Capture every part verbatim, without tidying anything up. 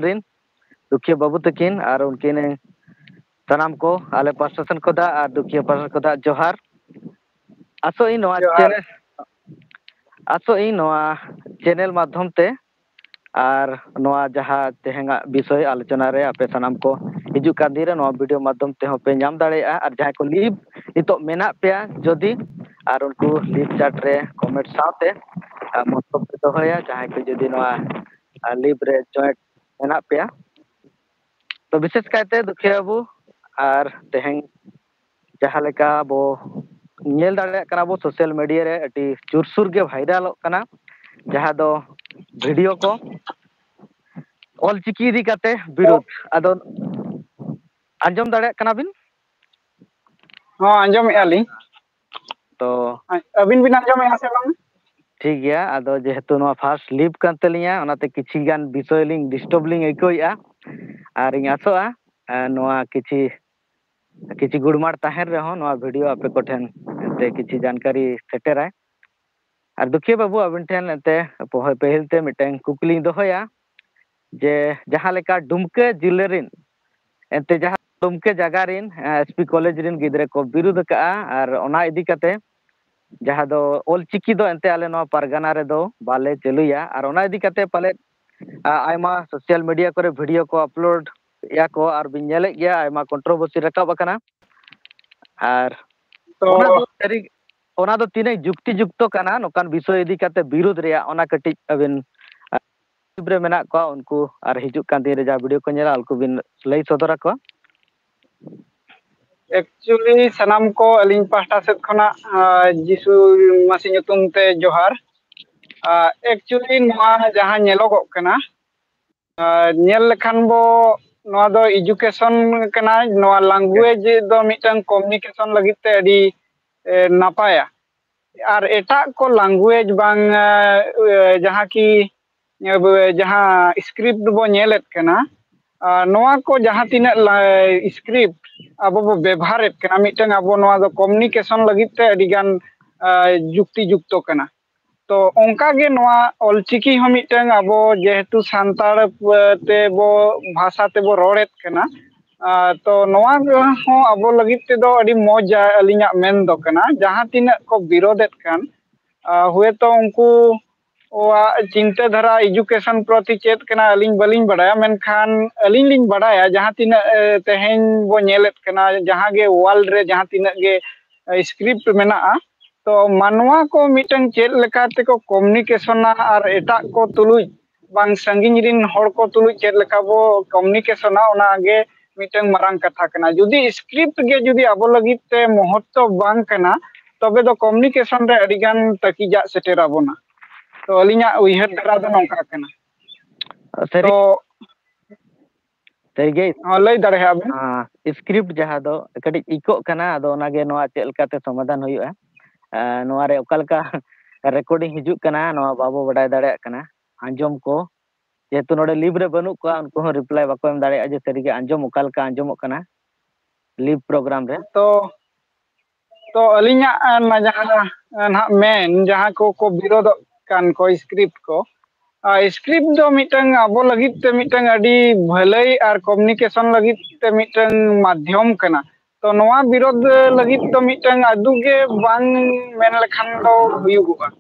ᱨᱤᱱ ᱫᱩᱠᱷᱤᱭᱟᱹ ᱵᱟᱹᱵᱩ ᱛᱟᱹᱠᱤᱱ ᱟᱨ ᱩᱱᱠᱤᱱ ᱥᱟᱱᱟᱢ ᱠᱚ ᱟᱞᱮ ᱯᱟᱥᱴᱟ ᱥᱮᱱ ᱠᱷᱚᱱᱟᱜ ᱟᱨ ᱫᱩᱠᱷᱤᱭᱟᱹ ᱯᱟᱥᱴᱟ ᱠᱷᱚᱱᱟᱜ ᱡᱚᱦᱟᱨ᱾ ᱟᱥᱚᱜ ᱤᱧ ᱱᱚᱣᱟ ᱡᱚᱦᱟᱨ᱾ ᱪᱮᱱᱮᱞ ᱟᱥᱚᱜ ᱤᱧ ᱱᱚᱣᱟ ᱪᱮᱱᱮᱞ ᱢᱟᱫᱽᱫᱷᱚᱢ ᱛᱮ ᱟᱨ ᱱᱚᱣᱟ ᱡᱟᱦᱟᱸ ᱛᱮᱦᱮᱧᱟᱜ ᱵᱤᱥᱚᱭ ᱟᱞᱳᱪᱚᱱᱟ ᱨᱮ ᱟᱯᱮ ᱥᱟᱱᱟᱢ ᱠᱚ ᱦᱤᱡᱩᱜ ᱠᱟᱱ ᱫᱤᱱ ᱨᱮ ᱱᱚᱣᱟ ᱵᱷᱤᱰᱤᱭᱳ ᱢᱟᱫᱽᱫᱷᱚᱢ ᱛᱮᱦᱚᱸ ᱯᱮ ᱧᱟᱢ ᱫᱟᱲᱮᱭᱟᱜᱼᱟ᱾ ᱟᱨ ᱡᱟᱦᱟᱸᱭ ᱠᱚ ᱞᱤᱵᱷ ᱱᱤᱛᱚᱜ ᱢᱮᱱᱟᱜ ᱯᱮᱭᱟ ᱡᱩᱫᱤ, ᱟᱨ ᱩᱱᱠᱩ ᱞᱤᱵᱷ ᱪᱟᱴ ᱨᱮ ᱠᱚᱢᱮᱱᱴ ᱥᱟᱶᱛᱮ ᱟᱨ ᱢᱚᱛᱞᱚᱵ ᱯᱮ ᱫᱚᱦᱚᱭᱟ, ᱡᱟᱦᱟᱸᱭ ᱠᱚ ᱡᱩᱫᱤ ᱱᱚᱣᱟ ᱞᱤᱵᱷ ᱨᱮ ᱡᱚᱭᱮᱱᱴ ᱢᱮᱱᱟᱜ ᱯᱮᱭᱟ᱾ ᱛᱚ ᱵᱤᱥᱮᱥ ᱠᱟᱭᱛᱮ ᱫᱩᱠᱷᱤᱭᱟᱹ ᱵᱟᱹᱵᱩ, ᱟᱨ ᱛᱮᱦᱮᱧ ᱡᱟᱦᱟᱸ ᱞᱮᱠᱟ ᱵᱚ ᱧᱮᱞ ᱫᱟᱲᱮᱭᱟᱜ ᱠᱟᱱᱟ ᱵᱚ ᱥᱳᱥᱟᱞ ᱢᱤᱰᱤᱭᱟ ᱨᱮ ᱟᱹᱰᱤ ᱡᱳᱨᱥᱳᱨ ᱜᱮ ᱵᱷᱟᱭᱨᱟᱞᱚᱜ ᱠᱟᱱᱟ, ᱡᱟᱦᱟᱸ ᱫᱚ ᱵᱷᱤᱰᱤᱭᱳ ᱠᱚ ᱚᱞᱪᱤᱠᱤ ᱤᱫᱤ ᱠᱟᱛᱮ ᱵᱤᱨᱳᱫᱷ᱾ ᱟᱫᱚ ᱟᱸᱡᱚᱢ ᱫᱟᱲᱮᱭᱟᱜ ᱠᱟᱱᱟ ᱵᱤᱱ? ᱦᱚᱸ, ᱟᱸᱡᱚᱢᱮᱫᱼᱟ ᱞᱤᱧ᱾ ᱛᱚ ᱟᱹᱵᱤᱱ ᱵᱤᱱ ᱟᱸᱡᱚᱢᱮᱫᱼᱟ ᱥᱮ ᱵᱟᱝ? ᱴᱷᱤᱠ ᱜᱮᱭᱟ, ᱟᱫᱚ ᱡᱮᱦᱮᱛᱩ ᱱᱚᱣᱟ ᱯᱷᱟᱥᱴ ᱞᱤᱵᱷ ᱠᱟᱱ ᱛᱟᱹᱞᱤᱧᱟ, ᱚᱱᱟᱛᱮ ᱠᱤᱪᱷᱤ ᱜᱟᱱ ᱵᱤᱥᱚᱭ ᱞᱤᱧ ᱰᱤᱥᱴᱟᱵᱽ ᱞᱤᱧ ᱟᱹᱭᱠᱟᱹᱣᱮᱫᱼᱟ᱾ ᱟᱨ ᱤᱧ ᱟᱥᱚᱜᱼᱟ ᱟᱨ ᱱᱚᱣᱟ ᱠᱤᱪᱷᱤ ᱠᱤᱪᱷᱤ ᱜᱩᱲᱢᱟᱲ ᱛᱟᱦᱮᱱ ᱨᱮᱦᱚᱸ ᱱᱚᱣᱟ ᱵᱷᱤᱰᱤᱭᱳ ᱟᱯᱮ ᱠᱚᱴᱷᱮᱱ ᱮᱱᱛᱮ ᱠᱤᱪᱷᱤ ᱡᱟᱱᱠᱟᱨᱤ ᱥᱮᱴᱮᱨᱟᱭ᱾ ᱟᱨ ᱫᱩᱠᱷᱤᱭᱟᱹ ᱵᱟᱹᱵᱩ, ᱟᱵᱤᱱ ᱴᱷᱮᱱ ᱮᱱᱛᱮ ᱯᱚᱦ- ᱯᱟᱹᱦᱤᱞ ᱛᱮ ᱢᱤᱫᱴᱟᱝ ᱠᱩᱠᱞᱤᱧ ᱫᱚᱦᱚᱭᱟ ᱡᱮ ᱡᱟᱦᱟᱸ ᱞᱮᱠᱟ ᱰᱩᱢᱠᱟᱹ ᱡᱤᱞᱟᱹ ᱨᱤᱱ ᱮᱱᱛᱮ ᱡᱟᱦᱟᱸ ᱰᱩᱢᱠᱟᱹ ᱡᱟᱭᱜᱟ ᱨᱤᱱ ᱮᱥ ᱯᱤ ᱠᱚᱞᱮᱡᱽ ᱨᱤᱱ ᱜᱤᱫᱽᱨᱟᱹ ᱠᱚ ᱵᱤᱨᱩᱫᱷ ᱟᱠᱟᱫᱼᱟ, ᱟᱨ ᱚᱱᱟ ᱤᱫᱤ ᱠᱟᱛᱮ ᱡᱟᱦᱟᱸ ᱫᱚ ᱚᱞᱪᱤᱠᱤ ᱫᱚ ᱮᱱᱛᱮ ᱟᱞᱮ ᱱᱚᱣᱟ ᱯᱟᱨᱜᱟᱱᱟ ᱨᱮᱫᱚ ᱵᱟᱞᱮ ᱪᱟᱹᱞᱩᱭᱟ, ᱟᱨ ᱚᱱᱟ ᱤᱫᱤ ᱠᱟᱛᱮ ᱯᱟᱞᱮᱫ ᱟ- ᱟᱭᱢᱟ ᱥᱳᱥᱟᱞ ᱢᱤᱰᱤᱭᱟ ᱠᱚᱨᱮ ᱵᱷᱤᱰᱤᱭᱳ ᱠᱚ ᱟᱯᱞᱳᱰ ᱮᱫᱼᱟ ᱠᱚ ᱟᱨ ᱵᱤᱱ ᱧᱮᱞᱮᱫ ᱜᱮᱭᱟ, ᱟᱭᱢᱟ ᱠᱚᱱᱴᱨᱳᱵᱷᱟᱨᱥᱤ ᱨᱟᱠᱟᱵ ᱟᱠᱟᱱᱟ᱾ ᱟᱨ ᱛᱚ ᱚᱱᱟ ᱫᱚ ᱥᱟᱹᱨᱤ ᱚᱱᱟ ᱫᱚ ᱛᱤᱱᱟᱹᱜ ᱡᱩᱠᱛᱤ ᱡᱩᱠᱛᱚ ᱠᱟᱱᱟ ᱱᱚᱝᱠᱟᱱ ᱵᱤᱥᱚᱭ ᱤᱫᱤ ᱠᱟᱛᱮ ᱵᱤᱨᱩᱫᱷ ᱨᱮᱭᱟᱜ, ᱚᱱᱟ ᱠᱟᱹᱴᱤᱡ ᱟᱹᱵᱤᱱ ᱟ- ᱨᱮ ᱢᱮᱱᱟᱜ ᱠᱚᱣᱟ ᱩᱱᱠᱩ ᱟᱨ ᱦᱤᱡᱩᱜ ᱠᱟᱱ ᱫᱤᱱ ᱨᱮ ᱡᱟᱦᱟᱸ ᱵᱷᱤᱰᱤᱭᱳ ᱠᱚ ᱧᱮᱞᱟ ᱩᱱᱠᱩ ᱵᱤᱱ ᱞᱟᱹᱭ ᱥᱚᱫᱚᱨ ᱟᱠᱚᱣᱟ᱾ ᱮᱠᱪᱩᱭᱮᱞᱤ ᱥᱟᱱᱟᱢ ᱠᱚ ᱟᱹᱞᱤᱧ ᱯᱟᱦᱴᱟ ᱥᱮᱫ ᱠᱷᱚᱱᱟᱜ ᱟ, ᱡᱤᱥᱩ ᱢᱟᱹᱥᱤ ᱧᱩᱛᱩᱢ ᱛᱮ ᱡᱚᱦᱟᱨ᱾ ᱟ, ᱮᱠᱪᱩᱭᱮᱞᱤ ᱱᱚᱣᱟ ᱡᱟᱦᱟᱸ ᱧᱮᱞᱚᱜᱚᱜ ᱠᱟᱱᱟ, ᱟ, ᱧᱮᱞ ᱞᱮᱠᱷᱟᱱ ᱵᱚ ᱱᱚᱣᱟ ᱫᱚ ᱮᱰᱩᱠᱮᱥᱚᱱ ᱠᱟᱱᱟ, ᱱᱚᱣᱟ ᱞᱟᱝᱜᱩᱭᱮᱡᱽ ᱫᱚ ᱢᱤᱫᱴᱟᱝ ᱠᱚᱢᱤᱭᱩᱱᱤᱠᱮᱥᱚᱱ ᱞᱟᱹᱜᱤᱫ ᱛᱮ ᱟᱹᱰᱤ ᱮ, ᱱᱟᱯᱟᱭᱟ᱾ ᱟᱨ ᱮᱴᱟᱜ ᱠᱚ ᱞᱟᱝᱜᱩᱭᱮᱡᱽ ᱵᱟᱝ ᱮ, ᱡᱟᱦᱟᱸ ᱠᱤ ᱮ, ᱡᱟᱦᱟᱸ ᱥᱠᱨᱤᱯᱴ ᱵᱚ ᱧᱮᱞᱮᱫ ᱠᱟᱱᱟ, ᱟᱨ ᱱᱚᱣᱟ ᱠᱚ ᱡᱟᱦᱟᱸ ᱛᱤᱱᱟᱹᱜ ᱥᱠᱨᱤᱯᱴ ᱟᱵᱚ ᱵᱚ ᱵᱮᱵᱷᱟᱨᱮᱫ ᱠᱟᱱᱟ, ᱢᱤᱫᱴᱟᱝ ᱟᱵᱚ ᱱᱚᱣᱟ ᱫᱚ ᱠᱚᱢᱤᱭᱩᱱᱤᱠᱮᱥᱚᱱ ᱞᱟᱹᱜᱤᱫ ᱛᱮ ᱟᱹᱰᱤ ᱜᱟᱱ ᱟ, ᱡᱩᱠᱛᱤ ᱡᱩᱠᱛᱚ ᱠᱟᱱᱟ᱾ ᱛᱚ ᱚᱱᱠᱟ ᱜᱮ ᱱᱚᱣᱟ ᱚᱞᱪᱤᱠᱤ ᱦᱚᱸ ᱢᱤᱫᱴᱟᱝ ᱟᱵᱚ ᱡᱮᱦᱮᱛᱩ ᱥᱟᱱᱛᱟᱲ, ᱮ, ᱛᱮᱵᱚ ᱵᱷᱟᱥᱟ ᱛᱮᱵᱚ ᱨᱚᱲᱮᱫ ᱠᱟᱱᱟ, ᱟᱨ ᱛᱚ ᱱᱚᱣᱟ ᱦᱚᱸ ᱟᱵᱚ ᱞᱟᱹᱜᱤᱫ ᱛᱮᱫᱚ ᱟᱹᱰᱤ ᱢᱚᱡᱟ ᱟᱹᱞᱤᱧᱟᱜ ᱢᱮᱱ ᱫᱚ ᱠᱟᱱᱟ᱾ ᱡᱟᱦᱟᱸ ᱛᱤᱱᱟᱹᱜ ᱠᱚ ᱵᱤᱨᱳᱫᱮᱫ ᱠᱟᱱ, ᱟ, ᱦᱚᱭᱛᱚ ᱩᱱᱠᱩ ᱣᱟᱜ ᱪᱤᱱᱛᱟᱹ ᱫᱷᱟᱨᱟ education ᱯᱨᱚᱛᱤ ᱪᱮᱫ ᱠᱟᱱᱟ ᱟᱹᱞᱤᱧ ᱵᱟᱹᱞᱤᱧ ᱵᱟᱲᱟᱭᱟ, ᱢᱮᱱᱠᱷᱟᱱ ᱟᱹᱞᱤᱧ ᱞᱤᱧ ᱵᱟᱲᱟᱭᱟ ᱡᱟᱦᱟᱸ ᱛᱤᱱᱟᱹᱜ, ᱮ, ᱛᱮᱦᱮᱧ ᱵᱚ ᱧᱮᱞᱮᱫ ᱠᱟᱱᱟ ᱡᱟᱦᱟᱸ ᱜᱮ world ᱨᱮ ᱡᱟᱦᱟᱸ ᱛᱤᱱᱟᱹᱜ ᱜᱮ, ᱮ, script ᱢᱮᱱᱟᱜᱼᱟ, ᱛᱚ ᱢᱟᱱᱣᱟ ᱠᱚ ᱢᱤᱫᱴᱟᱝ ᱪᱮᱫ ᱞᱮᱠᱟ ᱛᱮᱠᱚ communicationᱟ ᱟᱨ ᱮᱴᱟᱜ ᱠᱚ ᱛᱩᱞᱩᱡ ᱵᱟᱝ ᱥᱟᱺᱜᱤᱧ ᱨᱤᱱ ᱦᱚᱲ ᱠᱚ ᱛᱩᱞᱩᱡ ᱪᱮᱫ ᱞᱮᱠᱟ ᱵᱚ communicationᱟ, ᱚᱱᱟ ᱜᱮ ᱢᱤᱫᱴᱟᱝ ᱢᱟᱨᱟᱝ ᱠᱟᱛᱷᱟ ᱠᱟᱱᱟ᱾ ᱡᱩᱫᱤ script ᱜᱮ ᱡᱩᱫᱤ ᱟᱵᱚ ᱞᱟᱹᱜᱤᱫ ᱛᱮ ᱢᱚᱦᱚᱛᱛᱚ ᱵᱟᱝ ᱠᱟᱱᱟ, ᱛᱚᱵᱮ ᱫᱚ communication ᱨᱮ ᱟᱹᱰᱤ ᱜᱟᱱ ᱛᱟᱹᱠᱤᱡᱟᱜ ᱥᱮᱴᱮᱨ ᱟᱵᱚᱱᱟ᱾ ᱛᱚ ᱟᱹᱞᱤᱧᱟᱜ ᱩᱭᱦᱟᱹᱨ ᱫᱷᱟᱨᱟ ᱫᱚ ᱱᱚᱝᱠᱟ ᱠᱟᱱᱟ᱾ ᱥᱟᱹᱨᱤ ᱛᱚ ᱥᱟᱹᱨᱤᱜᱮ᱾ ᱦᱚᱸ, ᱞᱟᱹᱭ ᱫᱟᱲᱮᱭᱟᱜᱼᱟ ᱵᱮᱱ᱾ ᱟᱸ, script ᱡᱟᱦᱟᱸ ᱫᱚ ᱠᱟᱹᱴᱤᱡ ᱤᱠᱳᱜ ᱠᱟᱱᱟ, ᱟᱫᱚ ᱚᱱᱟᱜᱮ ᱱᱚᱣᱟ ᱪᱮᱫ ᱞᱮᱠᱟᱛᱮ ᱥᱚᱢᱟᱫᱷᱟᱱ ᱦᱩᱭᱩᱜᱼᱟ? ᱟᱸ, ᱱᱚᱣᱟ ᱨᱮ ᱚᱠᱟ ᱞᱮᱠᱟ recording ᱦᱤᱡᱩᱜ ᱠᱟᱱᱟ, ᱱᱚᱣᱟ ᱵᱟᱵᱚ ᱵᱟᱰᱟᱭ ᱫᱟᱲᱮᱭᱟᱜ ᱠᱟᱱᱟ᱾ ᱟᱸᱡᱚᱢ ᱠᱚ, ᱡᱮᱦᱮᱛᱩ ᱱᱚᱰᱮ live ᱨᱮ ᱵᱟᱹᱱᱩᱜ ᱠᱚᱣᱟ, ᱩᱱᱠᱩ ᱦᱚᱸ reply ᱵᱟᱠᱚ ᱮᱢ ᱫᱟᱲᱮᱭᱟᱜᱼᱟ ᱡᱮ ᱥᱟᱹᱨᱤᱜᱮ ᱟᱸᱡᱚᱢ ᱚᱠᱟ ᱞᱮᱠᱟ ᱟᱸᱡᱚᱢᱚᱜ ᱠᱟᱱᱟ live program ᱨᱮ᱾ ᱛᱚ, ᱛᱚ ᱟᱹᱞᱤᱧᱟᱜ, ᱮ, ᱱᱟ-, ᱡᱟᱦᱟᱸ, ᱮ, ᱱᱟᱦᱟᱜ ᱢᱮᱱ, ᱡᱟᱦᱟᱸ ᱠᱚ ᱠᱚ ᱵᱤᱨᱳᱫᱚᱜ ᱠᱟᱱ ᱠᱚ script ᱠᱚ, ᱟᱨ script ᱫᱚ ᱢᱤᱫᱴᱟᱝ ᱟᱵᱚ ᱞᱟᱹᱜᱤᱫ ᱛᱮ ᱢᱤᱫᱴᱟᱝ ᱟᱹᱰᱤ ᱵᱷᱟᱹᱞᱟᱹᱭ ᱟᱨ communication ᱞᱟᱹᱜᱤᱫ ᱛᱮ ᱢᱤᱫᱴᱟᱝ ᱢᱟᱫᱽᱫᱷᱚᱢ ᱠᱟᱱᱟ᱾ ᱛᱚ ᱱᱚᱣᱟ ᱵᱤᱨᱳᱫᱷ ᱞᱟᱹᱜᱤᱫ ᱫᱚ ᱢᱤᱫᱴᱟᱝ ᱟᱹᱰᱤ ᱜᱮ ᱵᱟᱝ ᱢᱮᱱ ᱞᱮᱠᱷᱟᱱ ᱫᱚ ᱦᱩᱭᱩᱜᱚᱜᱼᱟ᱾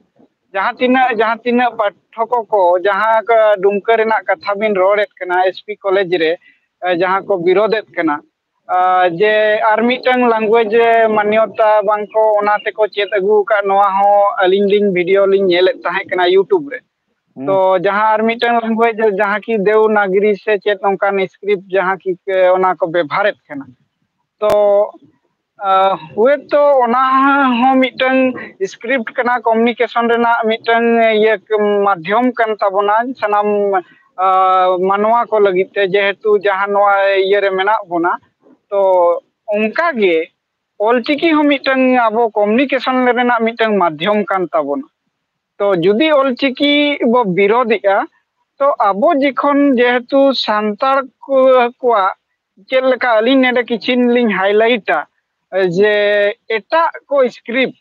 ᱡᱟᱦᱟᱸ ᱛᱤᱱᱟᱹᱜ, ᱡᱟᱦᱟᱸ ᱛᱤᱱᱟᱹᱜ ᱯᱟᱴᱷᱚᱠ ᱠᱚ, ᱡᱟᱦᱟᱸ ᱠᱚ ᱰᱩᱢᱠᱟᱹ ᱨᱮᱱᱟᱜ ᱠᱟᱛᱷᱟ ᱵᱤᱱ ᱨᱚᱲᱮᱫ ᱠᱟᱱᱟ, S P ᱠᱚᱞᱮᱡᱽ ᱨᱮ, ᱮ, ᱡᱟᱦᱟᱸ ᱠᱚ ᱵᱤᱨᱳᱫᱷᱮᱫ ᱠᱟᱱᱟ, ᱟᱨ ᱡᱮ ᱟᱨ ᱢᱤᱫᱴᱟᱝ language ᱢᱟᱱᱭᱚᱛᱟ ᱵᱟᱝ ᱠᱚ ᱚᱱᱟ ᱛᱮᱠᱚ ᱪᱮᱫ ᱟᱹᱜᱩ ᱟᱠᱟᱫ, ᱱᱚᱣᱟ ᱦᱚᱸ ᱟᱹᱞᱤᱧ ᱞᱤᱧ video ᱞᱤᱧ ᱧᱮᱞᱮᱫ ᱛᱟᱦᱮᱸ ᱠᱟᱱᱟ YouTube ᱨᱮ᱾ ᱦᱩᱸ᱾ ᱛᱚ ᱡᱟᱦᱟᱸ ᱟᱨ ᱢᱤᱫᱴᱟᱝ language ᱡᱟᱦᱟᱸ ᱠᱤ ᱫᱮᱣᱱᱟᱜᱽᱨᱤ ᱥᱮ ᱪᱮᱫ ᱚᱱᱠᱟᱱ script ᱡᱟᱦᱟᱸ ᱠᱤ, ᱮ, ᱚᱱᱟ ᱠᱚ ᱵᱮᱵᱷᱟᱨᱮᱫ ᱠᱟᱱᱟ᱾ ᱛᱚ, ᱟ, ᱦᱳᱭᱛᱳ ᱚᱱᱟ ᱦᱚᱸ ᱢᱤᱫᱴᱟᱝ script ᱠᱟᱱᱟ, communication ᱨᱮᱱᱟᱜ ᱢᱤᱫᱴᱟᱝ ᱤᱭᱟᱹ ᱢᱟᱫᱽᱫᱷᱚᱢ ᱠᱟᱱ ᱛᱟᱵᱚᱱᱟ ᱥᱟᱱᱟᱢ, ᱟ, ᱢᱟᱱᱣᱟ ᱠᱚ ᱞᱟᱹᱜᱤᱫ ᱛᱮ, ᱡᱮᱦᱮᱛᱩ ᱡᱟᱦᱟᱸ ᱱᱚᱣᱟ ᱤᱭᱟᱹ ᱨᱮ ᱢᱮᱱᱟᱜ ᱵᱚᱱᱟ᱾ ᱛᱚ ᱚᱱᱠᱟ ᱜᱮ ᱚᱞᱪᱤᱠᱤ ᱦᱚᱸ ᱢᱤᱫᱴᱟᱝ ᱟᱵᱚ communication ᱨᱮᱱᱟᱜ ᱢᱤᱫᱴᱟᱝ ᱢᱟᱫᱽᱫᱷᱚᱢ ᱠᱟᱱ ᱛᱟᱵᱚᱱᱟ᱾ ᱛᱚ ᱡᱩᱫᱤ ᱚᱞᱪᱤᱠᱤ ᱵᱚ ᱵᱤᱨᱳᱫᱷᱮᱜᱼᱟ, ᱛᱚ ᱟᱵᱚ ᱡᱚᱠᱷᱚᱱ ᱡᱮᱦᱮᱛᱩ ᱥᱟᱱᱛᱟᱲ ᱠᱚ, ᱠᱚᱣᱟᱜ ᱪᱮᱫ ᱞᱮᱠᱟ, ᱟᱹᱞᱤᱧ ᱱᱚᱰᱮ ᱠᱤᱪᱷᱤ ᱞᱤᱧ highlightᱟ, ᱡᱮ ᱮᱴᱟᱜ ᱠᱚ script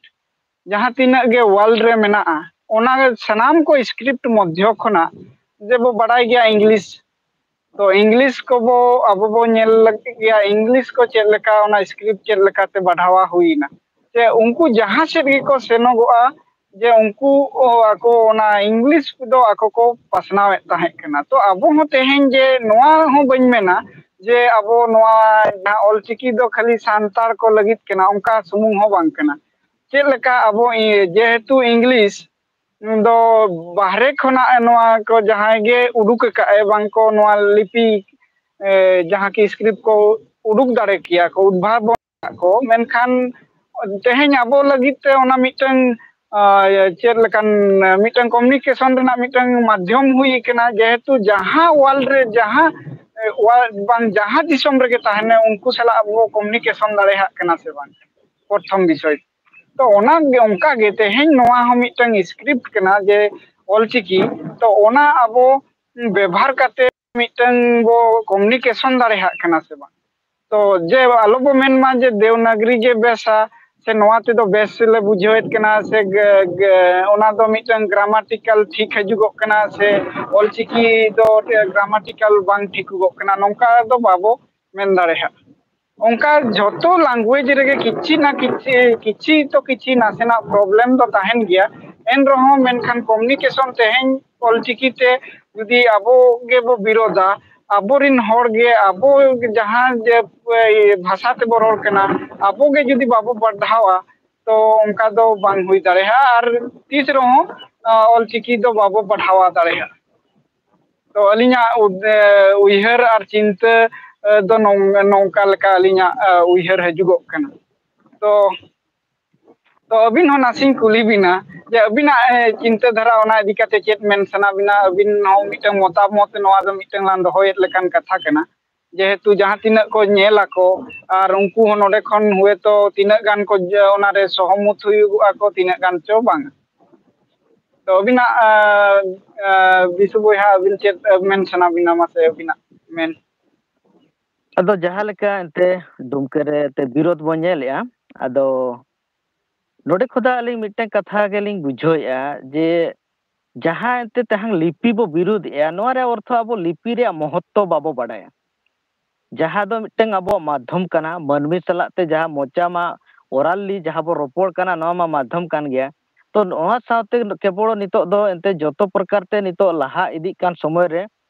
ᱡᱟᱦᱟᱸ ᱛᱤᱱᱟᱹᱜ ᱜᱮ world ᱨᱮ ᱢᱮᱱᱟᱜᱼᱟ, ᱚᱱᱟ ᱥᱟᱱᱟᱢ ᱠᱚ ᱥᱠᱨᱤᱯᱴ ᱢᱚᱫᱽᱫᱷᱚ ᱠᱷᱚᱱᱟᱜ ᱡᱮ ᱵᱚ ᱵᱟᱲᱟᱭ ᱜᱮᱭᱟ ᱤᱝᱞᱤᱥ, ᱛᱚ ᱤᱝᱞᱤᱥ ᱠᱚᱵᱚ ᱟᱵᱚ ᱵᱚ ᱧᱮᱞ ᱞᱟᱹᱜᱤᱫ ᱜᱮᱭᱟ, ᱤᱝᱞᱤᱥ ᱠᱚ ᱪᱮᱫ ᱞᱮᱠᱟ, ᱚᱱᱟ ᱥᱠᱨᱤᱯᱴ ᱪᱮᱫ ᱞᱮᱠᱟᱛᱮ ᱵᱟᱰᱷᱟᱣᱟ ᱦᱩᱭᱱᱟ, ᱡᱮ ᱩᱱᱠᱩ ᱡᱟᱦᱟᱸ ᱥᱮᱫ ᱜᱮᱠᱚ ᱥᱮᱱᱚᱜᱚᱜᱼᱟ, ᱡᱮ ᱩᱱᱠᱩ ᱚ, ᱟᱠᱚ ᱚᱱᱟ ᱤᱝᱞᱤᱥ ᱫᱚ ᱟᱠᱚ ᱠᱚ ᱯᱟᱥᱱᱟᱣᱮᱫ ᱛᱟᱦᱮᱸ ᱠᱟᱱᱟ᱾ ᱛᱚ ᱟᱵᱚ ᱦᱚᱸ ᱛᱮᱦᱮᱧ ᱡᱮ ᱱᱚᱣᱟ ᱦᱚᱸ ᱵᱟᱹᱧ ᱢᱮᱱᱟ ᱡᱮ ᱟᱵᱚ ᱱᱚᱣᱟ ᱡᱟᱦᱟᱸ ᱚᱞᱪᱤᱠᱤ ᱫᱚ ᱠᱷᱟᱹᱞᱤ ᱥᱟᱱᱛᱟᱲ ᱠᱚ ᱞᱟᱹᱜᱤᱫ ᱠᱟᱱᱟ, ᱚᱱᱠᱟ ᱥᱩᱢᱩᱝ ᱦᱚᱸ ᱵᱟᱝ ᱠᱟᱱᱟ᱾ ᱪᱮᱫ ᱞᱮᱠᱟ ᱟᱵᱚ ᱤ-, ᱡᱮᱦᱮᱛᱩ ᱤᱝᱞᱤᱥ ᱫᱚ ᱵᱟᱦᱨᱮ ᱠᱷᱚᱱᱟᱜ ᱱᱚᱣᱟ ᱠᱚ ᱡᱟᱦᱟᱸᱭ ᱜᱮ ᱩᱰᱩᱠ ᱟᱠᱟᱫ ᱮ, ᱵᱟᱝ ᱠᱚ ᱱᱚᱣᱟ ᱞᱤᱯᱤ, ᱮ, ᱡᱟᱦᱟᱸ ᱠᱤ ᱥᱠᱨᱤᱯᱴ ᱠᱚ ᱩᱰᱩᱠ ᱫᱟᱲᱮ ᱠᱮᱭᱟ ᱠᱚ, ᱩᱫᱵᱷᱟᱵᱚᱱ ᱠᱚ, ᱢᱮᱱᱠᱷᱟᱱ ᱛᱮᱦᱮᱧ ᱟᱵᱚ ᱞᱟᱹᱜᱤᱫ ᱛᱮ ᱚᱱᱟ ᱢᱤᱫᱴᱟᱝ, ᱟ, ᱪᱮᱫ ᱞᱮᱠᱟᱱ, ᱢᱤᱫᱴᱟᱝ ᱠᱚᱢᱤᱭᱩᱱᱤᱠᱮᱥᱚᱱ ᱨᱮᱱᱟᱜ ᱢᱤᱫᱴᱟᱝ ᱢᱟᱫᱽᱫᱷᱚᱢ ᱦᱩᱭ ᱠᱟᱱᱟ, ᱡᱮᱦᱮᱛᱩ ᱡᱟᱦᱟᱸ ᱣᱟᱨᱞᱰ ᱨᱮ ᱡᱟᱦᱟᱸ, ᱮ, ᱣᱟᱨᱞᱰ ᱵᱟᱝ ᱡᱟᱦᱟᱸ ᱫᱤᱥᱚᱢ ᱨᱮᱜᱮ ᱛᱟᱦᱮᱱᱟ, ᱩᱱᱠᱩ ᱥᱟᱞᱟᱜ ᱟᱵᱚ ᱠᱚᱢᱤᱭᱩᱱᱤᱠᱮᱥᱚᱱ ᱫᱟᱲᱮᱭᱟᱜ ᱠᱟᱱᱟ ᱥᱮ ᱵᱟᱝ, ᱯᱨᱚᱛᱷᱚᱢ ᱵᱤᱥᱚᱭ᱾ ᱛᱚ ᱚᱱᱟ ᱜᱮ, ᱚᱱᱠᱟ ᱜᱮ ᱛᱮᱦᱮᱧ ᱱᱚᱣᱟ ᱦᱚᱸ ᱢᱤᱫᱴᱟᱝ ᱥᱠᱨᱤᱯᱴ ᱠᱟᱱᱟ ᱡᱮ ᱚᱞᱪᱤᱠᱤ, ᱛᱚ ᱚᱱᱟ ᱟᱵᱚ ᱵᱮᱵᱷᱟᱨ ᱠᱟᱛᱮ ᱢᱤᱫᱴᱟᱝ ᱵᱚ ᱠᱚᱢᱤᱭᱩᱱᱤᱠᱮᱥᱚᱱ ᱫᱟᱲᱮᱭᱟᱜ ᱠᱟᱱᱟ ᱥᱮ ᱵᱟᱝ? ᱛᱚ ᱡᱮ ᱟᱞᱚ ᱵᱚ ᱢᱮᱱ ᱢᱟ ᱡᱮ ᱫᱮᱣᱱᱟᱜᱽᱨᱤ ᱜᱮ ᱵᱮᱥᱟ, ᱥᱮ ᱱᱚᱣᱟ ᱛᱮᱫᱚ ᱵᱮᱥ ᱞᱮ ᱵᱩᱡᱷᱟᱹᱣᱮᱫ ᱠᱟᱱᱟ, ᱥᱮ ᱜ-, ᱜ-, ᱚᱱᱟ ᱫᱚ ᱢᱤᱫᱴᱟᱝ ᱜᱨᱟᱢᱟᱴᱤᱠᱟᱞ ᱴᱷᱤᱠ ᱦᱤᱡᱩᱜᱚᱜ ᱠᱟᱱᱟ, ᱥᱮ ᱚᱞᱪᱤᱠᱤ ᱫᱚ ᱜᱨᱟᱢᱟᱴᱤᱠᱟᱞ ᱵᱟᱝ ᱴᱷᱤᱠᱚᱜᱚᱜ ᱠᱟᱱᱟ, ᱱᱚᱝᱠᱟ ᱫᱚ ᱵᱟᱵᱚ ᱢᱮᱱ ᱫᱟᱲᱮᱭᱟᱜᱼᱟ᱾ ᱚᱱᱠᱟ ᱡᱷᱚᱛᱚ ᱞᱟᱝᱜᱩᱭᱮᱡᱽ ᱨᱮᱜᱮ ᱠᱤᱪᱷᱤ ᱱᱟ ᱠᱤᱪᱷᱤ, ᱠᱤᱪᱷᱤ ᱛᱚ ᱠᱤᱪᱷᱤ ᱱᱟᱥᱮᱱᱟᱜ ᱯᱨᱚᱵᱞᱮᱢ ᱫᱚ ᱛᱟᱦᱮᱱ ᱜᱮᱭᱟ᱾ ᱮᱱ ᱨᱮᱦᱚᱸ ᱢᱮᱱᱠᱷᱟᱱ ᱠᱚᱢᱤᱭᱩᱱᱤᱠᱮᱥᱚᱱ ᱛᱮᱦᱮᱧ ᱚᱞᱪᱤᱠᱤ ᱛᱮ ᱡᱩᱫᱤ ᱟᱵᱚ ᱜᱮᱵᱚ ᱵᱤᱨᱳᱫᱟ, ᱟᱵᱚᱨᱤᱱ ᱦᱚᱲ ᱜᱮ ᱟᱵᱚ ᱡᱟᱦᱟᱸ ᱡᱮ, ᱮ, ᱵᱷᱟᱥᱟ ᱛᱮᱵᱚ ᱨᱚᱲ ᱠᱟᱱᱟ, ᱟᱵᱚ ᱜᱮ ᱡᱩᱫᱤ ᱵᱟᱵᱚ ᱵᱟᱰᱷᱟᱣᱟ, ᱛᱚ ᱚᱱᱠᱟ ᱫᱚ ᱵᱟᱝ ᱦᱩᱭ ᱫᱟᱲᱮᱭᱟᱜᱼᱟ᱾ ᱟᱨ ᱛᱤᱥ ᱨᱮᱦᱚᱸ, ᱟ, ᱚᱞᱪᱤᱠᱤ ᱫᱚ ᱵᱟᱵᱚ ᱵᱟᱰᱷᱟᱣᱟ ᱫᱟᱲᱮᱭᱟᱜᱼᱟ᱾ ᱛᱚ ᱟᱹᱞᱤᱧᱟᱜ ᱩᱫ-, ᱮ, ᱩᱭᱦᱟᱹᱨ ᱟᱨ ᱪᱤᱱᱛᱟᱹ, ᱮ, ᱫᱚ ᱱᱚᱝ-, ᱱᱚᱝᱠᱟ ᱞᱮᱠᱟ ᱟᱹᱞᱤᱧᱟᱜ, ᱮ, ᱩᱭᱦᱟᱹᱨ ᱦᱤᱡᱩᱜᱚᱜ ᱠᱟᱱᱟ᱾ ᱛᱚ, ᱛᱚ ᱟᱹᱵᱤᱱ ᱦᱚᱸ ᱱᱟᱥᱮᱧ ᱠᱩᱞᱤ ᱵᱤᱱᱟ ᱡᱮ ᱟᱹᱵᱤᱱᱟᱜ, ᱮ, ᱪᱤᱱᱛᱟᱹ ᱫᱷᱟᱨᱟ ᱚᱱᱟ ᱤᱫᱤ ᱠᱟᱛᱮ ᱪᱮᱫ ᱢᱮᱱ ᱥᱟᱱᱟ ᱵᱤᱱᱟ? ᱟᱹᱵᱤᱱ ᱦᱚᱸ ᱢᱤᱫᱴᱟᱝ ᱢᱚᱛᱟᱢᱚᱛ, ᱱᱚᱣᱟ ᱫᱚ ᱢᱤᱫᱴᱟᱝ ᱞᱟᱝ ᱫᱚᱦᱚᱭᱮᱫ ᱞᱮᱠᱟᱱ ᱠᱟᱛᱷᱟ ᱠᱟᱱᱟ᱾ ᱡᱮᱦᱮᱛᱩ ᱡᱟᱦᱟᱸ ᱛᱤᱱᱟᱹᱜ ᱠᱚ ᱧᱮᱞ ᱟᱠᱚ ᱟᱨ ᱩᱱᱠᱩ ᱦᱚᱸ ᱱᱚᱰᱮ ᱠᱷᱚᱱ ᱦᱚᱭᱛᱳ ᱛᱤᱱᱟᱹᱜ ᱜᱟᱱ ᱠᱚ ᱡᱮ ᱚᱱᱟᱨᱮ ᱥᱚᱦᱚᱢᱚᱛ ᱦᱩᱭᱩᱜᱚᱜᱼᱟ ᱠᱚ, ᱛᱤᱱᱟᱹᱜ ᱜᱟᱱ ᱪᱚ ᱵᱟᱝ᱾ ᱛᱚ ᱟᱹᱵᱤᱱᱟᱜ, ᱟ, ᱟ, ᱵᱤᱥᱩ ᱵᱚᱭᱦᱟ, ᱟᱹᱵᱤᱱ ᱪᱮᱫ ᱢᱮᱱ ᱥᱟᱱᱟ ᱵᱤᱱᱟ, ᱢᱟᱥᱮ ᱟᱹᱵᱤᱱᱟᱜ ᱢᱮᱱ? ᱟᱫᱚ ᱡᱟᱦᱟᱸ ᱞᱮᱠᱟ ᱮᱱᱛᱮ ᱰᱩᱢᱠᱟᱹ ᱨᱮ ᱮᱱᱛᱮ ᱵᱤᱨᱳᱫᱷ ᱵᱚᱱ ᱧᱮᱞᱮᱜᱼᱟ, ᱟᱫᱚ ᱱᱚᱰᱮ ᱠᱷᱚᱱᱟᱜ ᱟᱹᱞᱤᱧ ᱢᱤᱫᱴᱟᱝ ᱠᱟᱛᱷᱟ ᱜᱮᱞᱤᱧ ᱵᱩᱡᱷᱟᱹᱣᱮᱫᱼᱟ ᱡᱮ ᱡᱟᱦᱟᱸ ᱮᱱᱛᱮ ᱛᱮᱦᱟᱝ ᱞᱤᱯᱤ ᱵᱚ ᱵᱤᱨᱳᱫᱷᱮᱜᱼᱟ, ᱱᱚᱣᱟ ᱨᱮᱭᱟᱜ ᱚᱨᱛᱷᱚ ᱟᱵᱚ ᱞᱤᱯᱤ ᱨᱮᱭᱟᱜ ᱢᱚᱦᱚᱛᱛᱚ ᱵᱟᱵᱚ ᱵᱟᱰᱟᱭᱟ᱾ ᱡᱟᱦᱟᱸ ᱫᱚ ᱢᱤᱫᱴᱟᱝ ᱟᱵᱚᱣᱟᱜ ᱢᱟᱫᱽᱫᱷᱚᱢ ᱠᱟᱱᱟ, ᱢᱟᱹᱱᱢᱤ ᱥᱟᱞᱟᱜ ᱛᱮ ᱡᱟᱦᱟᱸ ᱢᱚᱪᱟ ᱢᱟ orally ᱡᱟᱦᱟᱸ ᱵᱚ ᱨᱚᱯᱚᱲ ᱠᱟᱱᱟ, ᱱᱚᱣᱟ ᱢᱟ ᱢᱟᱫᱽᱫᱷᱚᱢ ᱠᱟᱱ ᱜᱮᱭᱟ᱾ ᱛᱚ ᱱᱚᱣᱟ ᱥᱟᱶᱛᱮ ᱠᱮᱵᱚᱞ ᱱᱤᱛᱚᱜ ᱫᱚ ᱮᱱᱛᱮ ᱡᱚᱛᱚ ᱯᱨᱚᱠᱟᱨ ᱛᱮ ᱱᱤᱛᱚᱜ ᱞᱟᱦᱟ ᱤᱫᱤᱜ ᱠᱟᱱ ᱥᱚᱢᱚᱭ ᱨᱮ,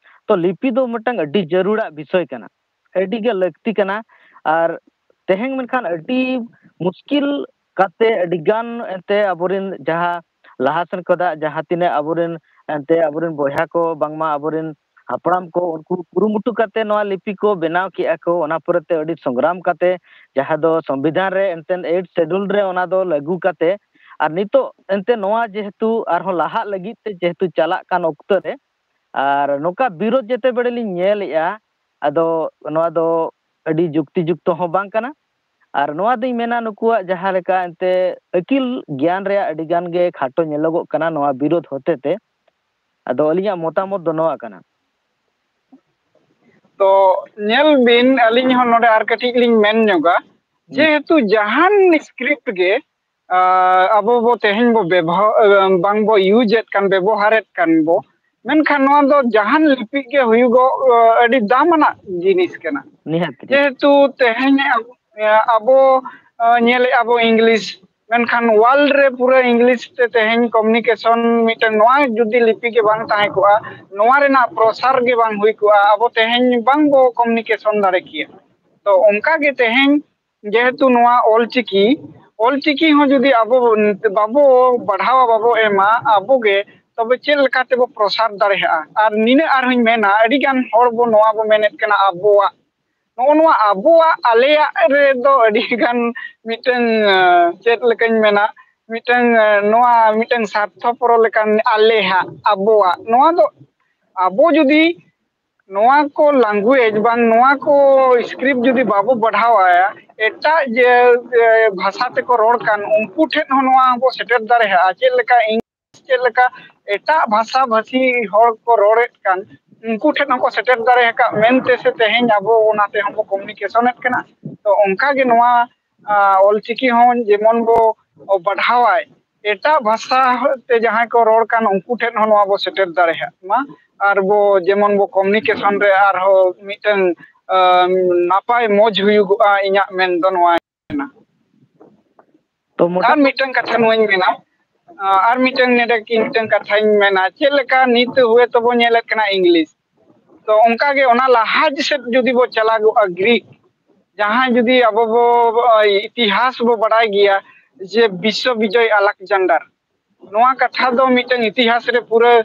ᱛᱚ ᱞᱤᱯᱤ ᱫᱚ ᱢᱤᱫᱴᱟᱝ ᱟᱹᱰᱤ ᱡᱟᱹᱨᱩᱲᱟᱜ ᱵᱤᱥᱚᱭ ᱠᱟᱱᱟ, ᱟᱹᱰᱤ ᱜᱮ ᱞᱟᱹᱠᱛᱤ ᱠᱟᱱᱟ᱾ ᱟᱨ ᱛᱮᱦᱮᱧ ᱢᱮᱱᱠᱷᱟᱱ ᱟᱹᱰᱤ ᱢᱩᱥᱠᱤᱞ ᱠᱟᱛᱮ ᱟᱹᱰᱤ ᱜᱟᱱ ᱮᱱᱛᱮ ᱟᱵᱚᱨᱮᱱ ᱡᱟᱦᱟᱸ ᱞᱟᱦᱟ ᱥᱮᱱ ᱠᱷᱚᱱᱟᱜ ᱡᱟᱦᱟᱸ ᱛᱤᱱᱟᱹᱜ ᱟᱵᱚᱨᱮᱱ ᱮᱱᱛᱮ ᱟᱵᱚᱨᱮᱱ ᱵᱚᱭᱦᱟ ᱠᱚ, ᱵᱟᱝᱢᱟ ᱟᱵᱚᱨᱮᱱ ᱦᱟᱯᱲᱟᱢ ᱠᱚ, ᱩᱱᱠᱩ ᱠᱩᱨᱩᱢᱩᱴᱩ ᱠᱟᱛᱮ ᱱᱚᱣᱟ ᱞᱤᱯᱤ ᱠᱚ ᱵᱮᱱᱟᱣ ᱠᱮᱜᱼᱟ ᱠᱚ᱾ ᱚᱱᱟ ᱯᱚᱨᱮ ᱛᱮ ᱟᱹᱰᱤ ᱥᱚᱝᱜᱨᱟᱢ ᱠᱟᱛᱮ ᱡᱟᱦᱟᱸ ᱫᱚ ᱥᱚᱝᱵᱤᱫᱷᱟᱱ ᱨᱮ ᱮᱱᱛᱮ eighth schedule ᱨᱮ ᱚᱱᱟ ᱫᱚ ᱞᱟᱹᱜᱩ ᱠᱟᱛᱮ, ᱟᱨ ᱱᱤᱛᱚᱜ ᱮᱱᱛᱮ ᱱᱚᱣᱟ ᱡᱮᱦᱮᱛᱩ ᱟᱨᱦᱚᱸ ᱞᱟᱦᱟᱜ ᱞᱟᱹᱜᱤᱫ ᱛᱮ ᱡᱮᱦᱮᱛᱩ ᱪᱟᱞᱟᱜ ᱠᱟᱱ ᱚᱠᱛᱚ ᱨᱮ, ᱟᱨ ᱱᱚᱝᱠᱟ ᱵᱤᱨᱳᱫᱷ ᱡᱮᱛᱮ ᱵᱮᱲᱮ ᱞᱤᱧ ᱧᱮᱞᱮᱜᱼᱟ, ᱟᱫᱚ ᱱᱚᱣᱟ ᱫᱚ ᱟᱹᱰᱤ ᱡᱩᱠᱛᱤ ᱡᱩᱠᱛᱚ ᱦᱚᱸ ᱵᱟᱝ ᱠᱟᱱᱟ᱾ ᱟᱨ ᱱᱚᱣᱟ ᱫᱚᱧ ᱢᱮᱱᱟ ᱱᱩᱠᱩᱣᱟᱜ ᱡᱟᱦᱟᱸ ᱞᱮᱠᱟ ᱮᱱᱛᱮ ᱟᱹᱠᱤᱞ ᱜᱮᱭᱟᱱ ᱨᱮᱭᱟᱜ ᱟᱹᱰᱤ ᱜᱟᱱ ᱜᱮ ᱠᱷᱟᱴᱚ ᱧᱮᱞᱚᱜᱚᱜ ᱠᱟᱱᱟ ᱱᱚᱣᱟ ᱵᱤᱨᱳᱫᱷ ᱦᱚᱛᱮ ᱛᱮ᱾ ᱟᱫᱚ ᱟᱹᱞᱤᱧᱟᱜ ᱢᱚᱛᱟᱢᱚᱛ ᱫᱚ ᱱᱚᱣᱟ ᱠᱟᱱᱟ᱾ ᱛᱚ ᱧᱮᱞ ᱵᱤᱱ, ᱟᱹᱞᱤᱧ ᱦᱚᱸ ᱱᱚᱰᱮ ᱟᱨ ᱠᱟᱹᱴᱤᱡ ᱞᱤᱧ ᱢᱮᱱ ᱧᱚᱜᱟ, ᱡᱮᱦᱮᱛᱩ ᱡᱟᱦᱟᱱ script ᱜᱮ ᱟᱵᱚ ᱵᱚ ᱛᱮᱦᱮᱧ ᱵᱚ ᱵᱮᱵᱚᱦᱟᱨ, ᱵᱟᱝ ᱵᱚ use ᱮᱫ ᱠᱟᱱ, ᱵᱮᱵᱚᱦᱟᱨᱮᱫ ᱠᱟᱱ ᱵᱚ, ᱢᱮᱱᱠᱷᱟᱱ ᱱᱚᱣᱟ ᱫᱚ ᱡᱟᱦᱟᱱ ᱞᱤᱯᱤ ᱜᱮ ᱦᱩᱭᱩᱜᱚᱜ, ᱟᱹᱰᱤ ᱫᱟᱢ ᱟᱱᱟᱜ ᱡᱤᱱᱤᱥ ᱠᱟᱱᱟ᱾ ᱱᱤᱦᱟᱹᱛ ᱜᱮ᱾ ᱡᱮᱦᱮᱛᱩ ᱛᱮᱦᱮᱧ ᱟᱵᱚ, ᱟᱵᱚ ᱧᱮᱞᱮᱫᱼᱟ ᱵᱚ English, ᱢᱮᱱᱠᱷᱟᱱ world ᱨᱮ ᱯᱩᱨᱟᱹ English ᱛᱮ ᱛᱮᱦᱮᱧ communication ᱢᱤᱫᱴᱟᱝ ᱱᱚᱣᱟ ᱡᱩᱫᱤ ᱞᱤᱯᱤ ᱜᱮ ᱵᱟᱝ ᱛᱟᱦᱮᱸ ᱠᱚᱜᱼᱟ, ᱱᱚᱣᱟ ᱨᱮᱱᱟᱜ ᱯᱨᱚᱥᱟᱨ ᱜᱮ ᱵᱟᱝ ᱦᱩᱭ ᱠᱚᱜᱼᱟ, ᱟᱵᱚ ᱛᱮᱦᱮᱧ ᱵᱟᱝ ᱵᱚ communication ᱫᱟᱲᱮ ᱠᱮᱭᱟ᱾ ᱛᱚ ᱚᱱᱠᱟ ᱜᱮ ᱛᱮᱦᱮᱧ ᱡᱮᱦᱮᱛᱩ ᱱᱚᱣᱟ ᱚᱞᱪᱤᱠᱤ, ᱚᱞᱪᱤᱠᱤ ᱦᱚᱸ ᱡᱩᱫᱤ ᱟᱵᱚ ᱵᱟᱵᱚ ᱵᱟᱲᱦᱟᱣᱟ, ᱵᱟᱵᱚ ᱮᱢᱟ ᱟᱵᱚ ᱜᱮ, ᱛᱚᱵᱮ ᱪᱮᱫ ᱞᱮᱠᱟ ᱛᱮᱵᱚ ᱯᱨᱚᱥᱟᱨ ᱫᱟᱲᱮᱭᱟᱜᱼᱟ? ᱟᱨ ᱱᱤᱱᱟᱹᱜ ᱟᱨᱦᱚᱸᱧ ᱢᱮᱱᱟ, ᱟᱹᱰᱤ ᱜᱟᱱ ᱦᱚᱲ ᱵᱚ ᱱᱚᱣᱟ ᱵᱚ ᱢᱮᱱᱮᱫ ᱠᱟᱱᱟ ᱟᱵᱚᱣᱟᱜ᱾ ᱱᱚᱜᱼᱚ ᱱᱚᱣᱟ ᱟᱵᱚᱣᱟᱜ ᱟᱞᱮᱭᱟᱜ ᱨᱮᱫᱚ ᱟᱹᱰᱤ ᱜᱟᱱ ᱢᱤᱫᱴᱟᱝ, ᱪᱮᱫ ᱞᱮᱠᱟᱧ ᱢᱮᱱᱟ, ᱢᱤᱫᱴᱟᱝ, ᱱᱚᱣᱟ ᱢᱤᱫᱴᱟᱝ ᱥᱟᱨᱛᱷᱚᱯᱚᱨ ᱞᱮᱠᱟᱱ ᱟᱞᱮᱦᱟᱜ, ᱟᱵᱚᱣᱟᱜ᱾ ᱱᱚᱣᱟ ᱫᱚ ᱟᱵᱚ ᱡᱩᱫᱤ ᱱᱚᱣᱟ ᱠᱚ language ᱵᱟᱝ ᱱᱚᱣᱟ ᱠᱚ script ᱡᱩᱫᱤ ᱵᱟᱵᱚ ᱵᱟᱲᱦᱟᱣᱟ, ᱮᱴᱟᱜ ᱡᱮ, ᱮ, ᱵᱷᱟᱥᱟ ᱛᱮᱠᱚ ᱨᱚᱲ ᱠᱟᱱ, ᱩᱱᱠᱩ ᱴᱷᱮᱱ ᱦᱚᱸ ᱱᱚᱣᱟ ᱵᱚ ᱥᱮᱴᱮᱨ ᱫᱟᱲᱮᱭᱟᱜᱼᱟ᱾ ᱪᱮᱫ ᱞᱮᱠᱟ English, ᱪᱮᱫ ᱞᱮᱠᱟ ᱮᱴᱟᱜ ᱵᱷᱟᱥᱟ ᱵᱷᱟᱥᱤ ᱦᱚᱲ ᱠᱚ ᱨᱚᱲᱮᱫ ᱠᱟᱱ, ᱩᱱᱠᱩ ᱴᱷᱮᱱ ᱦᱚᱸᱠᱚ ᱥᱮᱴᱮᱨ ᱫᱟᱲᱮ ᱟᱠᱟᱫ ᱢᱮᱱᱛᱮ ᱥᱮ ᱛᱮᱦᱮᱧ ᱟᱵᱚ ᱚᱱᱟ ᱛᱮᱦᱚᱸ ᱵᱚ communication ᱮᱫ ᱠᱟᱱᱟ᱾ ᱛᱚ ᱚᱱᱠᱟ ᱜᱮ ᱱᱚᱣᱟ, ᱟ, ᱚᱞᱪᱤᱠᱤ ᱦᱚᱸ ᱡᱮᱢᱚᱱ ᱵᱚ ᱵᱟᱲᱦᱟᱣᱟᱭ, ᱮᱴᱟᱜ ᱵᱷᱟᱥᱟ ᱛᱮ ᱡᱟᱦᱟᱸᱭ ᱠᱚ ᱨᱚᱲ ᱠᱟᱱ ᱩᱱᱠᱩ ᱴᱷᱮᱱ ᱦᱚᱸ ᱱᱚᱣᱟ ᱵᱚ ᱥᱮᱴᱮᱨ ᱫᱟᱲᱮᱭᱟᱜ ᱢᱟ᱾ ᱟᱨ ᱵᱚ ᱡᱮᱢᱚᱱ ᱵᱚ communication ᱨᱮ ᱟᱨᱦᱚᱸ ᱢᱤᱫᱴᱟᱝ ᱱᱟᱯᱟᱭ ᱢᱚᱡᱽ ᱦᱩᱭᱩᱜᱚᱜᱼᱟ, ᱤᱧᱟᱹᱜ ᱢᱮᱱ ᱫᱚ ᱱᱚᱣᱟ ᱠᱟᱱᱟ᱾ ᱛᱚ ᱟᱨ ᱢᱤᱫᱴᱟᱝ ᱠᱟᱛᱷᱟ ᱱᱚᱣᱟᱧ ᱢᱮᱱᱟ, ᱟᱨ ᱢᱤᱫᱴᱟᱝ ᱱᱚᱰᱮ ᱤᱧ ᱢᱤᱫᱴᱟᱝ ᱠᱟᱛᱷᱟᱧ ᱢᱮᱱᱟ, ᱪᱮᱫ ᱞᱮᱠᱟ ᱱᱤᱛ ᱦᱩᱭ ᱛᱚᱵᱚ ᱧᱮᱞᱮᱫ ᱠᱟᱱᱟ ᱤᱝᱞᱤᱥ, ᱛᱚ ᱚᱱᱠᱟᱜᱮ ᱚᱱᱟ ᱞᱟᱦᱟ ᱥᱮᱫ ᱡᱩᱫᱤ ᱵᱚ ᱪᱟᱞᱟᱜᱚᱜᱼᱟ ᱜᱨᱤᱠ, ᱡᱟᱦᱟᱸᱭ ᱡᱩᱫᱤ ᱟᱵᱚ ᱵᱚ ᱤᱛᱤᱦᱟᱥ ᱵᱚ ᱵᱟᱲᱟᱭ ᱜᱮᱭᱟ ᱡᱮ ᱵᱤᱥᱥᱚ ᱵᱤᱡᱚᱭ ᱟᱞᱮᱠᱡᱟᱱᱰᱟᱨ, ᱱᱚᱣᱟ ᱠᱟᱛᱷᱟ ᱫᱚ ᱢᱤᱫᱴᱟᱝ ᱤᱛᱤᱦᱟᱥ ᱨᱮ ᱯᱩᱨᱟᱹ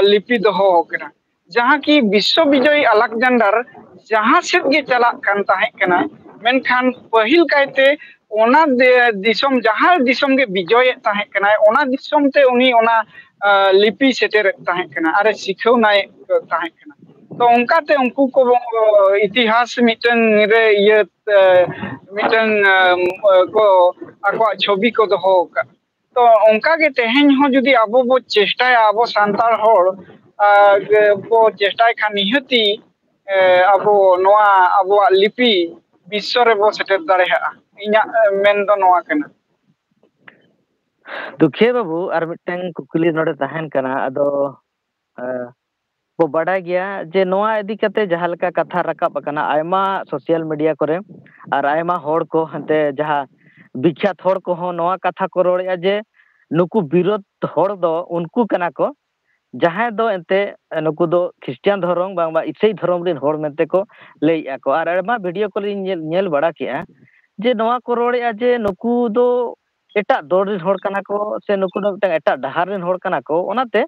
ᱞᱤᱯᱤ ᱫᱚᱦᱚ ᱟᱠᱟᱱᱟ, ᱡᱟᱦᱟᱸ ᱠᱤ ᱵᱤᱥᱥᱚ ᱵᱤᱡᱚᱭ ᱟᱞᱮᱠᱡᱟᱱᱰᱟᱨ ᱡᱟᱦᱟᱸ ᱥᱮᱫ ᱜᱮ ᱪᱟᱞᱟᱜ ᱠᱟᱱ ᱛᱟᱦᱮᱸ ᱠᱟᱱᱟ, ᱢᱮᱱᱠᱷᱟᱱ ᱯᱟᱹᱦᱤᱞ ᱠᱟᱭᱛᱮ ᱚᱱᱟ ᱫᱤᱥᱚᱢ, ᱡᱟᱦᱟᱸ ᱫᱤᱥᱚᱢ ᱜᱮ ᱵᱤᱡᱚᱭᱮᱫ ᱛᱟᱦᱮᱸ ᱠᱟᱱᱟᱭ, ᱚᱱᱟ ᱫᱤᱥᱚᱢ ᱛᱮ ᱩᱱᱤ ᱚᱱᱟ ᱞᱤᱯᱤ ᱥᱮᱴᱮᱨᱮᱫ ᱛᱟᱦᱮᱸ ᱠᱟᱱᱟ ᱟᱨᱮ ᱥᱤᱠᱷᱟᱹᱣᱱᱟᱭᱮᱫ ᱛᱟᱦᱮᱸ ᱠᱟᱱᱟ᱾ ᱛᱚ ᱚᱱᱠᱟᱛᱮ ᱩᱱᱠᱩ ᱠᱚ ᱤᱛᱤᱦᱟᱥ ᱢᱤᱫᱴᱟᱝ ᱨᱮ ᱤᱭᱟᱹ ᱢᱤᱫᱴᱟᱝ ᱠᱚ ᱟᱠᱚᱣᱟᱜ ᱪᱷᱚᱵᱤ ᱠᱚ ᱫᱚᱦᱚ ᱟᱠᱟᱫ᱾ ᱛᱚ ᱚᱱᱠᱟᱜᱮ ᱛᱮᱦᱮᱧ ᱦᱚᱸ ᱡᱩᱫᱤ ᱟᱵᱚ ᱵᱚ ᱪᱮᱥᱴᱟᱭᱟ, ᱟᱵᱚ ᱥᱟᱱᱛᱟᱲ ᱦᱚᱲ ᱵᱚ ᱪᱮᱥᱴᱟᱭ ᱠᱷᱟᱱ ᱱᱤᱦᱟᱹᱛᱤ ᱟᱵᱚ ᱱᱚᱣᱟ ᱟᱵᱚᱣᱟᱜ ᱞᱤᱯᱤ ᱵᱤᱥᱥᱚ ᱨᱮᱵᱚ ᱥᱮᱴᱮᱨ ᱫᱟᱲᱮᱭᱟᱜᱼᱟ᱾ ᱤᱧᱟᱹᱜ ᱢᱮᱱ ᱫᱚ ᱱᱚᱣᱟ ᱠᱟᱱᱟ᱾ ᱫᱩᱠᱷᱤᱭᱟᱹ ᱵᱟᱹᱵᱩ, ᱟᱨ ᱢᱤᱫᱴᱟᱝ ᱠᱩᱠᱞᱤ ᱱᱚᱰᱮ ᱛᱟᱦᱮᱱ ᱠᱟᱱᱟ, ᱟᱫᱚ ᱵᱚ ᱵᱟᱰᱟᱭ ᱜᱮᱭᱟ ᱡᱮ ᱱᱚᱣᱟ ᱤᱫᱤ ᱠᱟᱛᱮ ᱡᱟᱦᱟᱸ ᱞᱮᱠᱟ ᱠᱟᱛᱷᱟ ᱨᱟᱠᱟᱵ ᱟᱠᱟᱱᱟ ᱟᱭᱢᱟ social media ᱠᱚᱨᱮ, ᱟᱨ ᱟᱭᱢᱟ ᱦᱚᱲ ᱠᱚ ᱦᱟᱱᱛᱮ ᱡᱟᱦᱟᱸ ᱵᱤᱠᱠᱷᱟᱛ ᱦᱚᱲ ᱠᱚᱦᱚᱸ ᱱᱚᱣᱟ ᱠᱟᱛᱷᱟ ᱠᱚ ᱨᱚᱲᱮᱫᱼᱟ ᱡᱮ ᱱᱩᱠᱩ ᱵᱤᱨᱳᱫᱷ ᱦᱚᱲ ᱫᱚ ᱩᱱᱠᱩ ᱠᱟᱱᱟ ᱠᱚ ᱡᱟᱦᱟᱸᱭ ᱫᱚ ᱮᱱᱛᱮ ᱱᱩᱠᱩ ᱫᱚ ᱠᱷᱨᱤᱥᱴᱟᱱ ᱫᱷᱚᱨᱚᱢ ᱵᱟᱝ ᱵᱟ ᱤᱥᱟᱹᱭ ᱫᱷᱚᱨᱚᱢ ᱨᱮᱱ ᱦᱚᱲ ᱢᱮᱱᱛᱮ ᱠᱚ ᱞᱟᱹᱭᱮᱫᱼᱟ ᱠᱚ᱾ ᱟᱨ ᱟᱭᱢᱟ video ᱠᱚᱨᱮᱧ ᱧᱮᱞ, ᱧᱮᱞ ᱵᱟᱲᱟ ᱠᱮᱜᱼᱟ ᱡᱮ ᱱᱚᱣᱟ ᱠᱚ ᱨᱚᱲᱮᱫᱼᱟ ᱡᱮ ᱱᱩᱠᱩ ᱫᱚ ᱮᱴᱟᱜ ᱫᱚᱞ ᱨᱮᱱ ᱦᱚᱲ ᱠᱟᱱᱟ ᱠᱚ, ᱥᱮ ᱱᱩᱠᱩ ᱫᱚ ᱢᱤᱫᱴᱟᱝ ᱮᱴᱟᱜ ᱰᱟᱦᱟᱨ ᱨᱮᱱ ᱦᱚᱲ ᱠᱟᱱᱟ ᱠᱚ, ᱚᱱᱟᱛᱮ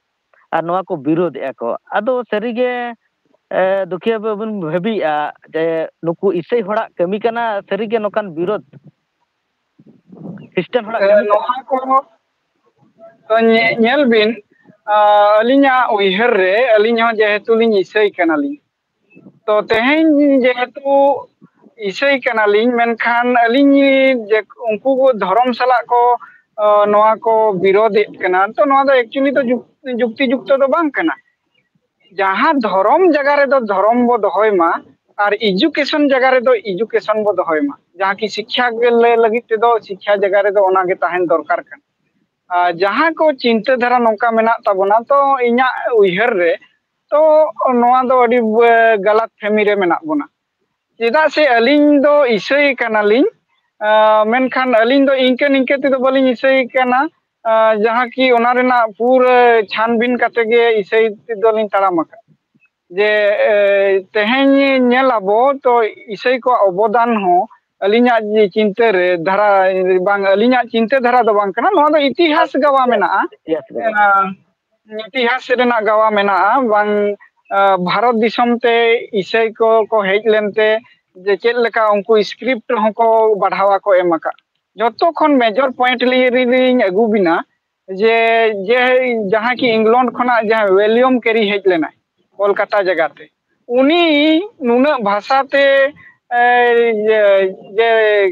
ᱟᱨ ᱱᱚᱣᱟ ᱠᱚ ᱵᱤᱨᱳᱫᱷᱮᱜᱼᱟ ᱠᱚ᱾ ᱟᱫᱚ ᱥᱟᱹᱨᱤᱜᱮ ᱫᱩᱠᱷᱤᱭᱟᱹ ᱵᱟᱵᱚᱱ ᱵᱷᱟᱹᱵᱤᱭᱮᱫᱼᱟ ᱡᱮ ᱱᱩᱠᱩ ᱤᱥᱟᱹᱭ ᱦᱚᱲᱟᱜ ᱠᱟᱹᱢᱤ ᱠᱟᱱᱟ ᱥᱟᱹᱨᱤᱜᱮ ᱱᱚᱝᱠᱟᱱ ᱵᱤᱨᱳᱫᱷ? ᱠᱷᱨᱤᱥᱴᱟᱱ ᱦᱚᱲᱟᱜ ᱠᱟᱹᱢᱤ ᱠᱟᱱᱟ? ᱛᱚ ᱧᱮ-, ᱧᱮᱞ ᱵᱤᱱ, ᱟᱹᱞᱤᱧᱟᱜ ᱩᱭᱦᱟᱹᱨ ᱨᱮ, ᱟᱹᱞᱤᱧ ᱦᱚᱸ ᱡᱮᱦᱮᱛᱩ ᱞᱤᱧ ᱤᱥᱟᱹᱭ ᱠᱟᱱᱟᱞᱤᱧ, ᱛᱚ ᱛᱮᱦᱮᱧ ᱡᱮᱦᱮᱛᱩ ᱤᱥᱟᱹᱭ ᱠᱟᱱᱟᱞᱤᱧ, ᱢᱮᱱᱠᱷᱟᱱ ᱟᱹᱞᱤᱧ ᱡᱮ ᱩᱱᱠᱩ ᱠᱚ ᱫᱷᱚᱨᱚᱢ ᱥᱟᱞᱟᱜ ᱠᱚ ᱱᱚᱣᱟ ᱠᱚ ᱵᱤᱨᱳᱫᱷᱮᱫ ᱠᱟᱱᱟ, ᱛᱚ ᱱᱚᱣᱟ ᱫᱚ actually ᱫᱚ ᱡᱩᱠ-, ᱡᱩᱠᱛᱤ ᱡᱩᱠᱛᱚ ᱫᱚ ᱵᱟᱝ ᱠᱟᱱᱟ᱾ ᱡᱟᱦᱟᱸ ᱫᱷᱚᱨᱚᱢ ᱡᱟᱭᱜᱟ ᱨᱮᱫᱚ ᱫᱷᱚᱨᱚᱢ ᱵᱚ ᱫᱚᱦᱚᱭ ᱢᱟ, ᱟᱨ education ᱡᱟᱭᱜᱟ ᱨᱮᱫᱚ education ᱵᱚ ᱫᱚᱦᱚᱭ ᱢᱟ᱾ ᱡᱟᱦᱟᱸ ᱠᱤ ᱥᱤᱠᱠᱷᱟ ᱜᱮ ᱞᱟᱹᱭ ᱞᱟᱹᱜᱤᱫ ᱛᱮᱫᱚ ᱥᱤᱠᱠᱷᱟ ᱡᱟᱭᱜᱟ ᱨᱮᱫᱚ ᱚᱱᱟ ᱜᱮ ᱛᱟᱦᱮᱱ ᱫᱚᱨᱠᱟᱨ ᱠᱟᱱᱟ᱾ ᱟᱨ ᱡᱟᱦᱟᱸ ᱠᱚ ᱪᱤᱱᱛᱟᱹ ᱫᱷᱟᱨᱟ ᱱᱚᱝᱠᱟ ᱢᱮᱱᱟᱜ ᱛᱟᱵᱚᱱᱟ, ᱛᱚ ᱤᱧᱟᱹᱜ ᱩᱭᱦᱟᱹᱨ ᱨᱮ ᱛᱚ ᱱᱚᱣᱟ ᱫᱚ ᱟᱹᱰᱤ ᱵᱮ-, ᱜᱟᱞᱟᱛ ᱯᱷᱮᱢᱤ ᱨᱮ ᱢᱮᱱᱟᱜ ᱵᱚᱱᱟ᱾ ᱪᱮᱫᱟᱜ ᱥᱮ ᱟᱹᱞᱤᱧ ᱫᱚ ᱤᱥᱟᱹᱭ ᱠᱟᱱᱟᱞᱤᱧ, ᱟᱸ, ᱢᱮᱱᱠᱷᱟᱱ ᱟᱹᱞᱤᱧ ᱫᱚ ᱤᱱᱠᱟᱹ ᱱᱤᱝᱠᱟᱹ ᱛᱮᱫᱚ ᱵᱟᱹᱞᱤᱧ ᱤᱥᱟᱹᱭ ᱠᱟᱱᱟ, ᱟᱸ, ᱡᱟᱦᱟᱸ ᱠᱤ ᱚᱱᱟ ᱨᱮᱱᱟᱜ ᱯᱩᱨᱟᱹ ᱪᱷᱟᱱᱵᱤᱱ ᱠᱟᱛᱮ ᱜᱮ ᱤᱥᱟᱹᱭ ᱛᱮᱫᱚ ᱞᱤᱧ ᱛᱟᱲᱟᱢ ᱟᱠᱟᱫ᱾ ᱡᱮ, ᱮ, ᱛᱮᱦᱮᱧ ᱧᱮᱞ ᱟᱵᱚ ᱛᱚ ᱤᱥᱟᱹᱭ ᱠᱚᱣᱟᱜ ᱚᱵᱚᱫᱟᱱ ᱦᱚᱸ ᱟᱹᱞᱤᱧᱟᱜ ᱡᱮ ᱪᱤᱱᱛᱟᱹ ᱨᱮ ᱫᱷᱟᱨᱟ, ᱵᱟᱝ, ᱟᱹᱞᱤᱧᱟᱜ ᱪᱤᱱᱛᱟᱹ ᱫᱷᱟᱨᱟ ᱫᱚ ᱵᱟᱝ ᱠᱟᱱᱟ, ᱱᱚᱣᱟ ᱫᱚ ᱤᱛᱤᱦᱟᱥ ᱜᱟᱣᱟ ᱢᱮᱱᱟᱜᱼᱟ᱾ ᱤᱛᱤᱦᱟᱥ ᱨᱮ᱾ ᱟᱸ, ᱤᱛᱤᱦᱟᱥ ᱨᱮᱱᱟᱜ ᱜᱟᱣᱟ ᱢᱮᱱᱟᱜᱼᱟ, ᱵᱟᱝ, ᱟᱸ, ᱵᱷᱟᱨᱚᱛ ᱫᱤᱥᱚᱢ ᱛᱮ ᱤᱥᱟᱹᱭ ᱠᱚ ᱠᱚ ᱦᱮᱡ ᱞᱮᱱᱛᱮ ᱡᱮ ᱪᱮᱫ ᱞᱮᱠᱟ ᱩᱱᱠᱩ script ᱦᱚᱸᱠᱚ ᱵᱟᱲᱦᱟᱣᱟ ᱠᱚ ᱮᱢ ᱟᱠᱟᱫ᱾ ᱡᱚᱛᱚ ᱠᱷᱚᱱ major point ᱞᱤᱧ ᱟᱹᱜᱩ ᱵᱤᱱᱟ ᱡᱮ, ᱡᱮ ᱡᱟᱦᱟᱸ ᱠᱤ ᱤᱝᱞᱚᱱᱰ ᱠᱷᱚᱱᱟᱜ ᱡᱟᱦᱟᱸ ᱣᱤᱞᱤᱭᱟᱢ ᱠᱮᱨᱤ ᱦᱮᱡ ᱞᱮᱱᱟᱭ ᱠᱳᱞᱠᱟᱛᱟ ᱡᱟᱭᱜᱟ ᱛᱮ, ᱩᱱᱤ ᱱᱩᱱᱟᱹᱜ ᱵᱷᱟᱥᱟ ᱛᱮ, ᱮ, ᱡᱮ,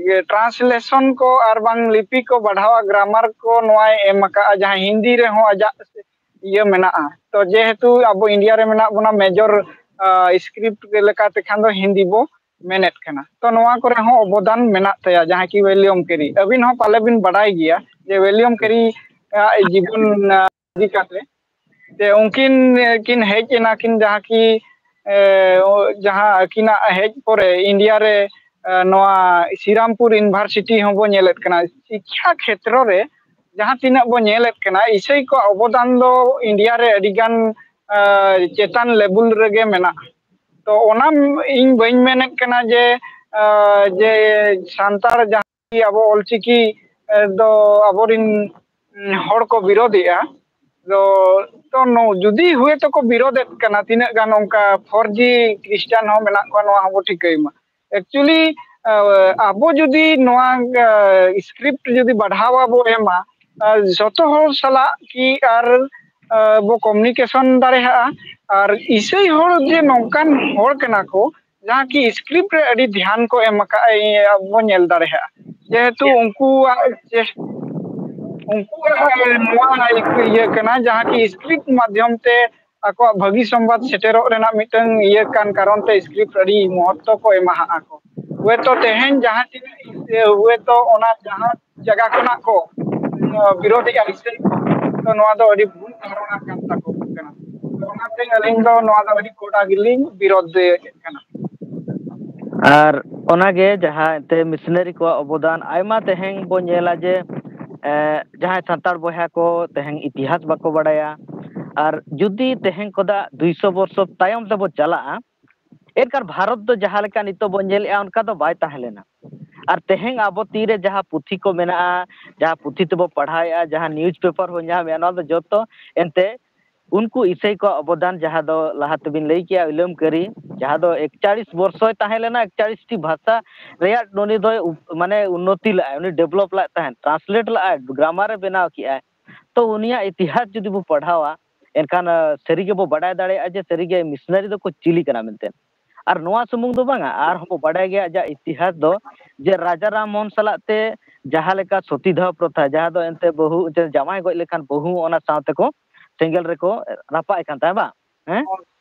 ᱡᱮ translation ᱠᱚ ᱟᱨ ᱵᱟᱝ ᱞᱤᱯᱤ ᱠᱚ ᱵᱟᱲᱦᱟᱣᱟ, grammar ᱠᱚ ᱱᱚᱣᱟᱭ ᱮᱢ ᱟᱠᱟᱫᱼᱟ, ᱡᱟᱦᱟᱸ ᱦᱤᱱᱫᱤ ᱨᱮᱦᱚᱸ ᱟᱡᱟᱜ ᱤᱭᱟᱹ ᱢᱮᱱᱟᱜᱼᱟ᱾ ᱛᱚ ᱡᱮᱦᱮᱛᱩ ᱟᱵᱚ ᱤᱱᱰᱤᱭᱟ ᱨᱮ ᱢᱮᱱᱟᱜ ᱵᱚᱱᱟ, major, ᱟ, script ᱞᱮᱠᱟᱛᱮ ᱠᱷᱟᱱ ᱫᱚ ᱦᱤᱱᱫᱤ ᱵᱚ ᱢᱮᱱᱮᱫ ᱠᱟᱱᱟ᱾ ᱛᱚ ᱱᱚᱣᱟ ᱠᱚᱨᱮ ᱦᱚᱸ ᱚᱵᱚᱫᱟᱱ ᱢᱮᱱᱟᱜ ᱛᱟᱭᱟ, ᱡᱟᱦᱟᱸ ᱠᱤ ᱣᱤᱞᱤᱭᱟᱢ ᱠᱮᱨᱤ᱾ ᱟᱹᱵᱤᱱ ᱦᱚᱸ ᱯᱟᱞᱮ ᱵᱤᱱ ᱵᱟᱰᱟᱭ ᱜᱮᱭᱟ ᱡᱮ ᱣᱤᱞᱤᱭᱟᱢ ᱠᱮᱨᱤ ᱟᱜ ᱡᱤᱵᱚᱱ, ᱟ, ᱤᱫᱤ ᱠᱟᱛᱮ᱾ ᱛᱮ ᱩᱱᱠᱤᱱ, ᱮ, ᱠᱤᱱ ᱦᱮᱡ ᱮᱱᱟ ᱠᱤᱱ, ᱡᱟᱦᱟᱸ ᱠᱤ, ᱮ, ᱚ, ᱡᱟᱦᱟᱸ ᱟᱹᱠᱤᱱᱟᱜ ᱦᱮᱡ ᱯᱚᱨᱮ ᱤᱱᱰᱤᱭᱟ ᱨᱮ, ᱮ, ᱱᱚᱣᱟ ᱥᱨᱤᱨᱟᱢᱯᱩᱨ ᱤᱭᱩᱱᱤᱵᱷᱟᱨᱥᱤᱴᱤ ᱦᱚᱸᱵᱚ ᱧᱮᱞᱮᱫ ᱠᱟᱱᱟ᱾ ᱥᱤᱠᱠᱷᱟ ᱠᱷᱮᱛᱨᱚ ᱨᱮ ᱡᱟᱦᱟᱸ ᱛᱤᱱᱟᱹᱜ ᱵᱚ ᱧᱮᱞᱮᱫ ᱠᱟᱱᱟ, ᱤᱥᱟᱹᱭ ᱠᱚᱣᱟᱜ ᱚᱵᱚᱫᱟᱱ ᱫᱚ ᱤᱱᱰᱤᱭᱟ ᱨᱮ ᱟᱹᱰᱤ ᱜᱟᱱ, ᱮ, ᱪᱮᱛᱟᱱ level ᱨᱮᱜᱮ ᱢᱮᱱᱟᱜᱼᱟ᱾ ᱛᱚ ᱚᱱᱟ ᱤᱧ ᱵᱟᱹᱧ ᱢᱮᱱᱮᱫ ᱠᱟᱱᱟ ᱡᱮ, ᱮ, ᱡᱮ ᱥᱟᱱᱛᱟᱲ ᱡᱟᱦᱟᱸ ᱟᱵᱚ ᱚᱞᱪᱤᱠᱤ, ᱮ, ᱫᱚ ᱟᱵᱚᱨᱤᱱ, ᱩᱸ, ᱦᱚᱲ ᱠᱚ ᱵᱤᱨᱳᱫᱮᱜᱼᱟ᱾ ᱫᱚ, ᱛᱚ ᱱᱚ-, ᱡᱩᱫᱤ ᱦᱩᱭ ᱛᱚᱠᱚ ᱵᱤᱨᱳᱫᱮᱫ ᱠᱟᱱᱟ, ᱛᱤᱱᱟᱹᱜ ᱜᱟᱱ ᱚᱱᱠᱟ ᱯᱷᱚᱨᱡᱤ ᱠᱷᱨᱤᱥᱴᱟᱱ ᱦᱚᱸ ᱢᱮᱱᱟᱜ ᱠᱚᱣᱟ, ᱱᱚᱣᱟ ᱦᱚᱸᱵᱚ ᱴᱷᱤᱠᱟᱹᱭ ᱢᱟ᱾ Actually, ᱟ, ᱟᱵᱚ ᱡᱩᱫᱤ ᱱᱚᱣᱟ, ᱟ, script ᱡᱩᱫᱤ ᱵᱟᱲᱦᱟᱣ ᱵᱚ ᱮᱢᱟ, ᱟ, ᱡᱚᱛᱚ ᱦᱚᱲ ᱥᱟᱞᱟᱜ ᱠᱤ ᱟᱨ, ᱟ, ᱵᱚ communication ᱫᱟᱲᱮᱭᱟᱜᱼᱟ᱾ ᱟᱨ ᱤᱥᱟᱹᱭ ᱦᱚᱲ ᱡᱮ ᱱᱚᱝᱠᱟᱱ ᱦᱚᱲ ᱠᱟᱱᱟ ᱠᱚ, ᱡᱟᱦᱟᱸ ᱠᱤ script ᱨᱮ ᱟᱹᱰᱤ ᱫᱷᱮᱭᱟᱱ ᱠᱚ ᱮᱢ ᱟᱠᱟᱫᱼᱟ, ᱤᱭᱟᱹ, ᱵᱚ ᱧᱮᱞ ᱫᱟᱲᱮᱭᱟᱜᱼᱟ᱾ ᱡᱮᱦᱮᱛᱩ ᱩᱱᱠᱩᱣᱟᱜ ᱪᱮ-, ᱩᱱᱠᱩᱣᱟᱜ ᱱᱚᱣᱟ ᱤᱭᱟᱹ ᱠᱟᱱᱟ, ᱡᱟᱦᱟᱸ ᱠᱤ script ᱢᱟᱫᱽᱫᱷᱚᱢ ᱛᱮ ᱟᱠᱚᱣᱟᱜ ᱵᱷᱟᱹᱜᱤ ᱥᱚᱢᱵᱟᱫ ᱥᱮᱴᱮᱨᱚᱜ ᱨᱮᱱᱟᱜ ᱢᱤᱫᱴᱟᱝ ᱤᱭᱟᱹ ᱠᱟᱱ ᱠᱟᱨᱚᱱ ᱛᱮ ᱥᱠᱨᱤᱯᱴ ᱟᱹᱰᱤ ᱢᱚᱦᱚᱛᱛᱚ ᱠᱚ ᱮᱢᱟᱦᱟᱜᱼᱟ ᱠᱚ᱾ ᱦᱚᱭᱛᱚ ᱛᱮᱦᱮᱧ ᱡᱟᱦᱟᱸ ᱛᱤᱱᱟᱹᱜ ᱦᱚᱭᱛᱚ ᱚᱱᱟ ᱡᱟᱦᱟᱸ ᱡᱟᱭᱜᱟ ᱠᱷᱚᱱᱟᱜ ᱠᱚ ᱵᱤᱨᱳᱫᱷᱮᱜᱼᱟ ᱥᱮ, ᱛᱚ ᱱᱚᱣᱟ ᱫᱚ ᱟᱹᱰᱤ ᱵᱷᱩᱞ ᱫᱷᱟᱨᱚᱱᱟ ᱠᱟᱱ ᱛᱟᱠᱚ ᱠᱟᱱᱟ᱾ ᱛᱚ ᱚᱱᱟᱛᱮ ᱟᱹᱞᱤᱧ ᱫᱚ ᱱᱚᱣᱟ ᱫᱚ ᱟᱹᱰᱤ ᱠᱚᱰᱟ ᱜᱮᱞᱤᱧ ᱵᱤᱨᱳᱫᱷᱮᱫ ᱠᱟᱱᱟ᱾ ᱟᱨ ᱚᱱᱟᱜᱮ ᱡᱟᱦᱟᱸ ᱮᱱᱛᱮ ᱢᱤᱥᱱᱟᱨᱤ ᱠᱚᱣᱟᱜ ᱚᱵᱚᱫᱟᱱ ᱟᱭᱢᱟ ᱛᱮᱦᱮᱧ ᱵᱚᱱ ᱧᱮᱞᱟ ᱡᱮ ᱮ, ᱡᱟᱦᱟᱸᱭ ᱥᱟᱱᱛᱟᱲ ᱵᱚᱭᱦᱟ ᱠᱚ ᱛᱮᱦᱮᱧ ᱤᱛᱤᱦᱟᱥ ᱵᱟᱠᱚ ᱵᱟᱲᱟᱭᱟ᱾ ᱟᱨ ᱡᱩᱫᱤ ᱛᱮᱦᱮᱧ ᱠᱷᱚᱱᱟᱜ ᱫᱩᱭᱥᱚ ᱵᱚᱨᱥᱚ ᱛᱟᱭᱚᱢ ᱛᱮᱵᱚ ᱪᱟᱞᱟᱜᱼᱟ, ᱮᱱᱠᱷᱟᱱ ᱵᱷᱟᱨᱚᱛ ᱫᱚ ᱡᱟᱦᱟᱸ ᱞᱮᱠᱟ ᱱᱤᱛᱚᱜ ᱵᱚᱱ ᱧᱮᱞᱮᱫᱼᱟ ᱚᱱᱠᱟ ᱫᱚ ᱵᱟᱭ ᱛᱟᱦᱮᱸ ᱞᱮᱱᱟ᱾ ᱟᱨ ᱛᱮᱦᱮᱧ ᱟᱵᱚ ᱛᱤᱨᱮ ᱡᱟᱦᱟᱸ ᱯᱩᱛᱷᱤ ᱠᱚ ᱢᱮᱱᱟᱜᱼᱟ, ᱡᱟᱦᱟᱸ ᱯᱩᱛᱷᱤ ᱛᱮᱵᱚ ᱯᱟᱲᱦᱟᱣᱮᱫᱼᱟ, ᱡᱟᱦᱟᱸ ᱱᱤᱭᱩᱡᱽ ᱯᱮᱯᱟᱨ ᱵᱚᱱ ᱧᱟᱢᱮᱫᱼᱟ, ᱱᱚᱣᱟ ᱫᱚ ᱡᱚᱛᱚ ᱮᱱᱛᱮ ᱩᱱᱠᱩ ᱤᱥᱟᱹᱭ ᱠᱚᱣᱟᱜ ᱚᱵᱚᱫᱟᱱ, ᱡᱟᱦᱟᱸ ᱫᱚ ᱞᱟᱦᱟ ᱛᱮᱵᱤᱱ ᱞᱟᱹᱭ ᱠᱮᱜᱼᱟ ᱩᱭᱞᱟᱢ ᱠᱟᱹᱨᱤ, ᱡᱟᱦᱟᱸ ᱫᱚ ᱮᱠᱪᱟᱲᱤᱥ ᱵᱚᱨᱥᱚᱭ ᱛᱟᱦᱮᱸ ᱞᱮᱱᱟ, ᱮᱠᱪᱟᱲᱤᱥ ᱴᱤ ᱵᱷᱟᱥᱟ ᱨᱮᱭᱟᱜ ᱩᱱᱤ ᱫᱚᱭ ᱩᱯ- ᱢᱟᱱᱮ ᱩᱱᱱᱚᱛᱤ ᱞᱟᱜᱼᱟᱭ, ᱩᱱᱤ ᱰᱮᱵᱷᱞᱚᱯ ᱞᱟᱜ ᱛᱟᱦᱮᱸᱫ, ᱴᱨᱟᱱᱥᱞᱮᱴ ᱞᱟᱜᱼᱟᱭ, ᱜᱨᱟᱢᱟᱨ ᱮ ᱵᱮᱱᱟᱣ ᱠᱮᱜᱼᱟᱭ᱾ ᱛᱚ ᱩᱱᱤᱭᱟᱜ ᱤᱛᱤᱦᱟᱥ ᱡᱩᱫᱤ ᱵᱚ ᱯᱟᱲᱦᱟᱣᱟ, ᱮᱱᱠᱷᱟᱱ ᱟᱸ, ᱥᱟᱹᱨᱤ ᱜᱮᱵᱚ ᱵᱟᱰᱟᱭ ᱫᱟᱲᱮᱭᱟᱜᱼᱟ ᱡᱮ ᱥᱟᱹᱨᱤᱜᱮ ᱢᱤᱥᱱᱟᱨᱤ ᱫᱚᱠᱚ ᱪᱤᱞᱤ ᱠᱟᱱᱟ ᱢᱮᱱᱛᱮ᱾ ᱟᱨ ᱱᱚᱣᱟ ᱥᱩᱢᱩᱝ ᱫᱚ ᱵᱟᱝᱟ, ᱟᱨᱦᱚᱸ ᱵᱚ ᱵᱟᱰᱟᱭ ᱜᱮᱭᱟ ᱟᱡᱟᱜ ᱤᱛᱤᱦᱟᱥ ᱫᱚ, ᱡᱮ ᱨᱟᱡᱟ ᱨᱟᱢ ᱢᱳᱦᱚᱱ ᱥᱟᱞᱟᱜ ᱛᱮ ᱡᱟᱦᱟᱸ ᱞᱮᱠᱟ ᱥᱚᱛᱤᱫᱷᱟᱣ ᱯᱨᱚᱛᱷᱟ, ᱡᱟᱦᱟᱸ ᱫᱚ ᱮᱱᱛᱮ ᱵᱟᱹᱦᱩ ᱮᱱᱛᱮ ᱡᱟᱶᱟᱭ ᱜᱚᱡ ᱞᱮᱠᱷᱟᱱ ᱵᱟᱹᱦᱩ ᱚᱱᱟ ᱥᱟᱶ ᱛᱮᱠᱚ ᱥᱮᱸᱜᱮᱞ ᱨᱮᱠᱚ ᱨᱟᱯᱟᱜ ᱮ ᱠᱟᱱ ᱛᱟᱦᱮᱸᱫ ᱵᱟᱝ? ᱦᱮᱸ?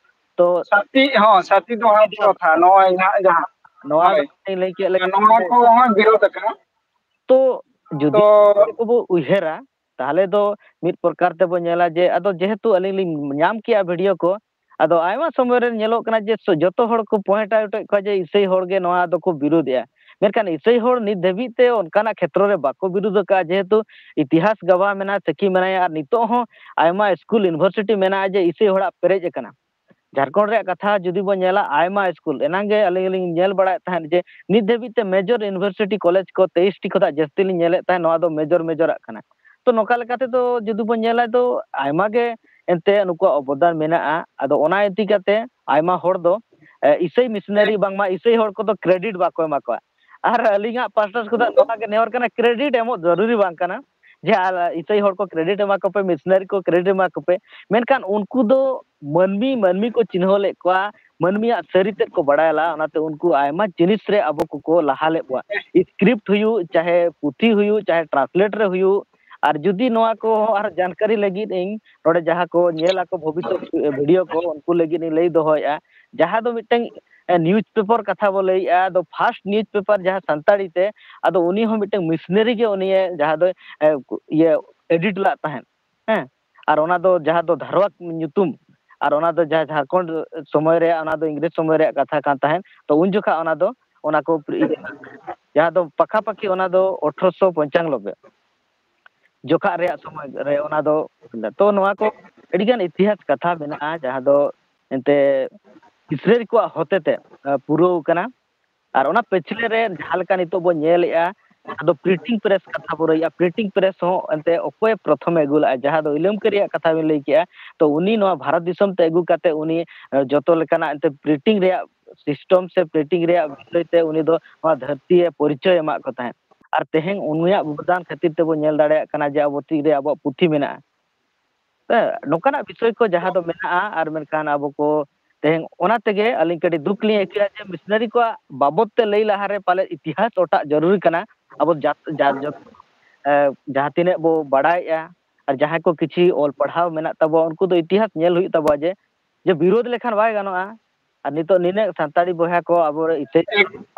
ᱛᱚ ᱥᱟᱛᱤ ᱦᱚᱸ ᱥᱟᱛᱤ ᱫᱚ ᱦᱟᱸᱜ ᱯᱨᱚᱛᱷᱟ ᱱᱚᱜᱼᱚᱭ ᱱᱟᱦᱟᱜ ᱡᱟᱦᱟᱸ ᱱᱚᱣᱟ ᱦᱳᱭ᱾ ᱫᱚ ᱞᱤᱧ ᱞᱟᱹᱭ ᱠᱮᱫ ᱞᱮᱠᱟ ᱱᱚᱣᱟ ᱠᱚ ᱦᱚᱸ ᱵᱤᱨᱳᱫᱷ ᱟᱠᱟᱱᱟ᱾ ᱛᱚ ᱡᱩᱫᱤ ᱛᱚ ᱠᱚᱵᱚ ᱩᱭᱦᱟᱹᱨᱟ, ᱛᱟᱦᱚᱞᱮ ᱫᱚ ᱢᱤᱫ ᱯᱨᱚᱠᱟᱨ ᱛᱮᱵᱚ ᱧᱮᱞᱟ ᱡᱮ ᱟᱫᱚ ᱡᱮᱦᱮᱛᱩ ᱟᱹᱞᱤᱧ ᱞᱤᱧ ᱧᱟᱢ ᱠᱮᱜᱼᱟ ᱵᱷᱤᱰᱤᱭᱳ ᱠᱚ, ᱟᱫᱚ ᱟᱭᱢᱟ ᱥᱚᱢᱚᱭ ᱨᱮ ᱧᱮᱞᱚᱜ ᱠᱟᱱᱟ ᱡᱮ ᱥᱚ- ᱡᱚᱛᱚ ᱦᱚᱲ ᱠᱚ ᱯᱚᱭᱮᱱᱴ ᱟᱣᱩᱴ ᱮᱫ ᱠᱚᱣᱟ ᱡᱮ ᱤᱥᱟᱹᱭ ᱦᱚᱲ ᱜᱮ ᱱᱚᱣᱟ ᱫᱚᱠᱚ ᱵᱤᱨᱳᱫᱷ ᱮᱜᱼᱟ᱾ ᱢᱮᱱᱠᱷᱟᱱ ᱤᱥᱟᱹᱭ ᱦᱚᱲ ᱱᱤᱛ ᱫᱷᱟᱹᱵᱤᱡ ᱛᱮ ᱚᱱᱠᱟᱱᱟᱜ ᱠᱷᱮᱛᱨᱚ ᱨᱮ ᱵᱟᱠᱚ ᱵᱤᱨᱳᱫᱷ ᱟᱠᱟᱫᱼᱟ, ᱡᱮᱦᱮᱛᱩ ᱤᱛᱤᱦᱟᱥ ᱜᱟᱵᱟ ᱢᱮᱱᱟᱜᱼᱟ, ᱥᱟᱹᱠᱷᱤ ᱢᱮᱱᱟᱭᱟ, ᱟᱨ ᱱᱤᱛᱚᱜ ᱦᱚᱸ ᱟᱭᱢᱟ ᱥᱠᱩᱞ ᱤᱭᱩᱱᱤᱵᱷᱟᱨᱥᱤᱴᱤ ᱢᱮᱱᱟᱜᱼᱟ ᱡᱮ ᱤᱥᱟᱹᱭ ᱦᱚᱲᱟᱜ ᱯᱮᱨᱮᱡ ᱟᱠᱟᱱᱟ᱾ ᱡᱷᱟᱲᱠᱷᱚᱸᱰ ᱨᱮᱭᱟᱜ ᱠᱟᱛᱷᱟ ᱡᱩᱫᱤ ᱵᱚᱱ ᱧᱮᱞᱟ, ᱟᱭᱢᱟ ᱥᱠᱩᱞ, ᱮᱱᱟᱝ ᱜᱮ ᱟᱹᱞᱤᱧ ᱞᱤᱧ ᱧᱮᱞ ᱵᱟᱲᱟᱭᱮᱫ ᱛᱟᱦᱮᱸᱫ ᱡᱮ ᱱᱤᱛ ᱫᱷᱟᱹᱵᱤᱡ ᱛᱮ ᱢᱮᱡᱚᱨ ᱤᱭᱩᱱᱤᱵᱷᱟᱨᱥᱤᱴᱤ ᱠᱚᱞᱮᱡᱽ ᱠᱚ ᱛᱮᱭᱤᱥ ᱴᱤ ᱠᱷᱚᱱᱟᱜ ᱡᱟᱹᱥᱛᱤ ᱞᱤᱧ ᱧᱮᱞᱮᱫ ᱛᱟᱦᱮᱸᱫ, ᱱᱚᱣᱟ ᱫᱚ ᱢᱮᱡᱚᱨ ᱢᱮᱡᱚᱨᱟᱜ ᱠᱟᱱᱟ᱾ ᱛᱚ ᱱᱚᱝᱠᱟ ᱞᱮᱠᱟ ᱛᱮᱫᱚ ᱡᱩᱫᱤ ᱵᱚᱱ ᱧᱮᱞᱟ ᱫᱚ ᱟᱭᱢᱟ ᱜᱮ ᱮᱱᱛᱮ ᱱᱩᱠᱩᱣᱟᱜ ᱚᱵᱚᱫᱟᱱ ᱢᱮᱱᱟᱜᱼᱟ᱾ ᱟᱫᱚ ᱚᱱᱟ ᱤᱫᱤ ᱠᱟᱛᱮ ᱟᱭᱢᱟ ᱦᱚᱲ ᱫᱚ ᱮ, ᱤᱥᱟᱹᱭ ᱢᱤᱥᱱᱟᱨᱤ ᱵᱟᱝᱢᱟ ᱤᱥᱟᱹᱭ ᱦᱚᱲ ᱠᱚᱫᱚ ᱠᱨᱮᱰᱤᱴ ᱵᱟᱠᱚ ᱮᱢᱟ ᱠᱚᱣᱟ᱾ ᱟᱨ ᱟᱹᱞᱤᱧᱟᱜ ᱯᱟᱥᱴᱟ ᱠᱷᱚᱱᱟᱜ ᱱᱚᱣᱟ ᱜᱮ ᱱᱮᱦᱚᱨ ᱠᱟᱱᱟ, ᱠᱨᱮᱰᱤᱴ ᱮᱢᱚᱜ ᱡᱟᱹᱨᱩᱨᱤ ᱵᱟᱝ ᱠᱟᱱᱟ ᱡᱮ ᱟᱨ ᱤᱥᱟᱹᱭ ᱦᱚᱲ ᱠᱚ ᱠᱨᱮᱰᱤᱴ ᱮᱢᱟ ᱠᱚᱯᱮ, ᱢᱤᱥᱱᱟᱨᱤ ᱠᱚ ᱠᱨᱮᱰᱤᱴ ᱮᱢᱟ ᱠᱚᱯᱮ, ᱢᱮᱱᱠᱷᱟᱱ ᱩᱱᱠᱩ ᱫᱚ ᱢᱟᱹᱱᱢᱤ ᱢᱟᱹᱱᱢᱤ ᱠᱚ ᱪᱤᱱᱦᱟᱹᱣ ᱞᱮᱫ ᱠᱚᱣᱟ, ᱢᱟᱹᱱᱢᱤᱭᱟᱜ ᱥᱟᱹᱨᱤ ᱛᱮᱫ ᱠᱚ ᱵᱟᱲᱟᱭ ᱞᱟ, ᱚᱱᱟᱛᱮ ᱩᱱᱠᱩ ᱟᱭᱢᱟ ᱡᱤᱱᱤᱥ ᱨᱮ ᱟᱵᱚ ᱠᱚᱠᱚ ᱞᱟᱦᱟ ᱞᱮᱫ ᱵᱚᱱᱟ᱾ ᱥᱠᱨᱤᱯᱴ ᱦᱩᱭᱩᱜ, ᱪᱟᱦᱮ ᱯᱩᱛᱷᱤ ᱦᱩᱭᱩᱜ, ᱪᱟᱦᱮ ᱴᱨᱟᱱᱥᱞᱮᱴ ᱨᱮ ᱦᱩᱭᱩᱜ, ᱟᱨ ᱡᱩᱫᱤ ᱱᱚᱣᱟ ᱠᱚ ᱟᱨ ᱡᱟᱱᱠᱟᱨᱤ ᱞᱟᱹᱜᱤᱫ ᱤᱧ ᱱᱚᱰᱮ ᱡᱟᱦᱟᱸ ᱠᱚ ᱧᱮᱞ ᱟᱠᱚ ᱵᱷᱚᱵᱤᱥᱥᱚᱛ ᱵᱷᱤᱰᱤᱭᱳ ᱠᱚ, ᱩᱱᱠᱩ ᱞᱟᱹᱜᱤᱫ ᱤᱧ ᱞᱟᱹᱭ ᱫᱚᱦᱚᱭᱮᱫᱼᱟ, ᱡᱟᱦᱟᱸ ᱫᱚ ᱢᱤᱫᱴᱟᱝ ᱱᱤᱭᱩᱡᱽ ᱯᱮᱯᱟᱨ ᱠᱟᱛᱷᱟ ᱵᱚ ᱞᱟᱹᱭᱮᱫᱼᱟ, ᱟᱫᱚ ᱯᱷᱟᱥᱴ ᱱᱤᱭᱩᱡᱽ ᱯᱮᱯᱟᱨ ᱡᱟᱦᱟᱸ ᱥᱟᱱᱛᱟᱲᱤ ᱛᱮ, ᱟᱫᱚ ᱩᱱᱤ ᱦᱚᱸ ᱢᱤᱫᱴᱟᱝ ᱢᱤᱥᱱᱟᱨᱤ ᱜᱮ ᱩᱱᱤᱭᱮ ᱡᱟᱦᱟᱸ ᱫᱚ ᱮ, ᱤᱭᱟᱹ ᱮᱰᱤᱴ ᱞᱟᱜ ᱛᱟᱦᱮᱸᱫ᱾ ᱦᱮᱸ, ᱟᱨ ᱚᱱᱟ ᱫᱚ ᱡᱟᱦᱟᱸ ᱫᱚ ᱫᱷᱟᱨᱣᱟᱠ ᱧᱩᱛᱩᱢ, ᱟᱨ ᱚᱱᱟ ᱫᱚ ᱡᱟᱦᱟᱸ ᱡᱷᱟᱲᱠᱷᱚᱸᱰ ᱥᱚᱢᱚᱭ ᱨᱮᱭᱟᱜ, ᱚᱱᱟ ᱫᱚ ᱤᱝᱨᱮᱡᱽ ᱥᱚᱢᱚᱭ ᱨᱮᱭᱟᱜ ᱠᱟᱛᱷᱟ ᱠᱟᱱ ᱛᱟᱦᱮᱸᱫ᱾ ᱛᱚ ᱩᱱ ᱡᱚᱠᱷᱟ ᱚᱱᱟ ᱫᱚ, ᱚᱱᱟ ᱠᱚ ᱯᱨᱤ-, ᱡᱟᱦᱟᱸ ᱫᱚ ᱯᱟᱠᱷᱟᱯᱟᱠᱷᱤ ᱚᱱᱟ ᱫᱚ ᱟᱴᱷᱨᱚᱥᱚ ᱯᱚᱧᱪᱟᱱᱱᱚᱵᱵᱳᱭ ᱡᱚᱠᱷᱟ ᱨᱮᱭᱟᱜ ᱥᱚᱢᱚᱭ ᱨᱮ ᱚᱱᱟ ᱫᱚ᱾ ᱛᱚ ᱱᱚᱣᱟ ᱠᱚ ᱟᱹᱰᱤᱜᱟᱱ ᱤᱛᱤᱦᱟᱥ ᱠᱟᱛᱷᱟ ᱢᱮᱱᱟᱜᱼᱟ, ᱡᱟᱦᱟᱸ ᱫᱚ ᱮᱱᱛᱮ ᱤᱥᱨᱟᱹᱭᱞ ᱠᱚᱣᱟᱜ ᱦᱚᱛᱮᱛᱮ, ᱟ, ᱯᱩᱨᱟᱹᱣ ᱠᱟᱱᱟ᱾ ᱟᱨ ᱚᱱᱟ ᱯᱟᱹᱪᱷᱞᱟᱹ ᱨᱮ ᱡᱟᱦᱟᱸ ᱞᱮᱠᱟ ᱱᱤᱛᱚᱜ ᱵᱚᱱ ᱧᱮᱞᱮᱜᱼᱟ, ᱟᱫᱚ ᱯᱨᱤᱱᱴᱤᱝ ᱯᱨᱮᱥ ᱠᱟᱛᱷᱟ ᱵᱚ ᱞᱟᱹᱭᱮᱜᱼᱟ, ᱯᱨᱤᱱᱴᱤᱝ ᱯᱨᱮᱥ ᱦᱚᱸ ᱮᱱᱛᱮ ᱚᱠᱚᱭᱮ ᱯᱨᱚᱛᱷᱚᱢᱮ ᱟᱹᱜᱩ ᱞᱟᱜᱼᱟ, ᱡᱟᱦᱟᱸ ᱫᱚ ᱤᱞᱟᱹᱢᱠᱟᱹ ᱨᱮᱭᱟᱜ ᱠᱟᱛᱷᱟ ᱵᱤᱱ ᱞᱟᱹᱭ ᱠᱮᱜᱼᱟ, ᱛᱚ ᱩᱱᱤ ᱱᱚᱣᱟ ᱵᱷᱟᱨᱚᱛ ᱫᱤᱥᱚᱢ ᱛᱮ ᱟᱹᱜᱩ ᱠᱟᱛᱮ ᱩᱱᱤ, ᱮ, ᱡᱚᱛᱚ ᱞᱮᱠᱟᱱᱟᱜ ᱮᱱᱛᱮ ᱯᱨᱤᱱᱴᱤᱝ ᱨᱮᱭᱟᱜ ᱥᱤᱥᱴᱚᱢ ᱥᱮ ᱯᱨᱤᱱᱴᱤᱝ ᱨᱮᱭᱟᱜ ᱵᱤᱥᱚᱭ ᱛᱮ ᱩᱱᱤ ᱫᱚ ᱱᱚᱣᱟ ᱫᱷᱟᱹᱨᱛᱤ ᱮ ᱯᱚᱨᱤᱪᱚᱭ ᱮᱢᱟᱜ ᱠᱚ ᱛᱟᱦᱮᱸᱫ᱾ ᱟᱨ ᱛᱮᱦᱮᱧ ᱩᱱᱤᱭᱟᱜ ᱚᱵᱚᱫᱟᱱ ᱠᱷᱟᱹᱛᱤᱨ ᱛᱮᱵᱚ ᱧᱮᱞ ᱫᱟᱲᱮᱭᱟᱜ ᱠᱟᱱᱟ ᱡᱮ ᱟᱵᱚ ᱛᱤᱨᱮ ᱟᱵᱚᱣᱟᱜ ᱯᱩᱛᱷᱤ ᱢᱮᱱᱟᱜᱼᱟ᱾ ᱦᱮᱸ, ᱱᱚᱝᱠᱟᱱᱟᱜ ᱵᱤᱥᱚᱭ ᱠᱚ ᱡᱟᱦᱟᱸ ᱫᱚ ᱢᱮᱱᱟᱜᱼᱟ, ᱟᱨ ᱢᱮᱱᱠᱷᱟᱱ ᱟᱵᱚ ᱠᱚ ᱛᱮᱦᱮᱧ ᱚᱱᱟ ᱛᱮᱜᱮ ᱟᱹᱞᱤᱧ ᱠᱟᱹᱴᱤᱡ ᱫᱩᱠ ᱞᱤᱧ ᱟᱹᱭᱠᱟᱹᱣᱟ ᱡᱮ ᱢᱤᱥᱱᱟᱨᱤ ᱠᱚᱣᱟᱜ ᱵᱟᱵᱚᱛ ᱛᱮ ᱞᱟᱹᱭ ᱞᱟᱦᱟᱨᱮ ᱯᱟᱞᱮ ᱤᱛᱤᱦᱟᱥ ᱚᱴᱟᱜ ᱡᱟᱹᱨᱩᱨᱤ ᱠᱟᱱᱟ᱾ ᱟᱵᱚ ᱡᱟᱛ-, ᱡᱟ-, ᱡᱚᱛ-, ᱮ, ᱡᱟᱦᱟᱸ ᱛᱤᱱᱟᱹᱜ ᱵᱚ ᱵᱟᱲᱟᱭᱮᱜᱼᱟ ᱟᱨ ᱡᱟᱦᱟᱸᱭ ᱠᱚ ᱠᱤᱪᱷᱤ ᱚᱞ ᱯᱟᱲᱦᱟᱣ ᱢᱮᱱᱟᱜ ᱛᱟᱵᱚᱣᱟ, ᱩᱱᱠᱩ ᱫᱚ ᱤᱛᱤᱦᱟᱥ ᱧᱮᱞ ᱦᱩᱭᱩᱜ ᱛᱟᱵᱚᱣᱟ ᱡᱮ, ᱡᱮ ᱵᱤᱨᱳᱫᱷ ᱞᱮᱠᱷᱟᱱ ᱵᱟᱭ ᱜᱟᱱᱚᱜᱼᱟ᱾ ᱟᱨ ᱱᱤᱛᱚᱜ ᱱᱤᱱᱟᱹᱜ ᱥᱟᱱᱛᱟᱲᱤ ᱵᱚᱭᱦᱟ ᱠᱚ ᱟᱵᱚ ᱤᱛᱟᱹ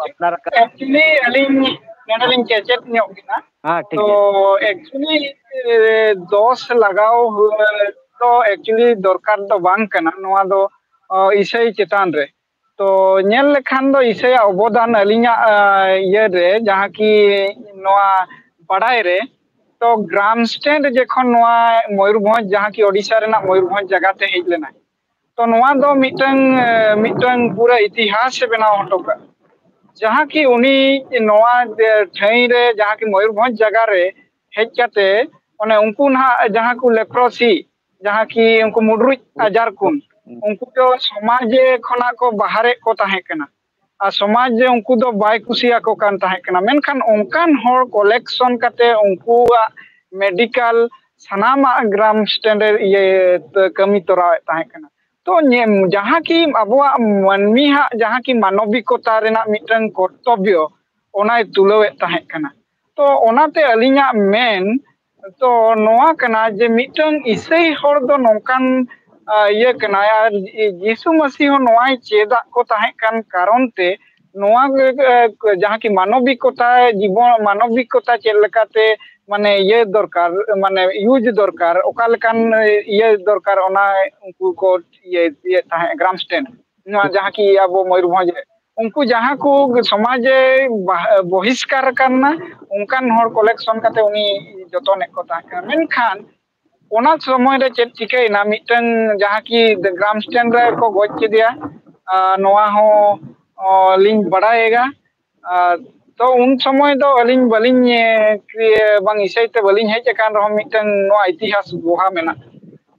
ᱟᱯᱱᱟᱨ ᱟᱠᱟᱫ᱾ Actually, ᱟᱹᱞᱤᱧ ᱱᱚᱰᱮ ᱞᱤᱧ ᱠᱮᱪᱮᱫ ᱧᱚᱜ ᱠᱟᱱᱟ᱾ ᱦᱮᱸ, ᱴᱷᱤᱠ ᱛᱚ, ᱜᱮᱭᱟ᱾ Actually, ᱮ, ᱫᱚᱥ ᱞᱟᱜᱟᱣ ᱦᱩ-, ᱫᱚ actually ᱫᱚᱨᱠᱟᱨ ᱫᱚ ᱵᱟᱝ ᱠᱟᱱᱟ᱾ ᱱᱚᱣᱟ ᱫᱚ, ᱚ, ᱤᱥᱟᱹᱭ ᱪᱮᱛᱟᱱ ᱨᱮ᱾ ᱛᱚ, ᱧᱮᱞ ᱞᱮᱠᱷᱟᱱ ᱫᱚ ᱤᱥᱟᱹᱭᱟᱜ ᱚᱵᱚᱫᱟᱱ ᱟᱹᱞᱤᱧᱟᱜ, ᱟ, ᱤᱭᱟᱹ ᱨᱮ, ᱡᱟᱦᱟᱸ ᱠᱤ ᱱᱚᱣᱟ ᱵᱟᱰᱟᱭ ᱨᱮ, ᱛᱚ, ᱜᱨᱟᱢᱥᱴᱮᱱ ᱡᱚᱠᱷᱚᱱ ᱱᱚᱣᱟ ᱢᱚᱭᱩᱨᱵᱷᱚᱸᱡᱽ, ᱡᱟᱦᱟᱸ ᱠᱤ ᱳᱰᱤᱥᱟ ᱨᱮᱱᱟᱜ ᱢᱚᱭᱩᱨᱵᱷᱚᱸᱡᱽ ᱡᱟᱭᱜᱟ ᱛᱮ ᱦᱮᱡ ᱞᱮᱱᱟᱭ, ᱛᱚ ᱱᱚᱣᱟ ᱫᱚ ᱢᱤᱫᱴᱟᱝ, ᱮ, ᱢᱤᱫᱴᱟᱝ ᱯᱩᱨᱟᱹ ᱤᱛᱤᱦᱟᱥ ᱮ ᱵᱮᱱᱟᱣ ᱦᱚᱴᱚ ᱠᱟᱜᱼᱟ᱾ ᱡᱟᱦᱟᱸ ᱠᱤ ᱩᱱᱤ ᱱᱚᱣᱟ, ᱮ, ᱴᱷᱟᱹᱭ ᱨᱮ, ᱡᱟᱦᱟᱸ ᱠᱤ ᱢᱚᱭᱩᱨᱵᱷᱚᱸᱡᱽ ᱡᱟᱭᱜᱟ ᱨᱮ ᱦᱮᱡ ᱠᱟᱛᱮ, ᱚᱱᱮ ᱩᱱᱠᱩ ᱱᱟᱦᱟᱜ ᱡᱟᱦᱟᱸ ᱠᱚ ᱞᱮᱯᱨᱚᱥᱤ, ᱡᱟᱦᱟᱸ ᱠᱤ ᱩᱱᱠᱩ ᱢᱩᱰᱨᱩᱡ ᱟᱡᱟᱨ ᱠᱚ, ᱩᱱᱠᱩ ᱫᱚ ᱥᱚᱢᱟᱡᱽ ᱠᱷᱚᱱᱟᱜ ᱠᱚ ᱵᱟᱦᱟᱨᱮᱫ ᱠᱚ ᱛᱟᱦᱮᱸ ᱠᱟᱱᱟ᱾ ᱟᱨ ᱥᱚᱢᱟᱡᱽ ᱡᱮ ᱩᱱᱠᱩ ᱫᱚ ᱵᱟᱭ ᱠᱩᱥᱤᱭᱟᱠᱚ ᱠᱟᱱ ᱛᱟᱦᱮᱸ ᱠᱟᱱᱟ, ᱢᱮᱱᱠᱷᱟᱱ ᱚᱱᱠᱟᱱ ᱦᱚᱲ ᱠᱚᱞᱮᱠᱥᱚᱱ ᱠᱟᱛᱮ ᱩᱱᱠᱩᱣᱟᱜ ᱢᱮᱰᱤᱠᱟᱞ ᱥᱟᱱᱟᱢᱟᱜ ᱜᱨᱟᱢ ᱥᱴᱮᱱᱰ ᱤᱭᱟᱹ ᱠᱟᱹᱢᱤ ᱛᱚᱨᱟᱣᱮᱫ ᱛᱟᱦᱮᱸ ᱠᱟᱱᱟ᱾ ᱛᱚ ᱧᱮ-, ᱡᱟᱦᱟᱸ ᱠᱤ ᱟᱵᱚᱣᱟᱜ ᱢᱟᱹᱱᱢᱤ ᱦᱟᱜ ᱡᱟᱦᱟᱸ ᱠᱤ ᱢᱟᱱᱚᱵᱤᱠᱚᱛᱟ ᱨᱮᱱᱟᱜ ᱢᱤᱫᱴᱟᱝ ᱠᱚᱨᱛᱚᱵᱵᱚ, ᱚᱱᱟᱭ ᱛᱩᱞᱟᱹᱣᱮᱫ ᱛᱟᱦᱮᱸ ᱠᱟᱱᱟ᱾ ᱛᱚ ᱚᱱᱟᱛᱮ ᱟᱹᱞᱤᱧᱟᱜ ᱢᱮᱱ ᱛᱚ ᱱᱚᱣᱟ ᱠᱟᱱᱟ ᱡᱮ ᱢᱤᱫᱴᱟᱝ ᱤᱥᱟᱹᱭ ᱦᱚᱲ ᱫᱚ ᱱᱚᱝᱠᱟᱱ ᱤᱭᱟᱹ ᱠᱟᱱᱟᱭ, ᱟᱨ ᱡᱤᱥᱩ ᱢᱟᱹᱥᱤ ᱦᱚᱸ ᱱᱚᱣᱟᱭ ᱪᱮᱫᱟᱜ ᱠᱚ ᱛᱟᱦᱮᱸ ᱠᱟᱱ ᱠᱟᱨᱚᱱ ᱛᱮ ᱱᱚᱣᱟ ᱡᱟᱦᱟᱸ ᱠᱤ ᱢᱟᱱᱚᱵᱤᱠᱚᱛᱟ, ᱡᱤᱵᱚᱱ ᱢᱟᱱᱚᱵᱤᱠᱚᱛᱟ ᱪᱮᱫ ᱞᱮᱠᱟᱛᱮ ᱢᱟᱱᱮ ᱤᱭᱟᱹ ᱫᱚᱨᱠᱟᱨ, ᱢᱟᱱᱮ ᱤᱭᱩᱡᱽ ᱫᱚᱨᱠᱟᱨ, ᱚᱠᱟ ᱞᱮᱠᱟᱱ ᱤᱭᱟᱹ ᱫᱚᱨᱠᱟᱨ, ᱚᱱᱟ ᱩᱱᱠᱩ ᱠᱚ ᱤᱭᱟᱹ ᱤᱭᱟᱹ ᱛᱟᱦᱮᱸᱫ, ᱜᱨᱟᱢᱥᱴᱮᱱ, ᱱᱚᱣᱟ ᱡᱟᱦᱟᱸ ᱠᱤ ᱟᱵᱚ ᱢᱚᱭᱩᱨᱵᱷᱚᱸᱡᱽ ᱨᱮ ᱩᱱᱠᱩ ᱡᱟᱦᱟᱸ ᱠᱚ ᱥᱚᱢᱟᱡᱮ ᱵᱚᱦᱤᱥᱠᱟᱨ ᱟᱠᱟᱱᱟ, ᱚᱱᱠᱟᱱ ᱦᱚᱲ ᱠᱚᱞᱮᱠᱥᱚᱱ ᱠᱟᱛᱮ ᱩᱱᱤ ᱡᱚᱛᱚᱱᱮᱫ ᱠᱚ ᱛᱟᱦᱮᱸ ᱠᱟᱱᱟ᱾ ᱢᱮᱱᱠᱷᱟᱱ ᱚᱱᱟ ᱥᱚᱢᱚᱭ ᱨᱮ ᱪᱮᱫ ᱪᱤᱠᱟᱹᱭᱮᱱᱟ, ᱢᱤᱫᱴᱟᱝ ᱡᱟᱦᱟᱸ ᱠᱤ ᱜᱨᱟᱢᱥᱴᱮᱱ ᱨᱮ ᱠᱚ ᱜᱚᱡ ᱠᱮᱫᱮᱭᱟ, ᱱᱚᱣᱟ ᱦᱚᱸ ᱞᱤᱧ ᱵᱟᱲᱟᱭᱮᱫᱟ᱾ ᱛᱚ ᱩᱱ ᱥᱚᱢᱚᱭ ᱫᱚ ᱟᱹᱞᱤᱧ ᱵᱟᱹᱞᱤᱧ ᱵᱟᱝ ᱤᱥᱟᱹᱭ ᱛᱮ ᱵᱟᱹᱞᱤᱧ ᱦᱮᱡ ᱟᱠᱟᱱ ᱨᱮᱦᱚᱸ ᱢᱤᱫᱴᱟᱝ ᱱᱚᱣᱟ ᱤᱛᱤᱦᱟᱥ ᱜᱩᱦᱟ ᱢᱮᱱᱟᱜᱼᱟ᱾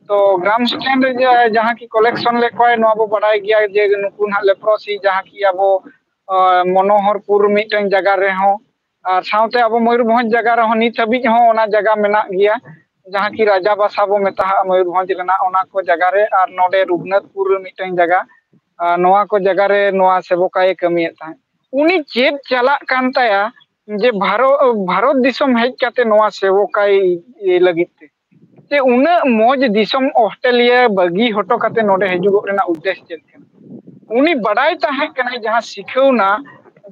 ᱛᱚ ᱜᱨᱟᱢᱥᱴᱮᱱ ᱨᱮ ᱡᱟᱦᱟᱸ ᱠᱤ ᱠᱚᱞᱮᱠᱥᱚᱱ ᱞᱮᱫ ᱠᱚᱣᱟᱭ, ᱱᱚᱣᱟ ᱵᱚ ᱵᱟᱲᱟᱭ ᱜᱮᱭᱟ ᱡᱮ ᱱᱩᱠᱩ ᱱᱟᱦᱟᱜ ᱞᱮᱯᱨᱚᱥᱤ ᱡᱟᱦᱟᱸ ᱠᱤ ᱟᱵᱚ ᱢᱚᱱᱳᱦᱚᱨᱯᱩᱨ ᱢᱤᱫᱴᱟᱝ ᱡᱟᱭᱜᱟ ᱨᱮᱦᱚᱸ, ᱟᱨ ᱥᱟᱶᱛᱮ ᱟᱵᱚ ᱢᱚᱭᱩᱨᱵᱷᱚᱸᱡᱽ ᱡᱟᱭᱜᱟ ᱨᱮᱦᱚᱸ ᱱᱤᱛ ᱦᱟᱹᱵᱤᱡ ᱦᱚᱸ ᱚᱱᱟ ᱡᱟᱭᱜᱟ ᱢᱮᱱᱟᱜ ᱜᱮᱭᱟ, ᱡᱟᱦᱟᱸ ᱠᱤ ᱨᱟᱡᱟ ᱵᱟᱥᱟ ᱵᱚ ᱢᱮᱛᱟᱜᱼᱟ ᱢᱚᱭᱩᱨᱵᱷᱚᱸᱡᱽ ᱨᱮᱱᱟᱜ, ᱚᱱᱟ ᱠᱚ ᱡᱟᱭᱜᱟ ᱨᱮ, ᱟᱨ ᱱᱚᱰᱮ ᱨᱩᱜᱷᱩᱱᱟᱛᱷᱯᱩᱨ ᱨᱮ ᱢᱤᱫᱴᱟᱝ ᱡᱟᱭᱜᱟ, ᱟᱨ ᱱᱚᱣᱟ ᱠᱚ ᱡᱟᱭᱜᱟ ᱨᱮ ᱱᱚᱣᱟ ᱥᱮᱵᱚᱠᱟᱭᱮ ᱠᱟᱹᱢᱤᱭᱮᱫ ᱛᱟᱦᱮᱸᱫ᱾ ᱩᱱᱤ ᱪᱮᱫ ᱪᱟᱞᱟᱜ ᱠᱟᱱ ᱛᱟᱭᱟ ᱡᱮ ᱵᱷᱟᱨᱚ-, ᱵᱷᱟᱨᱚᱛ ᱫᱤᱥᱚᱢ ᱦᱮᱡ ᱠᱟᱛᱮ ᱱᱚᱣᱟ ᱥᱮᱵᱚᱠᱟᱭ ᱞᱟᱹᱜᱤᱫ ᱛᱮ, ᱡᱮ ᱩᱱᱟᱹᱜ ᱢᱚᱡᱽ ᱫᱤᱥᱚᱢ ᱚᱥᱴᱨᱮᱞᱤᱭᱟ ᱵᱟᱹᱜᱤ ᱦᱚᱴᱚ ᱠᱟᱛᱮ ᱱᱚᱰᱮ ᱦᱤᱡᱩᱜᱚᱜ ᱨᱮᱱᱟᱜ ᱩᱫᱽᱫᱮᱥ ᱪᱮᱫ ᱠᱟᱱᱟ? ᱩᱱᱤ ᱵᱟᱰᱟᱭ ᱛᱟᱦᱮᱸ ᱠᱟᱱᱟᱭ ᱡᱟᱦᱟᱸ ᱥᱤᱠᱷᱟᱹᱣᱱᱟ,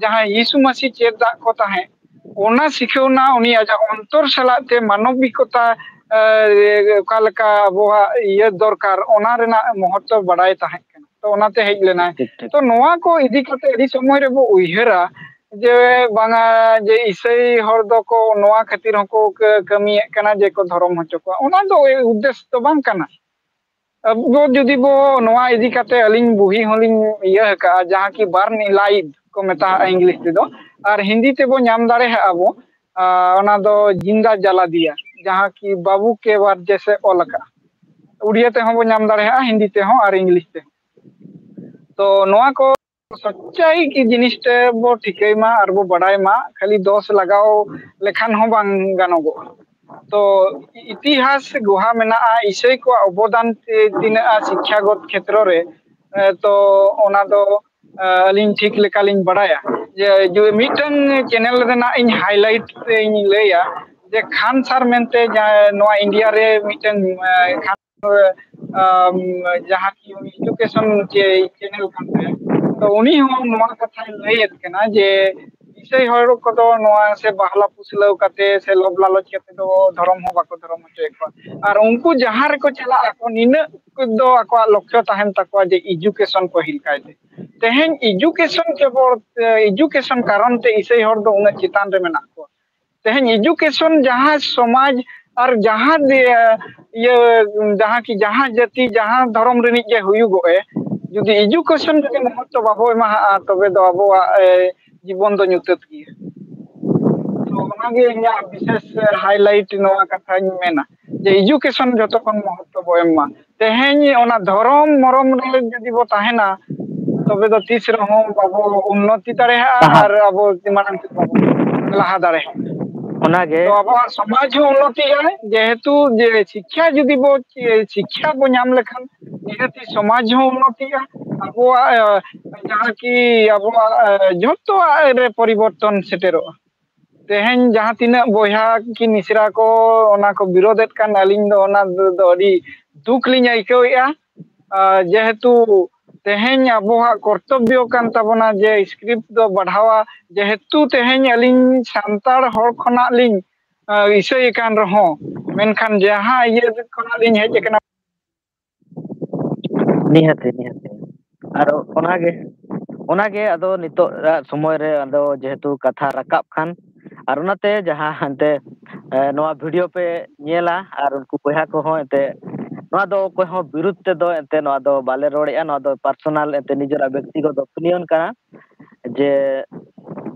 ᱡᱟᱦᱟᱸ ᱭᱤᱥᱩ ᱢᱟᱹᱥᱤ ᱪᱮᱫ ᱫᱟᱜ ᱠᱚ ᱛᱟᱦᱮᱸᱫ, ᱚᱱᱟ ᱥᱤᱠᱷᱟᱹᱣᱱᱟ ᱩᱱᱤ ᱟᱡᱟᱜ ᱚᱱᱛᱚᱨ ᱥᱟᱞᱟᱜ ᱛᱮ ᱢᱟᱱᱚᱵᱤᱠᱚᱛᱟ, ᱮ, ᱚᱠᱟ ᱞᱮᱠᱟ ᱟᱵᱚᱣᱟᱜ ᱤᱭᱟᱹ ᱫᱚᱨᱠᱟᱨ, ᱚᱱᱟ ᱨᱮᱱᱟᱜ ᱢᱚᱦᱚᱛᱛᱚ ᱵᱟᱰᱟᱭ ᱛᱟᱦᱮᱸ ᱠᱟᱱᱟ᱾ ᱛᱚ ᱚᱱᱟᱛᱮ ᱦᱮᱡ ᱞᱮᱱᱟᱭ᱾ ᱴᱷᱤᱠ, ᱴᱷᱤᱠ᱾ ᱛᱚ ᱱᱚᱣᱟ ᱠᱚ ᱤᱫᱤ ᱠᱟᱛᱮ ᱟᱹᱰᱤ ᱥᱚᱢᱚᱭ ᱨᱮᱵᱚ ᱩᱭᱦᱟᱹᱨᱟ ᱡᱮ ᱵᱟᱝᱟ, ᱡᱮ ᱤᱥᱟᱹᱭ ᱦᱚᱲ ᱫᱚᱠᱚ ᱱᱚᱣᱟ ᱠᱷᱟᱹᱛᱤᱨ ᱦᱚᱸᱠᱚ ᱠᱟᱹ-, ᱠᱟᱹᱢᱤᱭᱮᱫ ᱠᱟᱱᱟ ᱡᱮ ᱠᱚ ᱫᱷᱚᱨᱚᱢ ᱦᱚᱪᱚ ᱠᱚᱣᱟ, ᱚᱱᱟ ᱫᱚ ᱩᱫᱽᱫᱮᱥ ᱫᱚ ᱵᱟᱝ ᱠᱟᱱᱟ᱾ ᱟᱵᱚ ᱡᱩᱫᱤ ᱵᱚ ᱱᱚᱣᱟ ᱤᱫᱤ ᱠᱟᱛᱮ, ᱟᱹᱞᱤᱧ ᱵᱩᱦᱤ ᱦᱚᱸᱞᱤᱧ ᱤᱭᱟᱹ ᱟᱠᱟᱫᱼᱟ, ᱡᱟᱦᱟᱸ ᱠᱤ Burn Alive ᱠᱚ ᱢᱮᱛᱟᱜᱼᱟ ᱤᱝᱞᱤᱥ ᱛᱮᱫᱚ, ᱟᱨ ᱦᱤᱱᱫᱤ ᱛᱮᱵᱚ ᱧᱟᱢ ᱫᱟᱲᱮᱭᱟᱜᱼᱟ ᱵᱚ, ᱟᱨ ᱚᱱᱟ ᱫᱚ ᱡᱤᱱᱫᱟ ᱡᱟᱞᱟ ᱫᱤᱭᱟ, ᱡᱟᱦᱟᱸ ᱠᱤ ᱵᱟᱵᱩ ᱠᱮ ᱵᱟᱨᱡᱮᱥ ᱮ ᱚᱞ ᱟᱠᱟᱫᱼᱟ᱾ ᱩᱲᱤᱭᱟ ᱛᱮᱦᱚᱸ ᱵᱚ ᱧᱟᱢ ᱫᱟᱲᱮᱭᱟᱜᱼᱟ, ᱦᱤᱱᱫᱤ ᱛᱮᱦᱚᱸ ᱟᱨ ᱤᱝᱞᱤᱥ ᱛᱮᱦᱚᱸ᱾ ᱛᱚ ᱱᱚᱣᱟ ᱠᱚ ᱥᱚᱪᱪᱟᱭ ᱠᱤ ᱡᱤᱱᱤᱥ ᱛᱮ ᱵᱚ ᱴᱷᱤᱠᱟᱹᱭ ᱢᱟ ᱟᱨ ᱵᱚ ᱵᱟᱰᱟᱭ ᱢᱟ, ᱠᱷᱟᱹᱞᱤ ᱫᱚᱥ ᱞᱟᱜᱟᱣ ᱞᱮᱠᱷᱟᱱ ᱦᱚᱸ ᱵᱟᱝ ᱜᱟᱱᱚᱜᱚᱜᱼᱟ᱾ ᱛᱚ ᱤᱛᱤᱦᱟᱥ ᱜᱩᱦᱟ ᱢᱮᱱᱟᱜᱼᱟ, ᱤᱥᱟᱹᱭ ᱠᱚᱣᱟᱜ ᱚᱵᱚᱫᱟᱱ ᱛᱤ-, ᱛᱤᱱᱟᱹᱜᱼᱟ ᱥᱤᱠᱠᱷᱟᱜᱚᱛ ᱠᱷᱮᱛᱨᱚ ᱨᱮ, ᱮ, ᱛᱚ ᱚᱱᱟ ᱫᱚ, ᱮ, ᱟᱹᱞᱤᱧ ᱴᱷᱤᱠ ᱞᱮᱠᱟᱞᱤᱧ ᱵᱟᱰᱟᱭᱟ᱾ ᱡᱮ ᱡᱩ-, ᱢᱤᱫᱴᱟᱝ ᱪᱮᱱᱮᱞ ᱨᱮᱱᱟᱜ ᱤᱧ highlight ᱛᱮᱧ ᱞᱟᱹᱭᱟ, ᱡᱮ ᱠᱷᱟᱱ ᱥᱟᱨ ᱢᱮᱱᱛᱮ ᱡᱟᱦᱟᱸ ᱱᱚᱣᱟ ᱤᱱᱰᱤᱭᱟ ᱨᱮ ᱢᱤᱫᱴᱮᱱ, ᱮ, ᱠᱷᱟᱱ, ᱟᱢ, ᱡᱟᱦᱟᱸ ᱠᱤ ᱩᱱᱤ ᱮᱰᱩᱠᱮᱥᱚᱱ ᱪᱮ ᱪᱮᱱᱮᱞ ᱠᱟᱱ ᱛᱟᱭᱟ, ᱛᱚ ᱩᱱᱤ ᱦᱚᱸ ᱱᱚᱣᱟ ᱠᱟᱛᱷᱟᱭ ᱞᱟᱹᱭᱮᱫ ᱠᱟᱱᱟ ᱡᱮ ᱤᱥᱟᱹᱭ ᱦᱚᱲ ᱠᱚᱫᱚ ᱱᱚᱣᱟ ᱥᱮ ᱵᱟᱦᱞᱟ ᱯᱩᱥᱞᱟᱹᱣ ᱠᱟᱛᱮ ᱥᱮ ᱞᱚᱵ ᱞᱟᱞᱚᱪ ᱠᱟᱛᱮ ᱫᱚ ᱫᱷᱚᱨᱚᱢ ᱦᱚᱸ ᱵᱟᱠᱚ ᱫᱷᱚᱨᱚᱢ ᱦᱚᱪᱚᱭᱮᱫ ᱠᱚᱣᱟ᱾ ᱟᱨ ᱩᱱᱠᱩ ᱡᱟᱦᱟᱸ ᱨᱮᱠᱚ ᱪᱟᱞᱟᱜ ᱟᱠᱚ, ᱱᱤᱱᱟᱹᱜ ᱫᱚ ᱟᱠᱚᱣᱟᱜ ᱞᱚᱠᱠᱷᱚ ᱛᱟᱦᱮᱱ ᱛᱟᱠᱚᱣᱟ ᱡᱮ ᱮᱰᱩᱠᱮᱥᱚᱱ ᱯᱟᱹᱦᱤᱞ ᱠᱟᱭᱛᱮ᱾ ᱛᱮᱦᱮᱧ ᱮᱰᱩᱠᱮᱥᱚᱱ ᱠᱮᱵᱚᱞ, ᱮ, ᱮᱰᱩᱠᱮᱥᱚᱱ ᱠᱟᱨᱚᱱ ᱛᱮ ᱤᱥᱟᱹᱭ ᱦᱚᱲ ᱫᱚ ᱩᱱᱟᱹᱜ ᱪᱮᱛᱟᱱ ᱨᱮ ᱢᱮᱱᱟᱜ ᱠᱚᱣᱟ᱾ ᱛᱮᱦᱮᱧ ᱮᱰᱩᱠᱮᱥᱚᱱ ᱡᱟᱦᱟᱸ ᱥᱚᱢᱟᱡᱽ ᱟᱨ ᱡᱟᱦᱟᱸ ᱫᱤ-, ᱤᱭᱟᱹ, ᱡᱟᱦᱟᱸ ᱠᱤ ᱡᱟᱦᱟᱸ ᱡᱟᱹᱛᱤ, ᱡᱟᱦᱟᱸ ᱫᱷᱚᱨᱚᱢ ᱨᱤᱱᱤᱡ ᱜᱮ ᱦᱩᱭᱩᱜᱚᱜ ᱮ, ᱡᱩᱫᱤ ᱮᱰᱩᱠᱮᱥᱚᱱ ᱡᱩᱫᱤ ᱢᱚᱦᱚᱛᱛᱚ ᱵᱟᱵᱚ ᱮᱢᱟᱦᱟᱜᱼᱟ, ᱛᱚᱵᱮ ᱫᱚ ᱟᱵᱚᱣᱟᱜ, ᱮ, ᱡᱤᱵᱚᱱ ᱫᱚ ᱧᱩᱛᱟᱹᱛ ᱜᱮᱭᱟ᱾ ᱛᱚ ᱚᱱᱟᱜᱮ ᱤᱧᱟᱹᱜ ᱵᱤᱥᱮᱥ ᱦᱟᱭᱞᱟᱭᱤᱴ ᱱᱚᱣᱟ ᱠᱟᱛᱷᱟᱧ ᱢᱮᱱᱟ ᱡᱮ ᱮᱰᱩᱠᱮᱥᱚᱱ ᱡᱚᱛᱚ ᱠᱷᱚᱱ ᱢᱚᱦᱚᱛᱛᱚ ᱵᱚ ᱮᱢ ᱢᱟ᱾ ᱛᱮᱦᱮᱧ ᱚᱱᱟ ᱫᱷᱚᱨᱚᱢ ᱢᱚᱨᱚᱢ ᱨᱮ ᱡᱩᱫᱤ ᱵᱚ ᱛᱟᱦᱮᱱᱟ, ᱛᱚᱵᱮ ᱫᱚ ᱛᱤᱥ ᱨᱮᱦᱚᱸ ᱵᱟᱵᱚ ᱩᱱᱱᱚᱛᱤ ᱫᱟᱲᱮᱭᱟᱜᱼᱟ ᱟᱨ ᱟᱵᱚ ᱢᱟᱲᱟᱝ ᱥᱮᱫ ᱵᱟᱵᱚ ᱞᱟᱦᱟ ᱫᱟᱲᱮᱭᱟᱜᱼᱟ᱾ ᱚᱱᱟᱜᱮ᱾ ᱛᱚ ᱟᱵᱚᱣᱟᱜ ᱥᱚᱢᱟᱡᱽ ᱦᱚᱸ ᱩᱱᱱᱚᱛᱤᱜᱼᱟ, ᱡᱮᱦᱮᱛᱩ ᱡᱮ ᱥᱤᱠᱠᱷᱟ ᱡᱩᱫᱤ ᱵᱚ, ᱥᱤᱠᱠᱷᱟ ᱵᱚ ᱧᱟᱢ ᱞᱮᱠᱷᱟᱱ ᱱᱤᱦᱟᱹᱛᱤ ᱥᱚᱢᱟᱡᱽ ᱦᱚᱸ ᱩᱱᱱᱚᱛᱤᱜᱼᱟ, ᱟᱵᱚᱣᱟᱜ, ᱮ, ᱡᱟᱦᱟᱸ ᱠᱤ ᱟᱵᱚᱣᱟᱜ, ᱮ, ᱡᱷᱚᱛᱚᱣᱟᱜ ᱨᱮ ᱯᱚᱨᱤᱵᱚᱨᱛᱚᱱ ᱥᱮᱴᱮᱨᱚᱜᱼᱟ᱾ ᱛᱮᱦᱮᱧ ᱡᱟᱦᱟᱸ ᱛᱤᱱᱟᱹᱜ ᱵᱚᱭᱦᱟ ᱠᱤ ᱢᱤᱥᱨᱟ ᱠᱚ ᱚᱱᱟ ᱠᱚ ᱵᱤᱨᱳᱫᱮᱫ ᱠᱟᱱ, ᱟᱹᱞᱤᱧ ᱫᱚ ᱚᱱᱟ ᱫᱚ ᱟᱹᱰᱤ ᱫᱩᱠ ᱞᱤᱧ ᱟᱹᱭᱠᱟᱹᱣᱮᱫᱼᱟ᱾ ᱟᱨ ᱡᱮᱦᱮᱛᱩ ᱛᱮᱦᱮᱧ ᱟᱵᱚᱣᱟᱜ ᱠᱚᱨᱛᱚᱵᱵᱚ ᱠᱟᱱ ᱛᱟᱵᱚᱱᱟ ᱡᱮ ᱥᱠᱨᱤᱯᱴ ᱫᱚ ᱵᱟᱲᱦᱟᱣᱟ, ᱡᱮᱦᱮᱛᱩ ᱛᱮᱦᱮᱧ ᱟᱹᱞᱤᱧ ᱥᱟᱱᱛᱟᱲ ᱦᱚᱲ ᱠᱷᱚᱱᱟᱜ ᱞᱤᱧ, ᱟᱸ, ᱤᱥᱟᱹᱭ ᱟᱠᱟᱱ ᱨᱮᱦᱚᱸ, ᱢᱮᱱᱠᱷᱟᱱ ᱡᱟᱦᱟᱸ ᱤᱭᱟᱹ ᱠᱷᱚᱱᱟᱜ ᱞᱤᱧ ᱦᱮᱡ ᱟᱠᱟᱱᱟ᱾ ᱱᱤᱦᱟᱹᱛᱤ, ᱱᱤᱦᱟᱹᱛᱤ᱾ ᱟᱨ ᱚᱱᱟᱜᱮ, ᱚᱱᱟᱜᱮ ᱟᱫᱚ ᱱᱤᱛᱚᱜ ᱟᱜ ᱥᱚᱢᱚᱭ ᱨᱮ ᱟᱫᱚ ᱡᱮᱦᱮᱛᱩ ᱠᱟᱛᱷᱟ ᱨᱟᱠᱟᱵ ᱠᱷᱟᱱ, ᱟᱨ ᱚᱱᱟᱛᱮ ᱡᱟᱦᱟᱸ ᱮᱱᱛᱮ, ᱮ, ᱱᱚᱣᱟ ᱵᱷᱤᱰᱤᱭᱳ ᱯᱮ ᱧᱮᱞᱟ ᱟᱨ ᱩᱱᱠᱩ ᱵᱚᱭᱦᱟ ᱠᱚᱦᱚᱸ ᱮᱱᱛᱮ ᱱᱚᱣᱟ ᱫᱚ ᱚᱠᱚᱭ ᱦᱚᱸ ᱵᱤᱨᱩᱫᱷ ᱛᱮᱫᱚ ᱮᱱᱛᱮ ᱱᱚᱣᱟ ᱫᱚ ᱵᱟᱞᱮ ᱨᱚᱲᱮᱫᱼᱟ, ᱱᱚᱣᱟ ᱫᱚ ᱯᱟᱨᱥᱚᱱᱟᱞ ᱮᱱᱛᱮ ᱱᱤᱡᱮᱨᱟᱜ ᱵᱮᱠᱛᱤᱜᱚᱛ ᱚᱯᱤᱱᱤᱭᱚᱱ ᱠᱟᱱᱟ᱾ ᱡᱮ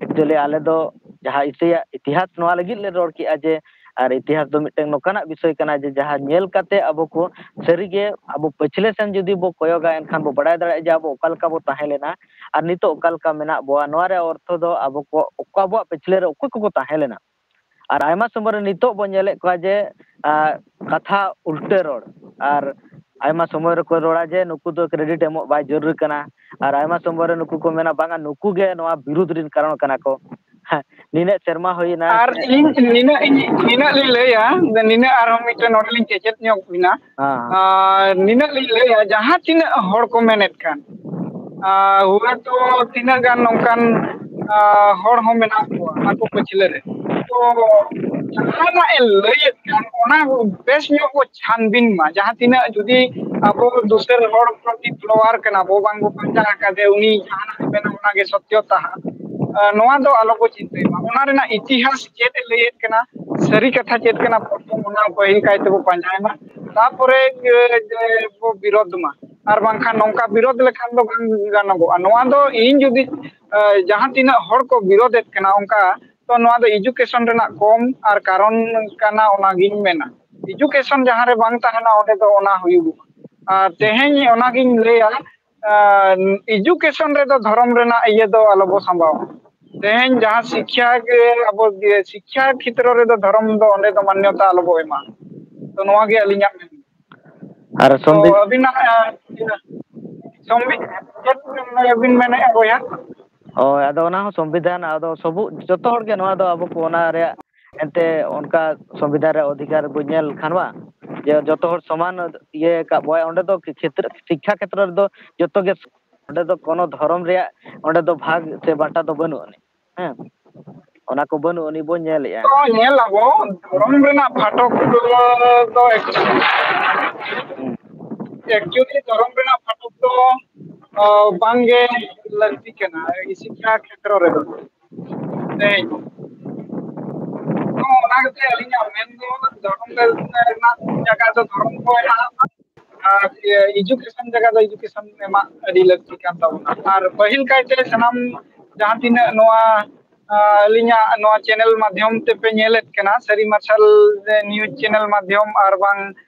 actually ᱟᱞᱮ ᱫᱚ ᱡᱟᱦᱟᱸ ᱤᱥᱟᱹᱭᱟᱜ ᱤᱛᱤᱦᱟᱥ ᱱᱚᱣᱟ ᱞᱟᱹᱜᱤᱫ ᱞᱮ ᱨᱚᱲ ᱠᱮᱜᱼᱟ ᱡᱮ, ᱟᱨ ᱤᱛᱤᱦᱟᱥ ᱫᱚ ᱢᱤᱫᱴᱟᱝ ᱱᱚᱝᱠᱟᱱᱟᱜ ᱵᱤᱥᱚᱭ ᱠᱟᱱᱟ ᱡᱮ ᱡᱟᱦᱟᱸ ᱧᱮᱞ ᱠᱟᱛᱮ ᱟᱵᱚ ᱠᱚ ᱥᱟᱹᱨᱤᱜᱮ ᱟᱵᱚ ᱯᱟᱹᱪᱷᱞᱟᱹ ᱥᱮᱱ ᱡᱩᱫᱤ ᱵᱚ ᱠᱚᱭᱚᱜᱟ, ᱮᱱᱠᱷᱟᱱ ᱵᱚ ᱵᱟᱲᱟᱭ ᱫᱟᱲᱮᱭᱟᱜᱼᱟ ᱡᱮ ᱟᱵᱚ ᱚᱠᱟ ᱞᱮᱠᱟ ᱵᱚ ᱛᱟᱦᱮᱸ ᱞᱮᱱᱟ ᱟᱨ ᱱᱤᱛᱚᱜ ᱚᱠᱟ ᱞᱮᱠᱟ ᱢᱮᱱᱟᱜ ᱵᱚᱣᱟ᱾ ᱱᱚᱣᱟ ᱨᱮᱭᱟᱜ ᱚᱨᱛᱷᱚ ᱫᱚ ᱟᱵᱚ ᱠᱚ, ᱚᱠᱟ ᱟᱵᱚᱣᱟᱜ ᱯᱟᱹᱪᱷᱞᱟᱹ ᱨᱮ ᱚᱠᱚᱭ ᱠᱚᱠᱚ ᱛᱟᱦᱮᱸ ᱞᱮᱱᱟ᱾ ᱟᱨ ᱟᱭᱢᱟ ᱥᱚᱢᱚᱭ ᱨᱮ ᱱᱤᱛᱚᱜ ᱵᱚ ᱧᱮᱞᱮᱫ ᱠᱚᱣᱟ ᱡᱮ, ᱟᱸ, ᱠᱟᱛᱷᱟ ᱩᱞᱴᱟᱹ ᱨᱚᱲ, ᱟᱨ ᱟᱭᱢᱟ ᱥᱚᱢᱚᱭ ᱨᱮᱠᱚ ᱨᱚᱲᱟ ᱡᱮ ᱱᱩᱠᱩ ᱫᱚ ᱠᱨᱮᱰᱤᱴ ᱮᱢᱚᱜ ᱵᱟᱭ ᱡᱟᱹᱨᱩᱲ ᱠᱟᱱᱟ, ᱟᱨ ᱟᱭᱢᱟ ᱥᱚᱢᱚᱭ ᱨᱮ ᱱᱩᱠᱩ ᱠᱚ ᱢᱮᱱᱟ ᱵᱟᱝᱟ ᱱᱩᱠᱩ ᱜᱮ ᱱᱚᱣᱟ ᱵᱤᱨᱩᱫᱷ ᱨᱤᱱ ᱠᱟᱨᱚᱱ ᱠᱟᱱᱟ ᱠᱚ᱾ ᱦᱮᱸ, ᱱᱤᱱᱟᱹᱜ ᱥᱮᱨᱢᱟ ᱦᱩᱭᱮᱱᱟ᱾ ᱟᱨ ᱤᱧ ᱱᱤᱱᱟᱹᱜ ᱤᱧ ᱱᱤᱱᱟᱹᱜ ᱞᱤᱧ ᱞᱟᱹᱭᱟ, ᱱᱤᱱᱟᱹᱜ ᱟᱨᱦᱚᱸ ᱢᱤᱫᱴᱮᱱ ᱱᱚᱰᱮ ᱞᱤᱧ ᱠᱮᱪᱮᱫ ᱧᱚᱜ ᱵᱤᱱᱟ᱾ ᱦᱮᱸ᱾ ᱟᱨ ᱱᱤᱱᱟᱹᱜ ᱞᱤᱧ ᱞᱟᱹᱭᱟ, ᱡᱟᱦᱟᱸ ᱛᱤᱱᱟᱹᱜ ᱦᱚᱲ ᱠᱚ ᱢᱮᱱᱮᱫ ᱠᱟᱱ, ᱟᱨ ᱦᱩᱭᱛᱳ ᱛᱤᱱᱟᱹᱜ ᱜᱟᱱ ᱱᱚᱝᱠᱟᱱ, ᱟᱨ ᱦᱚᱲ ᱦᱚᱸ ᱢᱮᱱᱟᱜ ᱠᱚᱣᱟ ᱟᱠᱚ ᱯᱟᱹᱪᱷᱞᱟᱹ ᱨᱮ, ᱛᱚ ᱡᱟᱦᱟᱱᱟᱜ ᱮ ᱞᱟᱹᱭᱮᱫ ᱠᱟᱱ, ᱚᱱᱟ ᱵᱮᱥ ᱧᱚᱜ ᱠᱚ ᱪᱷᱟᱱᱵᱤᱱ ᱢᱟ᱾ ᱡᱟᱦᱟᱸ ᱛᱤᱱᱟᱹᱜ ᱡᱩᱫᱤ ᱟᱵᱚ ᱫᱩᱥᱟᱹᱨ ᱦᱚᱲ ᱯᱨᱚᱛᱤ ᱯᱷᱚᱞᱳᱣᱟᱨ ᱠᱟᱱᱟ ᱵᱚ, ᱵᱟᱝ ᱵᱚ ᱯᱟᱸᱡᱟ ᱟᱠᱟᱫᱮ, ᱩᱱᱤ ᱡᱟᱦᱟᱱᱟᱜ ᱮ ᱢᱮᱱᱟ ᱚᱱᱟᱜᱮ ᱥᱚᱛᱭᱚ ᱛᱟᱦᱟ, ᱟᱨ ᱱᱚᱣᱟ ᱫᱚ ᱟᱞᱚ ᱵᱚ ᱪᱤᱱᱛᱟᱹᱭ ᱢᱟ᱾ ᱚᱱᱟ ᱨᱮᱱᱟᱜ ᱤᱛᱤᱦᱟᱥ ᱪᱮᱫ ᱮ ᱞᱟᱹᱭᱮᱫ ᱠᱟᱱᱟ, ᱥᱟᱹᱨᱤ ᱠᱟᱛᱷᱟ ᱪᱮᱫ ᱠᱟᱱᱟ, ᱯᱨᱚᱛᱷᱚᱢ ᱚᱱᱟ ᱯᱟᱹᱦᱤᱞ ᱠᱟᱭ ᱛᱮᱵᱚ ᱯᱟᱸᱡᱟᱭ ᱢᱟ, ᱛᱟᱯᱚᱨᱮ ᱡᱮ, ᱡᱮ ᱵᱚ ᱵᱤᱨᱳᱫᱷ ᱢᱟ᱾ ᱟᱨ ᱵᱟᱝᱠᱷᱟᱱ ᱱᱚᱝᱠᱟ ᱵᱤᱨᱳᱫᱷ ᱞᱮᱠᱷᱟᱱ ᱫᱚ ᱵᱟᱝ ᱜᱟᱱᱚᱜᱚᱜᱼᱟ᱾ ᱱᱚᱣᱟ ᱫᱚ ᱤᱧ ᱡᱩᱫᱤ, ᱮ, ᱡᱟᱦᱟᱸ ᱛᱤᱱᱟᱹᱜ ᱦᱚᱲ ᱠᱚ ᱵᱤᱨᱳᱫᱷ ᱮᱫ ᱠᱟᱱᱟ ᱚᱱᱠᱟ, ᱛᱚ ᱱᱚᱣᱟ ᱫᱚ ᱮᱡᱩᱠᱮᱥᱚᱱ ᱨᱮᱱᱟᱜ ᱠᱚᱢ ᱟᱨ ᱠᱟᱨᱚᱱ ᱠᱟᱱᱟ, ᱚᱱᱟᱜᱤᱧ ᱢᱮᱱᱟ᱾ ᱮᱡᱩᱠᱮᱥᱚᱱ ᱡᱟᱦᱟᱸ ᱨᱮ ᱵᱟᱝ ᱛᱟᱦᱮᱱᱟ, ᱚᱸᱰᱮ ᱫᱚ ᱚᱱᱟ ᱦᱩᱭᱩᱜᱚᱜᱼᱟ᱾ ᱟᱨ ᱛᱮᱦᱮᱧ ᱚᱱᱟᱜᱤᱧ ᱞᱟᱹᱭᱟ, ᱟᱨ ᱮᱡᱩᱠᱮᱥᱚᱱ ᱨᱮᱫᱚ ᱫᱷᱚᱨᱚᱢ ᱨᱮᱱᱟᱜ ᱤᱭᱟᱹ ᱫᱚ ᱟᱞᱚᱵᱚ ᱥᱟᱢᱵᱟᱣᱟ᱾ ᱛᱮᱦᱮᱧ ᱡᱟᱦᱟᱸ ᱥᱤᱠᱠᱷᱟ ᱜᱮ ᱟᱵᱚ ᱜᱮ, ᱥᱤᱠᱠᱷᱟ ᱠᱷᱮᱛᱨᱚ ᱨᱮᱫᱚ ᱫᱷᱚᱨᱚᱢ ᱫᱚ ᱚᱸᱰᱮ ᱫᱚ ᱢᱟᱱᱱᱚᱛᱟ ᱟᱞᱚᱵᱚ ᱮᱢᱟ᱾ ᱛᱚ ᱱᱚᱣᱟ ᱜᱮ ᱟᱹᱞᱤᱧᱟᱜ ᱢᱮᱱ᱾ ᱟᱨ ᱛᱚ ᱥᱚᱢᱵᱤᱫ- ᱟᱹᱵᱤᱱᱟᱜ, ᱟᱸ, ᱥᱚᱢᱵᱤᱫᱷᱟᱱ ᱪᱮᱫ ᱵᱤᱱ ᱢᱮᱱᱮᱫᱼᱟ ᱵᱚᱭᱦᱟ? ᱦᱳᱭ, ᱟᱫᱚ ᱚᱱᱟ ᱦᱚᱸ ᱥᱚᱢᱵᱤᱫᱷᱟᱱ, ᱟᱫᱚ ᱥᱚᱵᱩ-, ᱡᱚᱛᱚ ᱦᱚᱲ ᱜᱮ ᱱᱚᱣᱟ ᱫᱚ ᱟᱵᱚ ᱠᱚ ᱚᱱᱟ ᱨᱮᱭᱟᱜ ᱮᱱᱛᱮ ᱚᱱᱠᱟ ᱥᱚᱝᱵᱤᱫᱷᱟᱱ ᱨᱮ ᱚᱫᱷᱤᱠᱟᱨ ᱵᱚᱱ ᱧᱮᱞ ᱠᱷᱟᱱ ᱵᱟᱝ, ᱡᱮ ᱡᱚᱛᱚ ᱦᱚᱲ ᱥᱚᱢᱟᱱ ᱤᱭᱟᱹ ᱟᱠᱟᱫ ᱵᱚᱱᱟᱭ, ᱚᱸᱰᱮ ᱫᱚ ᱠᱷᱮᱛᱨᱮ-, ᱥᱤᱠᱠᱷᱟ ᱠᱷᱮᱛᱨᱚ ᱨᱮᱫᱚ ᱡᱚᱛᱚ ᱜᱮ, ᱚᱸᱰᱮ ᱫᱚ ᱠᱳᱱᱳ ᱫᱷᱚᱨᱚᱢ ᱨᱮᱭᱟᱜ ᱚᱸᱰᱮ ᱫᱚ ᱵᱷᱟᱜᱽ ᱥᱮ ᱵᱟᱸᱴᱟ ᱫᱚ ᱵᱟᱹᱱᱩᱜ ᱟᱹᱱᱤᱡ᱾ ᱦᱮᱸ, ᱚᱱᱟ ᱠᱚ ᱵᱟᱹᱱᱩᱜ ᱟᱹᱱᱤᱡ ᱵᱚᱱ ᱧᱮᱞᱮᱜᱼᱟ᱾ ᱛᱚ ᱧᱮᱞ ᱟᱵᱚ, ᱫᱷᱚᱨᱚᱢ ᱨᱮᱱᱟᱜ ᱯᱷᱟᱴᱚᱠ ᱫᱚ, ᱫᱚ ᱮᱠᱪᱩᱭᱮᱞᱤ ᱫᱷᱚᱨᱚᱢ ᱨᱮᱱᱟᱜ ᱯᱷᱟᱴᱚᱠ ᱫᱚ, ᱚ, ᱵᱟᱝᱜᱮ ᱞᱟᱹᱠᱛᱤ ᱠᱟᱱᱟ ᱥᱤᱠᱠᱷᱟ ᱠᱷᱮᱛᱨᱚ ᱨᱮᱫᱚ᱾ ᱛᱮᱦᱮᱧ ᱛᱚ ᱚᱱᱟ ᱠᱟᱛᱮ ᱟᱹᱞᱤᱧᱟᱜ ᱢᱮᱱ ᱫᱚ, ᱫᱷᱚᱨᱚᱢ ᱨᱮᱱᱟᱜ ᱡᱟᱭᱜᱟ ᱫᱚ ᱫᱷᱚᱨᱚᱢ ᱠᱚ ᱮᱢᱟᱜ ᱢᱟ, ᱟᱨ ᱤᱭᱟᱹ, ᱮᱡᱩᱠᱮᱥᱚᱱ ᱡᱟᱭᱜᱟ ᱫᱚ ᱮᱡᱩᱠᱮᱥᱚᱱ ᱮᱢᱟᱜ ᱟᱹᱰᱤ ᱞᱟᱹᱠᱛᱤ ᱠᱟᱱ ᱛᱟᱵᱚᱱᱟ᱾ ᱟᱨ ᱯᱟᱹᱦᱤᱞ ᱠᱟᱭᱛᱮ ᱥᱟᱱᱟᱢ ᱡᱟᱦᱟᱸ ᱛᱤᱱᱟᱹᱜ ᱱᱚᱣᱟ, ᱟᱸ, ᱟᱹᱞᱤᱧᱟᱜ ᱱᱚᱣᱟ ᱪᱮᱱᱮᱞ ᱢᱟᱫᱽᱫᱷᱚᱢ ᱛᱮᱯᱮ ᱧᱮᱞᱮᱫ ᱠᱟᱱᱟ, ᱥᱟᱹᱨᱤ ᱢᱟᱨᱥᱟᱞ ᱱᱤᱭᱩᱡᱽ ᱪᱮᱱᱮᱞ ᱢᱟᱫᱽᱫᱷᱚᱢ, ᱟᱨ ᱵᱟᱝ,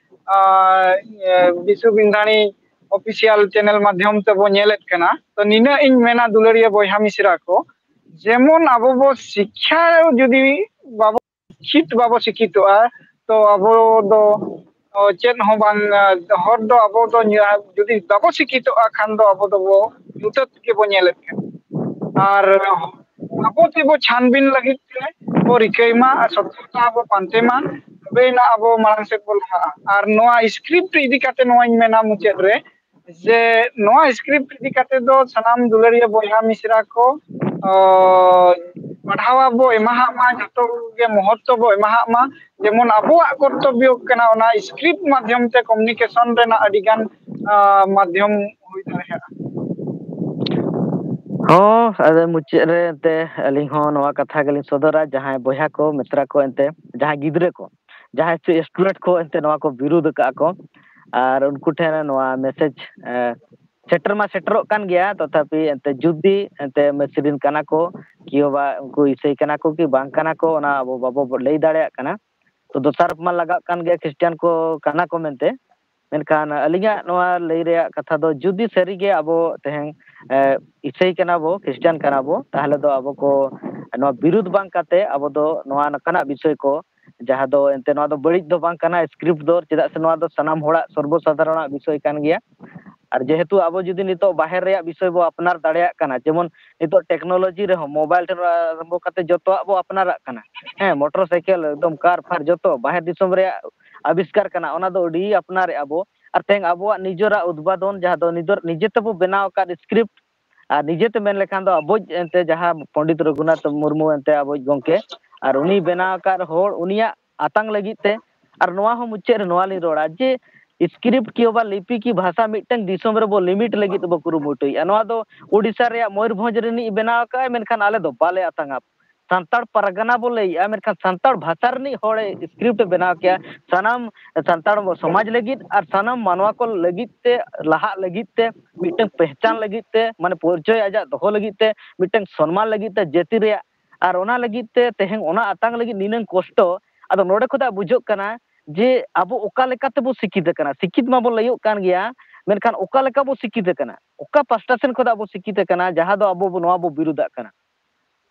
ᱟᱸ, ᱤᱭᱟᱹ, ᱵᱤᱥᱩ ᱵᱤᱱᱫᱷᱟᱱᱤ ᱚᱯᱷᱤᱥᱤᱭᱟᱞ ᱪᱮᱱᱮᱞ ᱢᱟᱫᱽᱫᱷᱚᱢ ᱛᱮᱵᱚ ᱧᱮᱞᱮᱫ ᱠᱟᱱᱟ᱾ ᱛᱚ ᱱᱤᱱᱟᱹᱜ ᱤᱧ ᱢᱮᱱᱟ, ᱫᱩᱞᱟᱹᱲᱤᱭᱟᱹ ᱵᱚᱭᱦᱟ ᱢᱤᱥᱨᱟ ᱠᱚ, ᱡᱮᱢᱚᱱ ᱟᱵᱚ ᱵᱚ ᱥᱤᱠᱠᱷᱟ ᱡᱩᱫᱤ ᱵᱟᱵᱚ ᱥᱤᱠᱠᱷᱤᱛ ᱵᱟᱵᱚ ᱥᱤᱠᱠᱷᱤᱛᱚᱜᱼᱟ, ᱛᱚ ᱟᱵᱚ ᱫᱚ, ᱚ, ᱪᱮᱫ ᱦᱚᱸ ᱵᱟᱝ, ᱟ, ᱦᱚᱨ ᱫᱚ ᱟᱵᱚ ᱫᱚ ᱧᱟ-, ᱡᱩᱫᱤ ᱵᱟᱵᱚ ᱥᱤᱠᱠᱷᱤᱛᱚᱜᱼᱟ ᱠᱷᱟᱱ ᱫᱚ ᱟᱵᱚ ᱫᱚᱵᱚ ᱧᱩᱛᱟᱹᱛ ᱜᱮᱵᱚ ᱧᱮᱞᱮᱫ ᱠᱟᱱᱟ᱾ ᱟᱨ ᱟᱵᱚ ᱛᱮᱵᱚ ᱪᱷᱟᱱᱵᱤᱱ ᱞᱟᱹᱜᱤᱫ ᱛᱮ ᱵᱚ ᱨᱤᱠᱟᱹᱭ ᱢᱟ ᱟᱨ ᱥᱚᱛᱚᱨᱠᱚᱛᱟ ᱵᱚ ᱯᱟᱱᱛᱮ ᱢᱟ, ᱛᱚᱵᱮᱭᱮᱱᱟ ᱟᱵᱚ ᱢᱟᱲᱟᱝ ᱥᱮᱫ ᱵᱚ ᱞᱟᱦᱟᱜᱼᱟ᱾ ᱟᱨ ᱱᱚᱣᱟ ᱥᱠᱨᱤᱯᱴ ᱤᱫᱤ ᱠᱟᱛᱮ ᱱᱚᱣᱟᱧ ᱢᱮᱱᱟ ᱢᱩᱪᱟᱹᱫ ᱨᱮ ᱡᱮ ᱱᱚᱣᱟ ᱥᱠᱨᱤᱯᱴ ᱤᱫᱤ ᱠᱟᱛᱮ ᱫᱚ ᱥᱟᱱᱟᱢ ᱫᱩᱞᱟᱹᱲᱤᱭᱟᱹ ᱵᱚᱭᱦᱟ ᱢᱤᱥᱨᱟ ᱠᱚ, ᱚ, ᱯᱟᱲᱦᱟᱣ ᱵᱚ ᱮᱢᱟᱦᱟᱜ ᱢᱟ, ᱡᱚᱛᱚ ᱜᱮ ᱢᱚᱦᱚᱛᱛᱚ ᱵᱚ ᱮᱢᱟᱦᱟᱜ ᱢᱟ, ᱡᱮᱢᱚᱱ ᱟᱵᱚᱣᱟᱜ ᱠᱚᱨᱛᱚᱵᱵᱚ ᱠᱟᱱᱟ ᱚᱱᱟ ᱥᱠᱨᱤᱯᱴ ᱢᱟᱫᱽᱫᱷᱚᱢ ᱛᱮ ᱠᱚᱢᱤᱭᱩᱱᱤᱠᱮᱥᱚᱱ ᱨᱮᱱᱟᱜ ᱟᱹᱰᱤ ᱜᱟᱱ, ᱟ, ᱢᱟᱫᱽᱫᱷᱚᱢ ᱦᱩᱭ ᱫᱟᱲᱮᱭᱟᱜᱼᱟ᱾ ᱦᱚᱸ, ᱟᱫᱚ ᱢᱩᱪᱟᱹᱫ ᱨᱮ ᱮᱱᱛᱮ ᱟᱹᱞᱤᱧ ᱦᱚᱸ ᱱᱚᱣᱟ ᱠᱟᱛᱷᱟ ᱜᱮᱞᱤᱧ ᱥᱚᱫᱚᱨᱟ, ᱡᱟᱦᱟᱸᱭ ᱵᱚᱭᱦᱟ ᱠᱚ, ᱢᱤᱛᱨᱟ ᱠᱚ, ᱮᱱᱛᱮ ᱡᱟᱦᱟᱸᱭ ᱜᱤᱫᱽᱨᱟᱹ ᱠᱚ, ᱡᱟᱦᱟᱸᱭ ᱥᱮ ᱥᱴᱩᱰᱮᱱᱴ ᱠᱚ ᱮᱱᱛᱮ ᱱᱚᱣᱟ ᱠᱚ ᱵᱤᱨᱩᱫᱷ ᱟᱠᱟᱫᱼᱟ ᱠᱚ, ᱟᱨ ᱩᱱᱠᱩ ᱴᱷᱮᱱ ᱱᱚᱣᱟ ᱢᱮᱥᱮᱡᱽ ᱥᱮᱴᱮᱨ ᱢᱟ ᱥᱮᱴᱮᱨᱚᱜ ᱠᱟᱱ ᱜᱮᱭᱟ, ᱛᱚᱛᱷᱟᱯᱤ ᱮᱱᱛᱮ ᱡᱩᱫᱤ ᱮᱱᱛᱮ ᱢᱤᱥᱨᱤᱱ ᱠᱟᱱᱟ ᱠᱚ ᱠᱤ ᱵᱟᱵᱟ ᱩᱱᱠᱩ ᱤᱥᱟᱹᱭ ᱠᱟᱱᱟ ᱠᱚ ᱠᱤ ᱵᱟᱝ ᱠᱟᱱᱟ ᱠᱚ, ᱚᱱᱟ ᱟᱵᱚ ᱵᱟᱵᱚ ᱞᱟᱹᱭ ᱫᱟᱲᱮᱭᱟᱜ ᱠᱟᱱᱟ᱾ ᱛᱚ ᱫᱚᱥᱟᱨ ᱢᱟ ᱞᱟᱜᱟᱜ ᱠᱟᱱ ᱜᱮᱭᱟ ᱠᱷᱨᱤᱥᱴᱟᱱ ᱠᱚ ᱠᱟᱱᱟ ᱠᱚ ᱢᱮᱱᱛᱮ, ᱢᱮᱱᱠᱷᱟᱱ ᱟᱹᱞᱤᱧᱟᱜ ᱱᱚᱣᱟ ᱞᱟᱹᱭ ᱨᱮᱭᱟᱜ ᱠᱟᱛᱷᱟ ᱫᱚ ᱡᱩᱫᱤ ᱥᱟᱹᱨᱤᱜᱮ ᱟᱵᱚ ᱛᱮᱦᱮᱧ ᱮ, ᱤᱥᱟᱹᱭ ᱠᱟᱱᱟ ᱵᱚ, ᱠᱷᱨᱤᱥᱴᱟᱱ ᱠᱟᱱᱟ ᱵᱚ, ᱛᱟᱦᱚᱞᱮ ᱫᱚ ᱟᱵᱚ ᱠᱚ ᱱᱚᱣᱟ ᱵᱤᱨᱩᱫᱷ ᱵᱟᱝ ᱠᱟᱛᱮ ᱟᱵᱚ ᱫᱚ ᱱᱚᱣᱟ ᱱᱚᱝᱠᱟᱱᱟᱜ ᱵᱤᱥᱚᱭ ᱠᱚ, ᱡᱟᱦᱟᱸ ᱫᱚ ᱮᱱᱛᱮ ᱱᱚᱣᱟ ᱫᱚ ᱵᱟᱹᱲᱤᱡ ᱫᱚ ᱵᱟᱝ ᱠᱟᱱᱟ ᱥᱠᱨᱤᱯᱴ ᱫᱚ, ᱪᱮᱫᱟᱜ ᱥᱮ ᱱᱚᱣᱟ ᱫᱚ ᱥᱟᱱᱟᱢ ᱦᱚᱲᱟᱜ ᱥᱚᱨᱵᱚ ᱥᱟᱫᱷᱟᱨᱚᱱᱟᱜ ᱵᱤᱥᱚᱭ ᱠᱟᱱ ᱜᱮᱭᱟ᱾ ᱟᱨ ᱡᱮᱦᱮᱛᱩ ᱟᱵᱚ ᱡᱩᱫᱤ ᱱᱤᱛᱚᱜ ᱵᱟᱦᱮᱨ ᱨᱮᱭᱟᱜ ᱵᱤᱥᱚᱭ ᱵᱚ ᱟᱯᱱᱟᱨ ᱫᱟᱲᱮᱭᱟᱜ ᱠᱟᱱᱟ, ᱡᱮᱢᱚᱱ ᱱᱤᱛᱚᱜ ᱴᱮᱠᱱᱳᱞᱚᱡᱤ ᱨᱮᱦᱚᱸ ᱢᱳᱵᱟᱭᱤᱞ ᱴᱷᱮᱱ ᱟᱨᱟᱢᱵᱷᱚ ᱠᱟᱛᱮ ᱡᱚᱛᱚᱣᱟᱜ ᱵᱚ ᱟᱯᱱᱟᱨᱟᱜ ᱠᱟᱱᱟ, ᱦᱮᱸ, ᱢᱚᱴᱚᱨ ᱥᱟᱭᱠᱮᱞ, ᱮᱠᱫᱚᱢ ᱠᱟᱨ ᱯᱷᱟᱨ ᱡᱚᱛᱚ ᱵᱟᱦᱮᱨ ᱫᱤᱥᱚᱢ ᱨᱮᱭᱟᱜ ᱟᱵᱤᱥᱠᱟᱨ ᱠᱟᱱᱟ, ᱚᱱᱟ ᱫᱚ ᱟᱹᱰᱤ ᱟᱯᱱᱟᱨᱮᱜᱼᱟ ᱵᱚ᱾ ᱟᱨ ᱛᱮᱦᱮᱧ ᱟᱵᱚᱣᱟᱜ ᱱᱤᱡᱮᱨᱟᱜ ᱩᱫᱵᱟᱫᱚᱱ, ᱡᱟᱦᱟᱸ ᱫᱚ ᱱᱤᱡᱮᱨ, ᱱᱤᱡᱮ ᱛᱮᱵᱚ ᱵᱮᱱᱟᱣ ᱟᱠᱟᱫ ᱥᱠᱨᱤᱯᱴ, ᱟᱨ ᱱᱤᱡᱮ ᱛᱮ ᱢᱮᱱ ᱞᱮᱠᱷᱟᱱ ᱫᱚ ᱟᱵᱚ ᱮᱱᱛᱮ ᱡᱟᱦᱟᱸ ᱯᱚᱱᱰᱤᱛ ᱨᱚᱜᱷᱩᱱᱟᱛᱷ ᱢᱩᱨᱢᱩ ᱮᱱᱛᱮ ᱟᱵᱚᱭᱤᱡ ᱜᱚᱢᱠᱮ, ᱟᱨ ᱩᱱᱤ ᱵᱮᱱᱟᱣ ᱟᱠᱟᱫ ᱦᱚᱲ ᱩᱱᱤᱭᱟᱜ ᱟᱛᱟᱝ ᱞᱟᱹᱜᱤᱫ ᱛᱮ᱾ ᱟᱨ ᱱᱚᱣᱟ ᱦᱚᱸ ᱢᱩᱪᱟᱹᱫ ᱨᱮ ᱱᱚᱣᱟ ᱞᱤᱧ ᱨᱚᱲᱟ ᱡᱮ ᱥᱠᱨᱤᱯᱴ ᱠᱤ ᱵᱟ ᱞᱤᱯᱤ ᱠᱤ ᱵᱷᱟᱥᱟ ᱢᱤᱫᱴᱟᱝ ᱫᱤᱥᱚᱢ ᱨᱮᱵᱚ ᱞᱤᱢᱤᱴ ᱞᱟᱹᱜᱤᱫ ᱵᱚ ᱠᱩᱨᱩᱢᱩᱴᱩᱭᱮᱫᱼᱟ᱾ ᱱᱚᱣᱟ ᱫᱚ ᱳᱰᱤᱥᱟ ᱨᱮᱭᱟᱜ ᱢᱚᱭᱩᱨᱵᱷᱚᱸᱡᱽ ᱨᱤᱱᱤᱡ ᱵᱮᱱᱟᱣ ᱟᱠᱟᱫᱼᱟᱭ, ᱢᱮᱱᱠᱷᱟᱱ ᱟᱞᱮ ᱫᱚ ᱵᱟᱞᱮ ᱟᱛᱟᱝᱟ᱾ ᱥᱟᱱᱛᱟᱲ ᱯᱟᱨᱜᱟᱱᱟ ᱵᱚ ᱞᱟᱹᱭᱮᱜᱼᱟ, ᱢᱮᱱᱠᱷᱟᱱ ᱥᱟᱱᱛᱟᱲ ᱵᱷᱟᱥᱟ ᱨᱤᱱᱤᱡ ᱦᱚᱲᱮ ᱥᱠᱨᱤᱯᱴ ᱮ ᱵᱮᱱᱟᱣ ᱠᱮᱜᱼᱟ, ᱥᱟᱱᱟᱢ ᱥᱟᱱᱛᱟᱲ ᱥᱚᱢᱟᱡᱽ ᱞᱟᱹᱜᱤᱫ ᱟᱨ ᱥᱟᱱᱟᱢ ᱢᱟᱱᱣᱟ ᱠᱚ ᱞᱟᱹᱜᱤᱫ ᱛᱮ, ᱞᱟᱦᱟᱜ ᱞᱟᱹᱜᱤᱫ ᱛᱮ, ᱢᱤᱫᱴᱟᱝ ᱯᱮᱦᱪᱟᱱ ᱞᱟᱹᱜᱤᱫ ᱛᱮ, ᱢᱟᱱᱮ ᱯᱚᱨᱤᱪᱚᱭ ᱟᱡᱟᱜ ᱫᱚᱦᱚ ᱞᱟᱹᱜᱤᱫ ᱛᱮ, ᱢᱤᱫᱴᱟᱝ ᱥᱚᱱᱢᱟᱱ ᱞᱟᱹᱜᱤᱫ ᱛᱮ ᱡᱟᱹᱛᱤ ᱨᱮᱭᱟᱜ, ᱟᱨ ᱚᱱᱟ ᱞᱟᱹᱜᱤᱫ ᱛᱮ ᱛᱮᱦᱮᱧ ᱚᱱᱟ ᱟᱛᱟᱝ ᱞᱟᱹᱜᱤᱫ ᱱᱤᱱᱟᱹᱝ ᱠᱚᱥᱴᱚ᱾ ᱟᱫᱚ ᱱᱚᱰᱮ ᱠᱷᱚᱱᱟᱜ ᱵᱩᱡᱷᱟᱹᱜ ᱠᱟᱱᱟ ᱡᱮ ᱟᱵᱚ ᱚᱠᱟ ᱞᱮᱠᱟ ᱛᱮᱵᱚ ᱥᱤᱠᱠᱷᱤᱛ ᱟᱠᱟᱱᱟ᱾ ᱥᱤᱠᱠᱷᱤᱛ ᱢᱟᱵᱚ ᱞᱟᱹᱭᱚᱜ ᱠᱟᱱ ᱜᱮᱭᱟ, ᱢᱮᱱᱠᱷᱟᱱ ᱚᱠᱟ ᱞᱮᱠᱟ ᱵᱚ ᱥᱤᱠᱠᱷᱤᱛ ᱟᱠᱟᱱᱟ, ᱚᱠᱟ ᱯᱟᱥᱴᱟ ᱥᱮᱱ ᱠᱷᱚᱱᱟᱜ ᱵᱚ ᱥᱤᱠᱠᱷᱤᱛ ᱟᱠᱟᱱᱟ, ᱡᱟᱦᱟᱸ ᱫᱚ ᱟᱵᱚ ᱵᱚ, ᱱᱚᱣᱟ ᱵᱚ ᱵᱤᱨᱩᱫᱷᱟᱜ ᱠᱟᱱᱟ᱾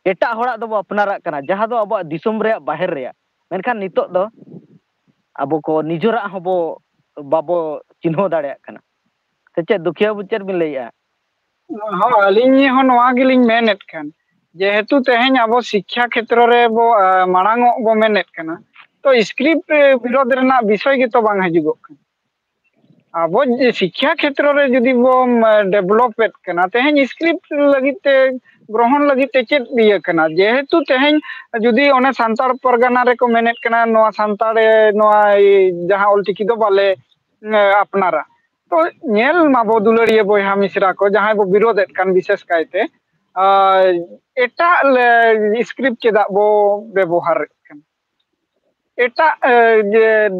ᱮᱴᱟᱜ ᱦᱚᱲᱟᱜ ᱫᱚᱵᱚ ᱟᱯᱱᱟᱨᱟᱜ ᱠᱟᱱᱟ, ᱡᱟᱦᱟᱸ ᱫᱚ ᱟᱵᱚᱣᱟᱜ ᱫᱤᱥᱚᱢ ᱨᱮᱭᱟᱜ ᱵᱟᱦᱮᱨ ᱨᱮᱭᱟᱜ᱾ ᱢᱮᱱᱠᱷᱟᱱ ᱱᱤᱛᱚᱜ ᱫᱚ ᱟᱵᱚ ᱠᱚ ᱱᱤᱡᱮᱨᱟᱜ ᱦᱚᱸᱵᱚ ᱵᱟᱵᱚ ᱪᱤᱱᱦᱟᱹᱣ ᱫᱟᱲᱮᱭᱟᱜ ᱠᱟᱱᱟ᱾ ᱥᱮ ᱪᱮᱫ ᱫᱩᱠᱷᱤᱭᱟᱹ ᱵᱟᱹᱵᱩ, ᱪᱮᱫ ᱵᱤᱱ ᱞᱟᱹᱭᱮᱜᱼᱟ? ᱦᱚᱸ, ᱟᱹᱞᱤᱧ ᱦᱚᱸ ᱱᱚᱣᱟ ᱜᱮᱞᱤᱧ ᱢᱮᱱᱮᱫ ᱠᱷᱟᱱ, ᱡᱮᱦᱮᱛᱩ ᱛᱮᱦᱮᱧ ᱟᱵᱚ ᱥᱤᱠᱠᱷᱟ ᱠᱷᱮᱛᱨᱚ ᱨᱮ ᱵᱚ ᱢᱟᱲᱟᱝ ᱚᱜ ᱵᱚ ᱢᱮᱱᱮᱫ ᱠᱟᱱᱟ, ᱛᱚ ᱥᱠᱨᱤᱯᱴ ᱵᱤᱨᱳᱫᱷ ᱨᱮᱱᱟᱜ ᱵᱤᱥᱚᱭ ᱜᱮᱛᱚ ᱵᱟᱝ ᱦᱤᱡᱩᱜᱚᱜ ᱠᱟᱱᱟ᱾ ᱟᱵᱚ ᱥᱤᱠᱠᱷᱟ ᱠᱷᱮᱛᱨᱚ ᱨᱮ ᱡᱩᱫᱤ ᱵᱚ ᱰᱮᱵᱷᱞᱚᱯᱮᱫ ᱠᱟᱱᱟ, ᱛᱮᱦᱮᱧ ᱥᱠᱨᱤᱯᱴ ᱞᱟᱹᱜᱤᱫ ᱛᱮ, ᱜᱨᱚᱦᱚᱱ ᱞᱟᱹᱜᱤᱫ ᱛᱮ ᱪᱮᱫ ᱤᱭᱟᱹ ᱠᱟᱱᱟ? ᱡᱮᱦᱮᱛᱩ ᱛᱮᱦᱮᱧ ᱡᱩᱫᱤ ᱚᱱᱮ ᱥᱟᱱᱛᱟᱲ ᱯᱟᱨᱜᱟᱱᱟ ᱨᱮᱠᱚ ᱢᱮᱱᱮᱫ ᱠᱟᱱᱟ, ᱱᱚᱣᱟ ᱥᱟᱱᱛᱟᱲ ᱱᱚᱣᱟ ᱡᱟᱦᱟᱸ ᱚᱞᱪᱤᱠᱤ ᱫᱚ ᱵᱟᱞᱮ ᱟᱯᱱᱟᱨᱟ᱾ ᱛᱚ ᱧᱮᱞ ᱢᱟᱵᱚ ᱫᱩᱞᱟᱹᱲᱤᱭᱟᱹ ᱵᱚᱭᱦᱟ ᱢᱤᱥᱨᱟ ᱠᱚ, ᱡᱟᱦᱟᱸᱭ ᱵᱚ ᱵᱤᱨᱳᱫᱷᱮᱫ ᱠᱟᱱ ᱵᱤᱥᱮᱥ ᱠᱟᱭᱛᱮ, ᱟᱨ ᱮᱴᱟᱜ ᱥᱠᱨᱤᱯᱴ ᱪᱮᱫᱟᱜ ᱵᱚ ᱵᱮᱵᱚᱦᱟᱨᱮᱫ ᱠᱟᱱᱟ? ᱮᱴᱟᱜ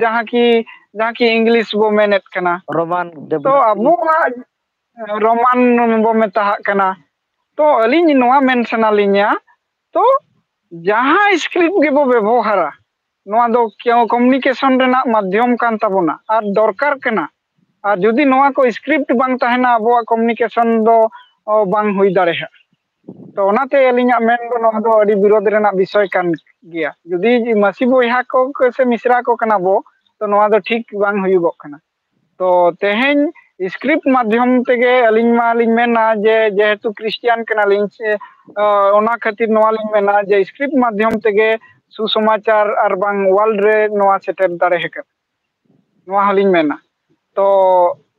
ᱡᱟᱦᱟᱸ ᱠᱤ ᱡᱟᱦᱟᱸ ᱠᱤ ᱤᱝᱞᱤᱥ ᱵᱚ ᱢᱮᱱᱮᱫ ᱠᱟᱱᱟ, ᱨᱳᱢᱟᱱ ᱛᱚ ᱟᱵᱚᱣᱟᱜ ᱨᱳᱢᱟᱱ ᱵᱚ ᱢᱮᱛᱟᱜ ᱠᱟᱱᱟ᱾ ᱛᱚ ᱟᱹᱞᱤᱧ ᱱᱚᱣᱟ ᱢᱮᱱ ᱥᱟᱱᱟ ᱞᱤᱧᱟ, ᱛᱚ ᱡᱟᱦᱟᱸ ᱥᱠᱨᱤᱯᱴ ᱜᱮᱵᱚ ᱵᱮᱵᱚᱦᱟᱨᱟ, ᱱᱚᱣᱟ ᱫᱚ ᱠᱚᱢᱤᱭᱩᱱᱤᱠᱮᱥᱚᱱ ᱨᱮᱱᱟᱜ ᱢᱟᱫᱽᱫᱷᱚᱢ ᱠᱟᱱ ᱛᱟᱵᱚᱱᱟ ᱟᱨ ᱫᱚᱨᱠᱟᱨ ᱠᱟᱱᱟ᱾ ᱟᱨ ᱡᱩᱫᱤ ᱱᱚᱣᱟ ᱠᱚ ᱥᱠᱨᱤᱯᱴ ᱵᱟᱝ ᱛᱟᱦᱮᱱᱟ, ᱟᱵᱚᱣᱟᱜ ᱠᱚᱢᱤᱭᱩᱱᱤᱠᱮᱥᱚᱱ ᱫᱚ ᱵᱟᱝ ᱦᱩᱭ ᱫᱟᱲᱮᱭᱟᱜᱼᱟ᱾ ᱛᱚ ᱚᱱᱟᱛᱮ ᱟᱹᱞᱤᱧᱟᱜ ᱢᱮᱱ ᱫᱚ ᱱᱚᱣᱟ ᱫᱚ ᱟᱹᱰᱤ ᱵᱤᱨᱳᱫᱷ ᱨᱮᱱᱟᱜ ᱵᱤᱥᱚᱭ ᱠᱟᱱ ᱜᱮᱭᱟ᱾ ᱡᱩᱫᱤ ᱢᱟᱹᱥᱤ ᱵᱚᱭᱦᱟ ᱠᱚ ᱥᱮ ᱢᱤᱥᱨᱟ ᱠᱚ ᱠᱟᱱᱟ ᱵᱚ, ᱛᱚ ᱱᱚᱣᱟ ᱫᱚ ᱴᱷᱤᱠ ᱵᱟᱝ ᱦᱩᱭᱩᱜᱚᱜ ᱠᱟᱱᱟ᱾ ᱛᱚ ᱛᱮᱦᱮᱧ ᱥᱠᱨᱤᱯᱴ ᱢᱟᱫᱽᱫᱷᱚᱢ ᱛᱮᱜᱮ ᱟᱹᱞᱤᱧ ᱢᱟᱞᱤᱧ ᱢᱮᱱᱟ ᱡᱮ ᱡᱮᱦᱮᱛᱩ ᱠᱷᱨᱤᱥᱴᱤᱭᱟᱱ ᱠᱟᱱᱟᱞᱤᱧ, ᱥᱮ ᱚᱱᱟ ᱠᱷᱟᱹᱛᱤᱨ ᱱᱚᱣᱟ ᱞᱤᱧ ᱢᱮᱱᱟ ᱡᱮ ᱥᱠᱨᱤᱯᱴ ᱢᱟᱫᱽᱫᱷᱚᱢ ᱛᱮᱜᱮ ᱥᱩᱥᱚᱢᱟᱪᱟᱨ ᱟᱨ ᱵᱟᱝ ᱣᱟᱨᱞᱰ ᱨᱮ ᱱᱚᱣᱟ ᱥᱮᱴᱮᱨ ᱫᱟᱲᱮ ᱟᱠᱟᱫ, ᱱᱚᱣᱟ ᱦᱚᱸᱞᱤᱧ ᱢᱮᱱᱟ᱾ ᱛᱚ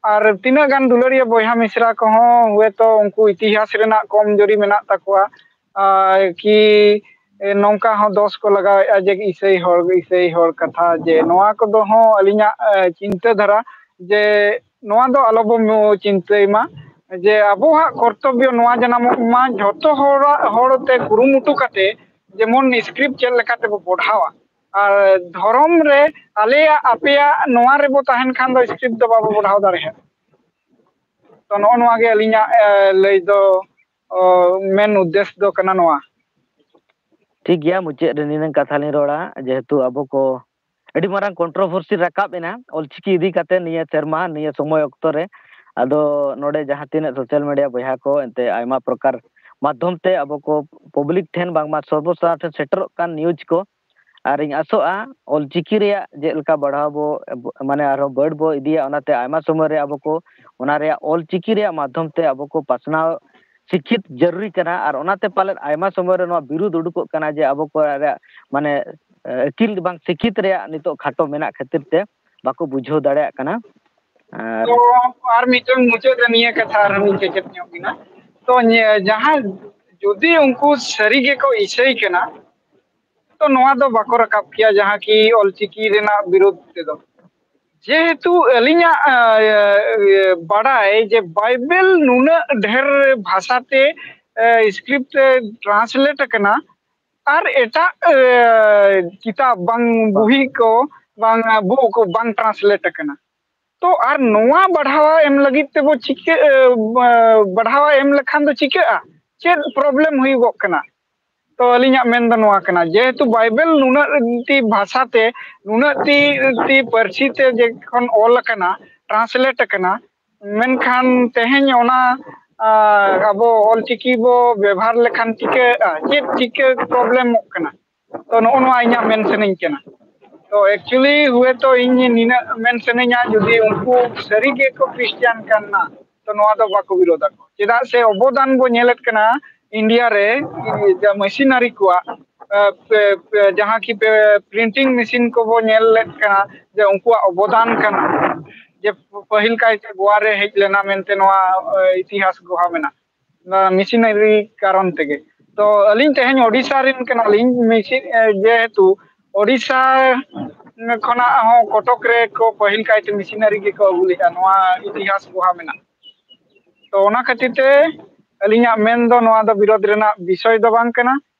ᱟᱨ ᱛᱤᱱᱟᱹᱜ ᱜᱟᱱ ᱫᱩᱞᱟᱹᱲᱤᱭᱟᱹ ᱵᱚᱭᱦᱟ ᱢᱤᱥᱨᱟ ᱠᱚᱦᱚᱸ ᱦᱚᱭᱛᱳ ᱩᱱᱠᱩ ᱤᱛᱤᱦᱟᱥ ᱨᱮᱱᱟᱜ ᱠᱚᱢ ᱡᱳᱨᱤ ᱢᱮᱱᱟᱜ ᱛᱟᱠᱚᱣᱟ, ᱟᱨ ᱠᱤ ᱱᱚᱝᱠᱟ ᱦᱚᱸ ᱫᱚᱥ ᱠᱚ ᱞᱟᱜᱟᱣᱮᱫᱼᱟ ᱡᱮ ᱤᱥᱟᱹᱭ ᱦᱚᱲ, ᱤᱥᱟᱹᱭ ᱦᱚᱲ ᱠᱟᱛᱷᱟ, ᱡᱮ ᱱᱚᱣᱟ ᱠᱚᱫᱚ ᱦᱚᱸ ᱟᱹᱞᱤᱧᱟᱜ ᱪᱤᱱᱛᱟᱹ ᱫᱷᱟᱨᱟ ᱡᱮ ᱱᱚᱣᱟ ᱫᱚ ᱟᱞᱚᱵᱚ ᱪᱤᱱᱛᱟᱹᱭ ᱢᱟ, ᱡᱮ ᱟᱵᱚᱣᱟᱜ ᱠᱚᱨᱛᱚᱵᱵᱚ ᱱᱚᱣᱟ ᱡᱟᱱᱟᱢᱚᱜ ᱢᱟ ᱡᱷᱚᱛᱚ ᱦᱚᱲᱟᱜ ᱦᱚᱲᱛᱮ ᱠᱩᱨᱩᱢᱩᱴᱩ ᱠᱟᱛᱮ ᱡᱮᱢᱚᱱ ᱥᱠᱨᱤᱯᱴ ᱪᱮᱫ ᱞᱮᱠᱟᱛᱮᱵᱚ ᱯᱟᱲᱦᱟᱣᱟ᱾ ᱟᱨ ᱫᱷᱚᱨᱚᱢ ᱨᱮ ᱟᱞᱮᱭᱟᱜ ᱟᱯᱮᱭᱟᱜ ᱱᱚᱣᱟ ᱨᱮᱵᱚ ᱛᱟᱦᱮᱱ ᱠᱷᱟᱱ ᱫᱚ ᱥᱠᱨᱤᱯᱴ ᱫᱚ ᱵᱟᱵᱚ ᱯᱟᱲᱦᱟᱣ ᱫᱟᱲᱮᱭᱟᱜᱼᱟ᱾ ᱛᱚ ᱱᱚᱜᱼᱚ ᱱᱚᱣᱟ ᱜᱮ ᱟᱹᱞᱤᱧᱟᱜ ᱞᱟᱹᱭ ᱫᱚ, ᱢᱮᱱ ᱩᱫᱽᱫᱮᱥ ᱫᱚ ᱠᱟᱱᱟ ᱱᱚᱣᱟ᱾ ᱴᱷᱤᱠ ᱜᱮᱭᱟ, ᱢᱩᱪᱟᱹᱫ ᱨᱮ ᱱᱤᱱᱟᱹᱝ ᱠᱟᱛᱷᱟ ᱞᱤᱧ ᱨᱚᱲᱟ, ᱡᱮᱦᱮᱛᱩ ᱟᱵᱚ ᱠᱚ ᱟᱹᱰᱤ ᱢᱟᱨᱟᱝ ᱠᱚᱱᱴᱨᱳᱵᱷᱟᱨᱥᱤ ᱨᱟᱠᱟᱵ ᱮᱱᱟ ᱚᱞᱪᱤᱠᱤ ᱤᱫᱤ ᱠᱟᱛᱮ ᱱᱤᱭᱟᱹ ᱥᱮᱨᱢᱟ, ᱱᱤᱭᱟᱹ ᱥᱚᱢᱚᱭ ᱚᱠᱛᱚ ᱨᱮ᱾ ᱟᱫᱚ ᱱᱚᱰᱮ ᱡᱟᱦᱟᱸ ᱛᱤᱱᱟᱹᱜ ᱥᱳᱥᱟᱞ ᱢᱤᱰᱤᱭᱟ ᱵᱚᱭᱦᱟ ᱠᱚ ᱮᱱᱛᱮ ᱟᱭᱢᱟ ᱯᱨᱚᱠᱟᱨ ᱢᱟᱫᱽᱫᱷᱚᱢ ᱛᱮ ᱟᱵᱚ ᱠᱚ ᱯᱟᱵᱽᱞᱤᱠ ᱴᱷᱮᱱ ᱵᱟᱝᱢᱟ ᱥᱚᱨᱵᱚ ᱥᱟᱨᱟ ᱴᱷᱮᱱ ᱥᱮᱴᱮᱨᱚᱜ ᱠᱟᱱ ᱱᱤᱭᱩᱡᱽ ᱠᱚ, ᱟᱨ ᱤᱧ ᱟᱥᱚᱜᱼᱟ ᱚᱞᱪᱤᱠᱤ ᱨᱮᱭᱟᱜ ᱪᱮᱫ ᱞᱮᱠᱟ ᱵᱟᱲᱦᱟᱣ ᱵᱚ, ᱢᱟᱱᱮ ᱟᱨᱦᱚᱸ ᱵᱟᱹᱲ ᱵᱚ ᱤᱫᱤᱭᱟ, ᱚᱱᱟᱛᱮ ᱟᱭᱢᱟ ᱥᱚᱢᱚᱭ ᱨᱮ ᱟᱵᱚ ᱠᱚ ᱚᱱᱟ ᱨᱮᱭᱟᱜ ᱚᱞᱪᱤᱠᱤ ᱨᱮᱭᱟᱜ ᱢᱟᱫᱽᱫᱷᱚᱢ ᱛᱮ ᱟᱵᱚ ᱠᱚ ᱯᱟᱥᱱᱟᱣ ᱥᱤᱠᱠᱷᱤᱛ ᱡᱟᱹᱨᱩᱨᱤ ᱠᱟᱱᱟ᱾ ᱟᱨ ᱚᱱᱟᱛᱮ ᱯᱟᱞᱮᱫ ᱟᱭᱢᱟ ᱥᱚᱢᱚᱭ ᱨᱮ ᱱᱚᱣᱟ ᱵᱤᱨᱩᱫᱷ ᱩᱰᱩᱠᱚᱜ ᱠᱟᱱᱟ ᱡᱮ ᱟᱵᱚ ᱠᱚ ᱨᱮᱭᱟᱜ ᱢᱟᱱᱮ ᱟᱹᱠᱤᱞ ᱵᱟᱝ ᱥᱤᱠᱠᱷᱤᱛ ᱨᱮᱭᱟᱜ ᱱᱤᱛᱚᱜ ᱠᱷᱟᱴᱚ ᱢᱮᱱᱟᱜ ᱠᱷᱟᱹᱛᱤᱨ ᱛᱮ ᱵᱟᱠᱚ ᱵᱩᱡᱷᱟᱹᱣ ᱫᱟᱲᱮᱭᱟᱜ ᱠᱟᱱᱟ᱾ ᱟᱨ ᱛᱚ ᱟᱨ ᱢᱤᱫᱴᱟᱝ ᱢᱩᱪᱟᱹᱫ ᱨᱮ ᱱᱤᱭᱟᱹ ᱠᱟᱛᱷᱟ ᱟᱨᱦᱚᱸ ᱠᱮᱪᱮᱫ ᱧᱚᱜ ᱠᱤᱱᱟ᱾ ᱛᱚ ᱧᱮ- ᱡᱟᱦᱟᱸ ᱡᱩᱫᱤ ᱩᱱᱠᱩ ᱥᱟᱹᱨᱤ ᱜᱮᱠᱚ ᱤᱥᱟᱹᱭ ᱠᱟᱱᱟ, ᱛᱚ ᱱᱚᱣᱟ ᱫᱚ ᱵᱟᱠᱚ ᱨᱟᱠᱟᱵ ᱠᱮᱭᱟ ᱡᱟᱦᱟᱸ ᱠᱤ ᱚᱞᱪᱤᱠᱤ ᱨᱮᱱᱟᱜ ᱵᱤᱨᱩᱫᱷ ᱛᱮᱫᱚ᱾ ᱡᱮᱦᱮᱛᱩ ᱟᱹᱞᱤᱧᱟᱜ ᱟᱸ, ᱤᱭᱟᱹ, ᱵᱟᱲᱟᱭ ᱡᱮ ᱵᱟᱭᱵᱮᱞ ᱱᱩᱱᱟᱹᱜ ᱰᱷᱮᱨ ᱵᱷᱟᱥᱟᱛᱮ ᱥᱠᱨᱤᱯᱴ ᱛᱮ ᱴᱨᱟᱱᱥᱞᱮᱴ ᱟᱠᱟᱱᱟ, ᱟᱨ ᱮᱴᱟᱜ ᱮ, ᱠᱤᱛᱟᱵ ᱵᱟᱝ ᱵᱩᱦᱤ ᱠᱚ ᱵᱟᱝ ᱵᱩᱠ ᱵᱟᱝ ᱴᱨᱟᱱᱥᱞᱮᱴ ᱟᱠᱟᱱᱟ᱾ ᱛᱚ ᱟᱨ ᱱᱚᱣᱟ ᱵᱟᱲᱦᱟᱣ ᱮᱢ ᱞᱟᱹᱜᱤᱫ ᱛᱮᱵᱚ ᱪᱤᱠᱟᱹ ᱮ, ᱵᱟᱲᱦᱟᱣ ᱮᱢ ᱞᱮᱠᱷᱟᱱ ᱫᱚ ᱪᱤᱠᱟᱹᱜᱼᱟ? ᱪᱮᱫ ᱯᱨᱚᱵᱞᱮᱢ ᱦᱩᱭᱩᱜᱚᱜ ᱠᱟᱱᱟ? ᱛᱚ ᱟᱹᱞᱤᱧᱟᱜ ᱢᱮᱱ ᱫᱚ ᱱᱚᱣᱟ ᱠᱟᱱᱟ, ᱡᱮᱦᱮᱛᱩ ᱵᱟᱭᱵᱮᱞ ᱱᱩᱱᱟᱹᱜ ᱴᱤ ᱵᱷᱟᱥᱟ ᱛᱮ, ᱱᱩᱱᱟᱹᱜ ᱴᱤ ᱴᱤ ᱯᱟᱹᱨᱥᱤ ᱛᱮ ᱡᱚᱠᱷᱚᱱ ᱚᱞ ᱟᱠᱟᱱᱟ, ᱴᱨᱟᱱᱥᱞᱮᱴ ᱟᱠᱟᱱᱟ, ᱢᱮᱱᱠᱷᱟᱱ ᱛᱮᱦᱮᱧ ᱚᱱᱟ ᱟ, ᱟᱵᱚ ᱚᱞᱪᱤᱠᱤ ᱵᱚ ᱵᱮᱵᱷᱟᱨ ᱞᱮᱠᱷᱟᱱ ᱪᱤᱠᱟᱹᱜᱼᱟ? ᱪᱮᱫ ᱪᱤᱠᱟᱹ ᱯᱨᱚᱵᱞᱮᱢᱚᱜ ᱠᱟᱱᱟ? ᱛᱚ ᱱᱚᱜᱼᱚ ᱱᱚᱣᱟ ᱤᱧᱟᱹᱜ ᱢᱮᱱ ᱥᱟᱱᱟᱧ ᱠᱟᱱᱟ᱾ ᱛᱚ ᱮᱠᱪᱩᱭᱮᱞᱤ ᱦᱩᱭᱛᱚ ᱤᱧ ᱱᱤᱱᱟᱹᱜ ᱢᱮᱱ ᱥᱟᱱᱟᱧᱟ, ᱡᱩᱫᱤ ᱩᱱᱠᱩ ᱥᱟᱹᱨᱤ ᱜᱮᱠᱚ ᱠᱷᱨᱤᱥᱴᱤᱭᱟᱱ ᱠᱟᱱᱟ, ᱛᱚ ᱱᱚᱣᱟ ᱫᱚ ᱵᱟᱠᱚ ᱵᱤᱨᱳᱫᱷᱟ ᱠᱚ᱾ ᱪᱮᱫᱟᱜ ᱥᱮ ᱚᱵᱚᱫᱟᱱ ᱵᱚ ᱧᱮᱞᱮᱫ ᱠᱟᱱᱟ ᱤᱱᱰᱤᱭᱟ ᱨᱮ, ᱡᱟ ᱢᱤᱥᱤᱱᱟᱨᱤ ᱠᱚᱣᱟᱜ, ᱮ, ᱯᱮ- ᱯᱮ- ᱡᱟᱦᱟᱸ ᱠᱤ ᱯᱮ- ᱯᱨᱤᱱᱴᱤᱝ ᱢᱮᱥᱤᱱ ᱠᱚᱵᱚ ᱧᱮᱞ ᱞᱮᱫ ᱠᱟᱱᱟ, ᱡᱮ ᱩᱱᱠᱩᱣᱟᱜ ᱚᱵᱚᱫᱟᱱ ᱠᱟᱱᱟ, ᱡᱮ ᱯᱟᱹᱦᱤᱞ ᱠᱟᱭᱛᱮ ᱜᱳᱣᱟ ᱨᱮ ᱦᱮᱡ ᱞᱮᱱᱟ ᱢᱮᱱᱛᱮ ᱱᱚᱣᱟ, ᱮ, ᱤᱛᱤᱦᱟᱥ ᱜᱳᱣᱟ ᱢᱮᱱᱟᱜᱼᱟ᱾ ᱱᱚᱣᱟ ᱢᱮᱥᱤᱱᱟᱨᱤ ᱠᱟᱨᱚᱱ ᱛᱮᱜᱮ᱾ ᱛᱚ ᱟᱹᱞᱤᱧ ᱛᱮᱦᱮᱧ ᱳᱰᱤᱥᱟ ᱨᱮᱱ ᱠᱟᱱᱟᱞᱤᱧ, ᱢᱮᱥᱤᱱ, ᱮ, ᱡᱮᱦᱮᱛᱩ ᱳᱰᱤᱥᱟ ᱠᱷᱚᱱᱟᱜ ᱦᱚᱸ ᱠᱚᱴᱚᱠ ᱨᱮ ᱠᱚ ᱯᱟᱹᱦᱤᱞ ᱠᱟᱭᱛᱮ ᱢᱮᱥᱤᱱᱟᱨᱤ ᱜᱮᱠᱚ ᱟᱹᱜᱩ ᱞᱮᱫᱼᱟ, ᱱᱚᱣᱟ ᱤᱛᱤᱦᱟᱥ ᱜᱳᱣᱟ ᱢᱮᱱᱟᱜᱼᱟ᱾ ᱛᱚ ᱚᱱᱟ ᱠᱷᱟᱹᱛᱤᱨ ᱛᱮ ᱟᱹᱞᱤᱧᱟᱜ ᱢᱮᱱ ᱫᱚ ᱱᱚᱣᱟ ᱫᱚ ᱵᱤᱨᱳᱫᱷ ᱨᱮᱱᱟᱜ ᱵᱤᱥᱚᱭ ᱫᱚ ᱵᱟᱝ ᱠᱟᱱᱟ᱾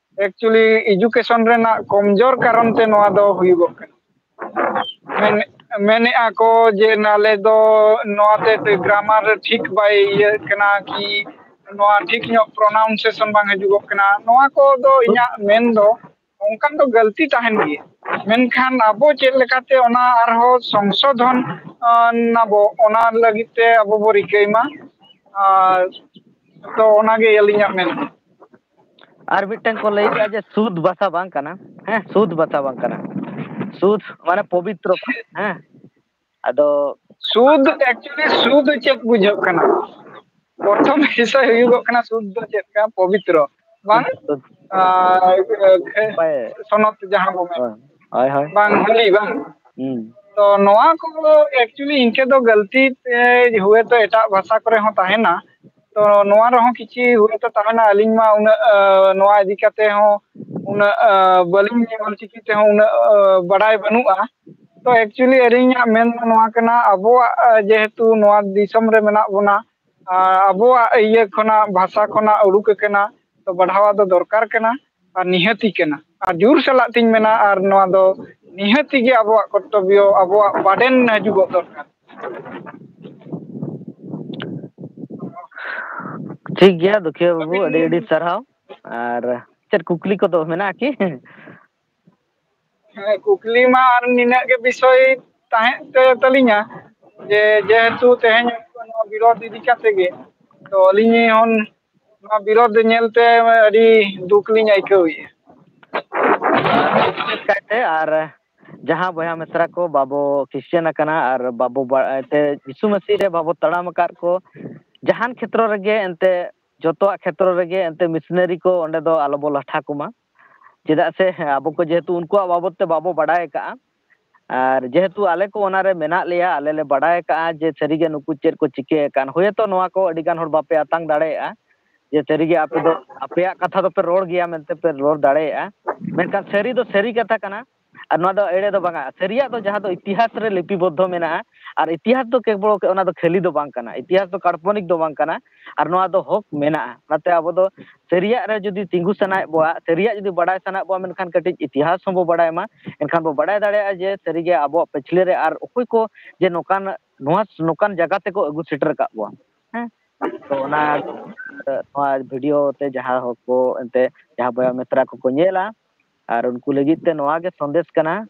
ᱮᱠᱪᱩᱭᱮᱞᱤ ᱮᱰᱩᱠᱮᱥᱚᱱ ᱨᱮᱱᱟᱜ ᱠᱚᱢᱡᱳᱨ ᱠᱟᱨᱚᱱ ᱛᱮ ᱱᱚᱣᱟ ᱫᱚ ᱦᱩᱭᱩᱜᱚᱜ ᱠᱟᱱᱟ᱾ ᱢᱮᱱ- ᱢᱮᱱᱮᱫᱼᱟ ᱠᱚ ᱡᱮ ᱱᱟᱞᱮ ᱫᱚ ᱱᱚᱣᱟ ᱛᱮ ᱜᱨᱟᱢᱟᱨ ᱴᱷᱤᱠ ᱵᱟᱭ ᱤᱭᱟᱹᱜ ᱠᱟᱱᱟ, ᱠᱤ ᱱᱚᱣᱟ ᱴᱷᱤᱠ ᱧᱚᱜ ᱯᱨᱚᱱᱟᱣᱩᱱᱥᱤᱭᱮᱥᱚᱱ ᱵᱟᱝ ᱦᱤᱡᱩᱜᱚᱜ ᱠᱟᱱᱟ᱾ ᱱᱚᱣᱟ ᱠᱚᱫᱚ ᱤᱧᱟᱹᱜ ᱢᱮᱱ ᱫᱚ ᱚᱱᱠᱟᱱ ᱫᱚ ᱜᱟᱹᱞᱛᱤ ᱛᱟᱦᱮᱱ ᱜᱮᱭᱟ, ᱢᱮᱱᱠᱷᱟᱱ ᱟᱵᱚ ᱪᱮᱫ ᱞᱮᱠᱟᱛᱮ ᱚᱱᱟ ᱟᱨᱦᱚᱸ ᱥᱚᱝᱥᱳᱫᱷᱚᱱ ᱟᱵᱚ, ᱚᱱᱟ ᱞᱟᱹᱜᱤᱫ ᱛᱮ ᱟᱵᱚ ᱵᱚ ᱨᱤᱠᱟᱹᱭ ᱢᱟ᱾ ᱟᱨ ᱛᱚ ᱚᱱᱟᱜᱮ ᱟᱹᱞᱤᱧᱟᱜ ᱢᱮᱱ ᱫᱚ᱾ ᱟᱨ ᱢᱤᱫᱴᱟᱝ ᱠᱚ ᱞᱟᱹᱭᱮᱫᱼᱟ ᱡᱮ ᱥᱩᱫ ᱵᱷᱟᱥᱟ ᱵᱟᱝ ᱠᱟᱱᱟ᱾ ᱦᱮᱸ, ᱥᱩᱫ ᱵᱷᱟᱥᱟ ᱵᱟᱝ ᱠᱟᱱᱟ᱾ ᱥᱩᱫ ᱢᱟᱱᱮ ᱯᱚᱵᱤᱛᱨᱚ, ᱦᱮᱸ᱾ ᱟᱫᱚ ᱥᱩᱫ, ᱮᱠᱪᱩᱭᱮᱞᱤ ᱥᱩᱫ ᱪᱮᱫ ᱵᱩᱡᱷᱟᱹᱜ ᱠᱟᱱᱟ? ᱯᱨᱚᱛᱷᱚᱢ ᱵᱤᱥᱚᱭ ᱦᱩᱭᱩᱜᱚᱜ ᱠᱟᱱᱟ ᱥᱩᱫ ᱫᱚ ᱪᱮᱫ ᱠᱟᱱᱟ? ᱯᱚᱵᱤᱛᱨᱚ, ᱵᱟᱝ? ᱥᱩᱫ ᱫᱚ ᱟᱨ, ᱮ, ᱠᱷᱮ-, ᱦᱳᱭ᱾ ᱥᱚᱱᱚᱛ ᱡᱟᱦᱟᱸ ᱵᱚ ᱢᱮᱱ᱾ ᱦᱳᱭ, ᱦᱳᱭ, ᱦᱳᱭ᱾ ᱵᱟᱝ, ᱦᱳᱞᱤ, ᱵᱟᱝ? ᱦᱩᱸ᱾ ᱛᱚ ᱱᱚᱣᱟ ᱠᱚ actually ᱤᱧ ᱴᱷᱮᱱ ᱫᱚ ᱜᱟᱹᱞᱛᱤ ᱛᱮ ᱦᱩᱭᱛᱚ ᱮᱴᱟᱜ ᱵᱷᱟᱥᱟ ᱠᱚᱨᱮ ᱦᱚᱸ ᱛᱟᱦᱮᱱᱟ᱾ ᱛᱚ ᱱᱚᱣᱟ ᱨᱮᱦᱚᱸ ᱠᱤᱪᱷᱤ ᱦᱩᱭᱛᱚ ᱛᱟᱦᱮᱱᱟ, ᱟᱹᱞᱤᱧ ᱢᱟ ᱩᱱᱟᱹᱜ, ᱮ, ᱱᱚᱣᱟ ᱤᱫᱤ ᱠᱟᱛᱮ ᱦᱚᱸ ᱩᱱᱟᱹᱜ, ᱮ, ᱵᱟᱹᱞᱤᱧ, ᱚᱞᱪᱤᱠᱤ ᱛᱮᱦᱚᱸ ᱩᱱᱟᱹᱜ, ᱮ, ᱵᱟᱰᱟᱭ ᱵᱟᱹᱱᱩᱜᱼᱟ᱾ ᱛᱚ actually ᱟᱹᱞᱤᱧᱟᱜ ᱢᱮᱱ ᱫᱚ ᱱᱚᱣᱟ ᱠᱟᱱᱟ, ᱟᱵᱚᱣᱟᱜ, ᱮ, ᱡᱮᱦᱮᱛᱩ ᱱᱚᱣᱟ ᱫᱤᱥᱚᱢ ᱨᱮ ᱢᱮᱱᱟᱜ ᱵᱚᱱᱟ, ᱟᱨ ᱟᱵᱚᱣᱟᱜ ᱤᱭᱟᱹ ᱠᱷᱚᱱᱟᱜ, ᱵᱷᱟᱥᱟ ᱠᱷᱚᱱᱟᱜ ᱩᱰᱩᱠ ᱟᱠᱟᱱᱟ, ᱛᱚ ᱵᱟᱲᱦᱟᱣ ᱫᱚ ᱫᱚᱨᱠᱟᱨ ᱠᱟᱱᱟ ᱟᱨ ᱱᱤᱦᱟᱹᱛᱤ ᱠᱟᱱᱟ᱾ ᱟᱨ ᱡᱳᱨ ᱥᱟᱞᱟᱜ ᱛᱤᱧ ᱢᱮᱱᱟ, ᱟᱨ ᱱᱚᱣᱟ ᱫᱚ ᱱᱤᱦᱟᱹᱛᱤ ᱜᱮ ᱟᱵᱚᱣᱟᱜ ᱠᱚᱨᱛᱚᱵᱵᱚ, ᱟᱵᱚᱣᱟᱜ burden ᱦᱤᱡᱩᱜᱚᱜ ᱫᱚᱨᱠᱟᱨ᱾ ᱴᱷᱤᱠ ᱜᱮᱭᱟ ᱫᱩᱠᱷᱤᱭᱟᱹ ᱵᱟᱹᱵᱩ, ᱟᱹᱰᱤ ᱟᱹᱰᱤ ᱥᱟᱨᱦᱟᱣ᱾ ᱟᱨ ᱪᱮᱫ ᱠᱩᱠᱞᱤ ᱠᱚᱫᱚ ᱢᱮᱱᱟᱜᱼᱟ ᱠᱤ? ᱦᱮᱸ, ᱠᱩᱠᱞᱤ ᱢᱟ ᱟᱨ ᱱᱤᱱᱟᱹᱜ ᱜᱮ ᱵᱤᱥᱚᱭ ᱛᱟᱦᱮᱸ ᱛᱮ ᱛᱟᱹᱞᱤᱧᱟ ᱡᱮ, ᱡᱮᱦᱮᱛᱩ ᱛᱮᱦᱮᱧ ᱱᱚᱣᱟ ᱵᱤᱨᱳᱫᱷ ᱤᱫᱤ ᱠᱟᱛᱮ ᱜᱮ, ᱛᱚ ᱟᱹᱞᱤᱧ ᱦᱚᱸ ᱱᱚᱣᱟ ᱵᱤᱨᱳᱫᱷ ᱧᱮᱞᱛᱮ ᱟᱹᱰᱤ ᱫᱩᱠ ᱞᱤᱧ ᱟᱹᱭᱠᱟᱹᱣᱮᱫᱼᱟ᱾ ᱠᱟᱭᱛᱮ ᱟᱨ ᱡᱟᱦᱟᱸ ᱵᱚᱭᱦᱟ ᱢᱤᱥᱨᱟ ᱠᱚ ᱵᱟᱵᱚ ᱠᱷᱨᱤᱥᱪᱟᱱ ᱟᱠᱟᱱᱟ ᱟᱨ ᱵᱟᱵᱚ ᱵᱟ-, ᱮᱱᱛᱮ ᱡᱤᱥᱩ ᱢᱟᱹᱥᱤ ᱨᱮ ᱵᱟᱵᱚ ᱛᱟᱲᱟᱢ ᱟᱠᱟᱫ ᱠᱚ, ᱡᱟᱦᱟᱱ ᱠᱷᱮᱛᱨᱚ ᱨᱮᱜᱮ ᱮᱱᱛᱮ, ᱡᱚᱛᱚᱣᱟᱜ ᱠᱷᱮᱛᱨᱚ ᱨᱮᱜᱮ ᱮᱱᱛᱮ ᱢᱤᱥᱱᱟᱹᱨᱤ ᱠᱚ ᱚᱸᱰᱮ ᱫᱚ ᱟᱞᱚ ᱵᱚ ᱞᱟᱴᱷᱟ ᱠᱚᱢᱟ᱾ ᱪᱮᱫᱟᱜ ᱥᱮ ᱟᱵᱚ ᱠᱚ ᱡᱮᱦᱮᱛᱩ ᱩᱱᱠᱩᱣᱟᱜ ᱵᱟᱵᱚᱫ ᱛᱮ ᱵᱟᱵᱚ ᱵᱟᱰᱟᱭ ᱟᱠᱟᱫᱼᱟ, ᱟᱨ ᱡᱮᱦᱮᱛᱩ ᱟᱞᱮ ᱠᱚ ᱚᱱᱟᱨᱮ ᱢᱮᱱᱟᱜ ᱞᱮᱭᱟ, ᱟᱞᱮ ᱞᱮ ᱵᱟᱰᱟᱭ ᱟᱠᱟᱫᱼᱟ ᱡᱮ ᱥᱟᱹᱨᱤᱜᱮ ᱱᱩᱠᱩ ᱪᱮᱫ ᱠᱚ ᱪᱤᱠᱟᱹ ᱟᱠᱟᱱ᱾ ᱦᱳᱭᱛᱳ ᱱᱚᱣᱟ ᱠᱚ ᱟᱹᱰᱤ ᱜᱟᱱ ᱦᱚᱲ ᱵᱟᱯᱮ ᱟᱛᱟᱝ ᱫᱟᱲᱮᱭᱟᱜᱼᱟ, ᱡᱮ ᱥᱟᱹᱨᱤᱜᱮ ᱟᱯᱮ ᱫᱚ ᱟᱯᱮᱭᱟᱜ ᱠᱟᱛᱷᱟ ᱫᱚᱯᱮ ᱨᱚᱲ ᱜᱮᱭᱟ ᱢᱮᱱᱛᱮ ᱯᱮ ᱨᱚᱲ ᱫᱟᱲᱮᱭᱟᱜᱼᱟ, ᱢᱮᱱᱠᱷᱟᱱ ᱥᱟᱹᱨᱤ ᱫᱚ ᱥᱟᱹᱨᱤ ᱠᱟᱛᱷᱟ ᱠᱟᱱᱟ᱾ ᱟᱨ ᱱᱚᱣᱟ ᱫᱚ ᱮᱲᱮ ᱫᱚ ᱵᱟᱝᱟ, ᱥᱟᱹᱨᱤᱭᱟᱜ ᱫᱚ ᱡᱟᱦᱟᱸ ᱫᱚ ᱤᱛᱤᱦᱟᱥ ᱨᱮ ᱞᱤᱯᱤᱵᱚᱫᱽᱫᱷᱚ ᱢᱮᱱᱟᱜᱼᱟ, ᱟᱨ ᱤᱛᱤᱦᱟᱥ ᱫᱚ ᱠᱮᱵᱚᱞ ᱚᱱᱟ ᱫᱚ ᱠᱷᱟᱹᱞᱤ ᱫᱚ ᱵᱟᱝ ᱠᱟᱱᱟ, ᱤᱛᱤᱦᱟᱥ ᱫᱚ ᱠᱟᱞᱯᱚᱱᱤᱠ ᱫᱚ ᱵᱟᱝ ᱠᱟᱱᱟ, ᱟᱨ ᱱᱚᱣᱟ ᱫᱚ ᱦᱚᱠ ᱢᱮᱱᱟᱜᱼᱟ᱾ ᱚᱱᱟᱛᱮ ᱟᱵᱚ ᱫᱚ ᱥᱟᱹᱨᱤᱭᱟᱜ ᱨᱮ ᱡᱩᱫᱤ ᱛᱤᱸᱜᱩ ᱥᱟᱱᱟᱭᱮᱫ ᱵᱚᱣᱟ, ᱥᱟᱹᱨᱤᱭᱟᱜ ᱡᱩᱫᱤ ᱵᱟᱰᱟᱭ ᱥᱟᱱᱟᱭᱮᱫ ᱵᱚᱣᱟ, ᱢᱮᱱᱠᱷᱟᱱ ᱠᱟᱹᱴᱤᱡ ᱤᱛᱤᱦᱟᱥ ᱦᱚᱸᱵᱚ ᱵᱟᱰᱟᱭ ᱢᱟ, ᱮᱱᱠᱷᱟᱱ ᱵᱚ ᱵᱟᱰᱟᱭ ᱫᱟᱲᱮᱭᱟᱜᱼᱟ ᱡᱮ ᱥᱟᱹᱨᱤᱜᱮ ᱟᱵᱚᱣᱟᱜ ᱯᱟᱹᱪᱷᱞᱟᱹ ᱨᱮ ᱟᱨ ᱚᱠᱚᱭ ᱠᱚ ᱡᱮ ᱱᱚᱝᱠᱟᱱ, ᱱᱚᱣᱟ, ᱱᱚᱝᱠᱟᱱ ᱡᱟᱭᱜᱟ ᱛᱮᱠᱚ ᱟᱹᱜᱩ ᱥᱮᱴᱮᱨ ᱟᱠᱟᱫ ᱵᱚᱣᱟ᱾ ᱦᱮᱸ, ᱛᱚ ᱚᱱᱟ, ᱱᱚᱣᱟ ᱵᱷᱤᱰᱤᱭᱳ ᱛᱮ ᱡᱟᱦᱟᱸ ᱦᱚᱲ ᱠᱚ ᱮᱱᱛᱮ ᱡᱟᱦᱟᱸ ᱵᱚᱭᱦᱟ ᱢᱤᱥᱨᱟ ᱠᱚᱠᱚ ᱧᱮᱞᱟ, ᱟᱨ ᱩᱱᱠᱩ ᱞᱟᱹᱜᱤᱫ ᱛᱮ ᱱᱚᱣᱟ ᱜᱮ ᱥᱟᱸᱫᱮᱥ ᱠᱟᱱᱟ,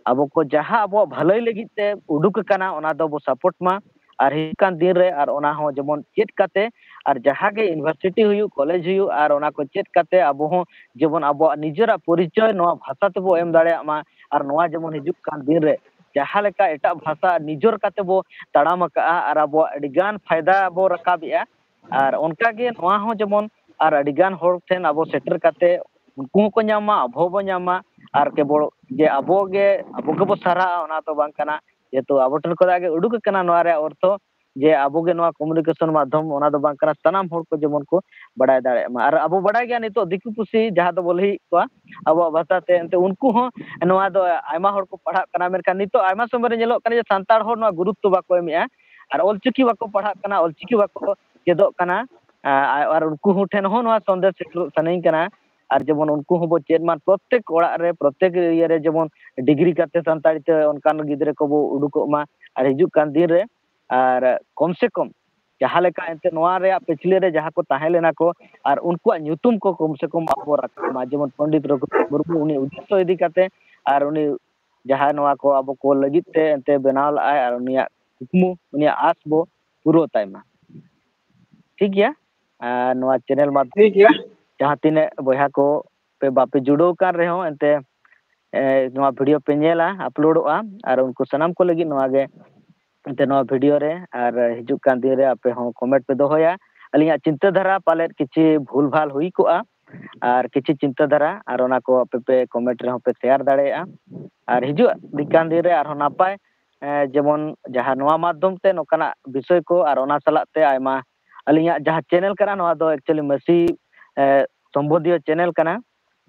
ᱟᱵᱚ ᱠᱚ ᱡᱟᱦᱟᱸ ᱟᱵᱚᱣᱟᱜ ᱵᱷᱟᱹᱞᱟᱹᱭ ᱞᱟᱹᱜᱤᱫ ᱛᱮ ᱩᱰᱩᱠ ᱟᱠᱟᱱᱟ, ᱚᱱᱟ ᱫᱚᱵᱚ ᱥᱟᱯᱳᱨᱴ ᱢᱟ᱾ ᱟᱨ ᱦᱤᱡᱩᱜ ᱠᱟᱱ ᱫᱤᱱ ᱨᱮ ᱟᱨ ᱚᱱᱟ ᱦᱚᱸ ᱡᱮᱢᱚᱱ ᱪᱮᱫ ᱠᱟᱛᱮ, ᱟᱨ ᱡᱟᱦᱟᱸ ᱜᱮ ᱤᱭᱩᱱᱤᱵᱷᱟᱨᱥᱤᱴᱤ ᱦᱩᱭᱩᱜ, ᱠᱚᱞᱮᱡᱽ ᱦᱩᱭᱩᱜ, ᱟᱨ ᱚᱱᱟ ᱠᱚ ᱪᱮᱫ ᱠᱟᱛᱮ ᱟᱵᱚ ᱦᱚᱸ ᱡᱮᱢᱚᱱ ᱟᱵᱚᱣᱟᱜ ᱱᱤᱡᱮᱨᱟᱜ ᱯᱚᱨᱤᱪᱚᱭ ᱱᱚᱣᱟ ᱵᱷᱟᱥᱟ ᱛᱮᱵᱚ ᱮᱢ ᱫᱟᱲᱮᱭᱟᱜ ᱢᱟ᱾ ᱟᱨ ᱱᱚᱣᱟ ᱡᱮᱢᱚᱱ ᱦᱤᱡᱩᱜ ᱠᱟᱱ ᱫᱤᱱ ᱨᱮ ᱡᱟᱦᱟᱸ ᱞᱮᱠᱟ ᱮᱴᱟᱜ ᱵᱷᱟᱥᱟ ᱱᱤᱡᱚᱨ ᱠᱟᱛᱮ ᱵᱚ ᱛᱟᱲᱟᱢ ᱟᱠᱟᱜᱼᱟ ᱟᱨ ᱟᱵᱚᱣᱟᱜ ᱟᱹᱰᱤ ᱜᱟᱱ ᱯᱷᱟᱭᱫᱟ ᱵᱚ ᱨᱟᱠᱟᱵᱮᱜᱼᱟ, ᱟᱨ ᱚᱱᱠᱟᱜᱮ ᱱᱚᱣᱟ ᱦᱚᱸ ᱡᱮᱢᱚᱱ ᱟᱨ ᱟᱹᱰᱤᱜᱟᱱ ᱦᱚᱲ ᱴᱷᱮᱱ ᱟᱵᱚ ᱥᱮᱴᱮᱨ ᱠᱟᱛᱮ ᱩᱱᱠᱩ ᱦᱚᱸᱠᱚ ᱧᱟᱢ ᱢᱟ, ᱟᱵᱚ ᱦᱚᱸᱵᱚ ᱧᱟᱢ ᱢᱟ᱾ ᱟᱨ ᱠᱮᱵᱚᱞ ᱡᱮ ᱟᱵᱚ ᱜᱮ, ᱟᱵᱚ ᱜᱮᱵᱚ ᱥᱟᱨᱦᱟᱜᱼᱟ, ᱚᱱᱟ ᱫᱚ ᱵᱟᱝ ᱠᱟᱱᱟ᱾ ᱡᱮᱦᱮᱛᱩ ᱟᱵᱚ ᱴᱷᱮᱱ ᱠᱷᱚᱱᱟᱜ ᱜᱮ ᱩᱰᱩᱠ ᱟᱠᱟᱱᱟ ᱱᱚᱣᱟ ᱨᱮᱭᱟᱜ ᱚᱨᱛᱷᱚ, ᱡᱮ ᱟᱵᱚ ᱜᱮ ᱱᱚᱣᱟ communication ᱢᱟᱫᱽᱫᱷᱚᱢ, ᱚᱱᱟ ᱫᱚ ᱵᱟᱝ ᱠᱟᱱᱟ, ᱥᱟᱱᱟᱢ ᱦᱚᱲ ᱠᱚ ᱡᱮᱢᱚᱱ ᱠᱚ ᱵᱟᱰᱟᱭ ᱫᱟᱲᱮᱭᱟᱜ ᱢᱟ᱾ ᱟᱨ ᱟᱵᱚ ᱵᱟᱰᱟᱭ ᱜᱮᱭᱟ, ᱱᱤᱛᱚᱜ ᱫᱤᱠᱩ ᱯᱩᱥᱤ ᱡᱟᱦᱟᱸ ᱫᱚᱵᱚ ᱞᱟᱹᱭᱮᱫ ᱠᱚᱣᱟ ᱟᱵᱚᱣᱟᱜ ᱵᱷᱟᱥᱟ ᱛᱮ, ᱮᱱᱛᱮ ᱩᱱᱠᱩ ᱦᱚᱸ ᱱᱚᱣᱟ ᱫᱚ ᱟᱭᱢᱟ ᱦᱚᱲ ᱠᱚ ᱯᱟᱲᱦᱟᱜ ᱠᱟᱱᱟ, ᱢᱮᱱᱠᱷᱟᱱ ᱱᱤᱛᱚᱜ ᱟᱭᱢᱟ ᱥᱚᱢᱚᱭ ᱨᱮ ᱧᱮᱞᱚᱜ ᱠᱟᱱᱟ ᱡᱮ ᱥᱟᱱᱛᱟᱲ ᱦᱚᱲ ᱱᱚᱣᱟ ᱜᱩᱨᱩᱛᱛᱚ ᱵᱟᱠᱚ ᱮᱢᱮᱜᱼᱟ᱾ ᱟᱨ ᱚᱞᱪᱤᱠᱤ ᱵᱟᱠᱚ ᱯᱟᱲᱦᱟᱜ ᱠᱟᱱᱟ, ᱚᱞᱪᱤᱠᱤ ᱵᱟᱠᱚ ᱪᱮᱫᱚᱜ ᱠᱟᱱᱟ᱾ ᱟᱨ ᱩᱱᱠᱩ ᱦᱚᱸ ᱴᱷᱮᱱ ᱦᱚᱸ ᱱᱚᱣᱟ ᱥᱚᱱᱫᱮᱥ ᱥᱮᱴᱮᱨᱚᱜ ᱥᱟᱱᱟᱧ ᱠᱟᱱᱟ᱾ ᱟᱨ ᱡᱮᱢᱚᱱ ᱩᱱᱠᱩ ᱦᱚᱸᱵᱚ ᱪᱮᱫ ᱢᱟ, ᱯᱨᱚᱛᱮᱠ ᱚᱲᱟᱜ ᱨᱮ, ᱯᱨᱚᱛᱮᱠ ᱤᱭᱟᱹ ᱨᱮ ᱡᱮᱢᱚᱱ ᱰᱤᱜᱽᱨᱤ ᱠᱟᱛᱮ ᱥᱟᱱᱛᱟᱲᱤ ᱛᱮ ᱚᱱᱠᱟᱱ ᱜᱤᱫᱽᱨᱟᱹ ᱠᱚᱵᱚ ᱩᱰᱩᱠᱚᱜ ᱢᱟ᱾ ᱟᱨ ᱦᱤᱡᱩᱜ ᱠᱟᱱ ᱫᱤᱱ ᱨᱮ ᱟᱨ ᱠᱚᱢ ᱥᱮ ᱠᱚᱢ ᱡᱟᱦᱟᱸ ᱞᱮᱠᱟ ᱮᱱᱛᱮ ᱱᱚᱣᱟ ᱨᱮᱭᱟᱜ ᱯᱤᱪᱷᱞᱟᱹ ᱨᱮ ᱡᱟᱦᱟᱸ ᱠᱚ ᱛᱟᱦᱮᱸ ᱞᱮᱱᱟ ᱠᱚ, ᱟᱨ ᱩᱱᱠᱩᱣᱟᱜ ᱧᱩᱛᱩᱢ ᱠᱚ ᱠᱚᱢ ᱥᱮ ᱠᱚᱢ ᱟᱵᱚ ᱨᱟᱠᱟᱵ ᱢᱟ, ᱡᱮᱢᱚᱱ ᱯᱚᱱᱰᱤᱛ ᱨᱚᱜᱷᱩᱱᱟᱛᱷ ᱢᱩᱨᱢᱩ, ᱩᱱᱤ ᱩᱫᱽᱫᱮᱥᱥᱚ ᱤᱫᱤ ᱠᱟᱛᱮ, ᱟᱨ ᱩᱱᱤ ᱡᱟᱦᱟᱸ ᱱᱚᱣᱟ ᱠᱚ ᱟᱵᱚ ᱠᱚ ᱞᱟᱹᱜᱤᱫ ᱛᱮ ᱮᱱᱛᱮ ᱵᱮᱱᱟᱣ ᱞᱟᱜᱼᱟᱭ, ᱟᱨ ᱩᱱᱤᱭᱟᱜ ᱠᱩᱠᱢᱩ, ᱩᱱᱤᱭᱟᱜ ᱟᱸᱥ ᱵᱚ ᱯᱩᱨᱟᱹᱣ ᱛᱟᱭ ᱢᱟ᱾ ᱴᱷᱤᱠ ᱜᱮᱭᱟ? ᱟᱨ ᱱᱚᱣᱟ ᱪᱮᱱᱮᱞ ᱢᱟᱫᱽᱫᱷᱚᱢ ᱴᱷᱤᱠ ᱜᱮᱭᱟ᱾ ᱡᱟᱦᱟᱸ ᱛᱤᱱᱟᱹᱜ ᱵᱚᱭᱦᱟ ᱠᱚ ᱯᱮ ᱵᱟᱯᱮ ᱡᱩᱲᱟᱹᱣ ᱠᱟᱱ ᱨᱮᱦᱚᱸ, ᱮᱱᱛᱮ, ᱮ, ᱱᱚᱣᱟ ᱵᱷᱤᱰᱤᱭᱳ ᱯᱮ ᱧᱮᱞᱟ, ᱟᱯᱞᱳᱰᱚᱜᱼᱟ, ᱟᱨ ᱩᱱᱠᱩ ᱥᱟᱱᱟᱢ ᱠᱚ ᱞᱟᱹᱜᱤᱫ ᱱᱚᱣᱟ ᱜᱮ, ᱮᱱᱛᱮ, ᱱᱚᱣᱟ ᱵᱷᱤᱰᱤᱭᱳ ᱨᱮ ᱟᱨ ᱦᱤᱡᱩᱜ ᱠᱟᱱ ᱫᱤᱱ ᱨᱮ ᱟᱯᱮ ᱦᱚᱸ ᱠᱚᱢᱮᱱᱴ ᱯᱮ ᱫᱚᱦᱚᱭᱟ᱾ ᱟᱹᱞᱤᱧᱟᱜ ᱪᱤᱱᱛᱟᱹ ᱫᱷᱟᱨᱟ ᱯᱟᱞᱮᱫ ᱠᱤᱪᱷᱤ ᱵᱷᱩᱞ ᱵᱷᱟᱞ ᱦᱩᱭ ᱠᱚᱜᱼᱟ, ᱟᱨ ᱠᱤᱪᱷᱤ ᱪᱤᱱᱛᱟᱹ ᱫᱷᱟᱨᱟ ᱟᱨ ᱚᱱᱟ ᱠᱚ ᱟᱯᱮ ᱯᱮ ᱠᱚᱢᱮᱱᱴ ᱨᱮᱦᱚᱸ ᱯᱮ ᱥᱮᱭᱟᱨ ᱫᱟᱲᱮᱭᱟᱜᱼᱟ᱾ ᱟᱨ ᱦᱤᱡᱩᱜ ᱠᱟᱱ ᱫᱤᱱ ᱨᱮ ᱟᱨᱦᱚᱸ ᱱᱟᱯᱟᱭ, ᱮ, ᱡᱮᱢᱚᱱ ᱡᱟᱦᱟᱸ ᱱᱚᱣᱟ ᱢᱟᱫᱽᱫᱷᱚᱢ ᱛᱮ ᱱᱚᱝᱠᱟᱱᱟᱜ ᱵᱤᱥᱚᱭ ᱠᱚ ᱟᱨ ᱚᱱᱟ ᱥᱟᱞᱟᱜ ᱛᱮ ᱟᱭᱢᱟ ᱟᱹᱞᱤᱧᱟᱜ ᱡᱟᱦᱟᱸ ᱪᱮᱱᱮᱞ ᱠᱟᱱᱟ, ᱱᱚᱣᱟ ᱫᱚ actually ᱢᱟᱹᱥᱤ, ᱮ, ᱥᱚᱢᱵᱚᱱᱫᱷᱤᱭᱚ ᱪᱮᱱᱮᱞ ᱠᱟᱱᱟ᱾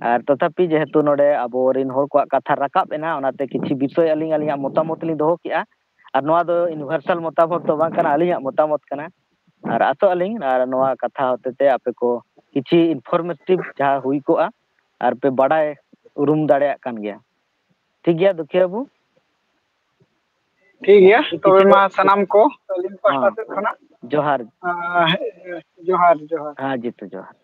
ᱟᱨ ᱛᱚᱛᱷᱟᱯᱤ ᱡᱮᱦᱮᱛᱩ ᱱᱚᱰᱮ ᱟᱵᱚᱨᱮᱱ ᱦᱚᱲ ᱠᱚᱣᱟᱜ ᱠᱟᱛᱷᱟ ᱨᱟᱠᱟᱵ ᱮᱱᱟ, ᱚᱱᱟᱛᱮ ᱠᱤᱪᱷᱤ ᱵᱤᱥᱚᱭ ᱟᱹᱞᱤᱧ ᱟᱹᱞᱤᱧᱟᱜ ᱢᱚᱛᱟᱢᱚᱛ ᱞᱤᱧ ᱫᱚᱦᱚ ᱠᱮᱜᱼᱟ᱾ ᱟᱨ ᱱᱚᱣᱟ ᱫᱚ ᱤᱭᱩᱱᱤᱵᱷᱟᱨᱥᱟᱞ ᱢᱚᱛᱟᱢᱚᱛ ᱫᱚ ᱵᱟᱝ ᱠᱟᱱᱟ, ᱟᱹᱞᱤᱧᱟᱜ ᱢᱚᱛᱟᱢᱚᱛ ᱠᱟᱱᱟ᱾ ᱟᱨ ᱟᱥᱚᱜ ᱟᱹᱞᱤᱧ ᱟᱨ ᱱᱚᱣᱟ ᱠᱟᱛᱷᱟ ᱦᱚᱛᱮ ᱛᱮ ᱟᱯᱮ ᱠᱚ ᱠᱤᱪᱷᱤ ᱤᱱᱯᱷᱚᱨᱢᱮᱴᱤᱵᱷ ᱡᱟᱦᱟᱸ ᱦᱩᱭ ᱠᱚᱜᱼᱟ ᱟᱨ ᱯᱮ ᱵᱟᱰᱟᱭ ᱩᱨᱩᱢ ᱫᱟᱲᱮᱭᱟᱜ ᱠᱟᱱ ᱜᱮᱭᱟ᱾ ᱴᱷᱤᱠ ᱜᱮᱭᱟ ᱫᱩᱠᱷᱤᱭᱟᱹ ᱵᱟᱹᱵᱩ? ᱴᱷᱤᱠ ᱜᱮᱭᱟ, ᱛᱚᱵᱮ ᱢᱟ ᱥᱟᱱᱟᱢ ᱠᱚ ᱟᱹᱞᱤᱧ ᱯᱟᱦᱴᱟ ᱦᱮᱸ᱾ ᱥᱮᱫ ᱠᱷᱚᱱᱟᱜ ᱡᱚᱦᱟᱨ᱾ ᱟᱸ, ᱡᱚᱦᱟᱨ, ᱡᱚᱦᱟᱨ᱾ ᱦᱮᱸ ᱡᱤᱛᱩ, ᱡᱚᱦᱟᱨ᱾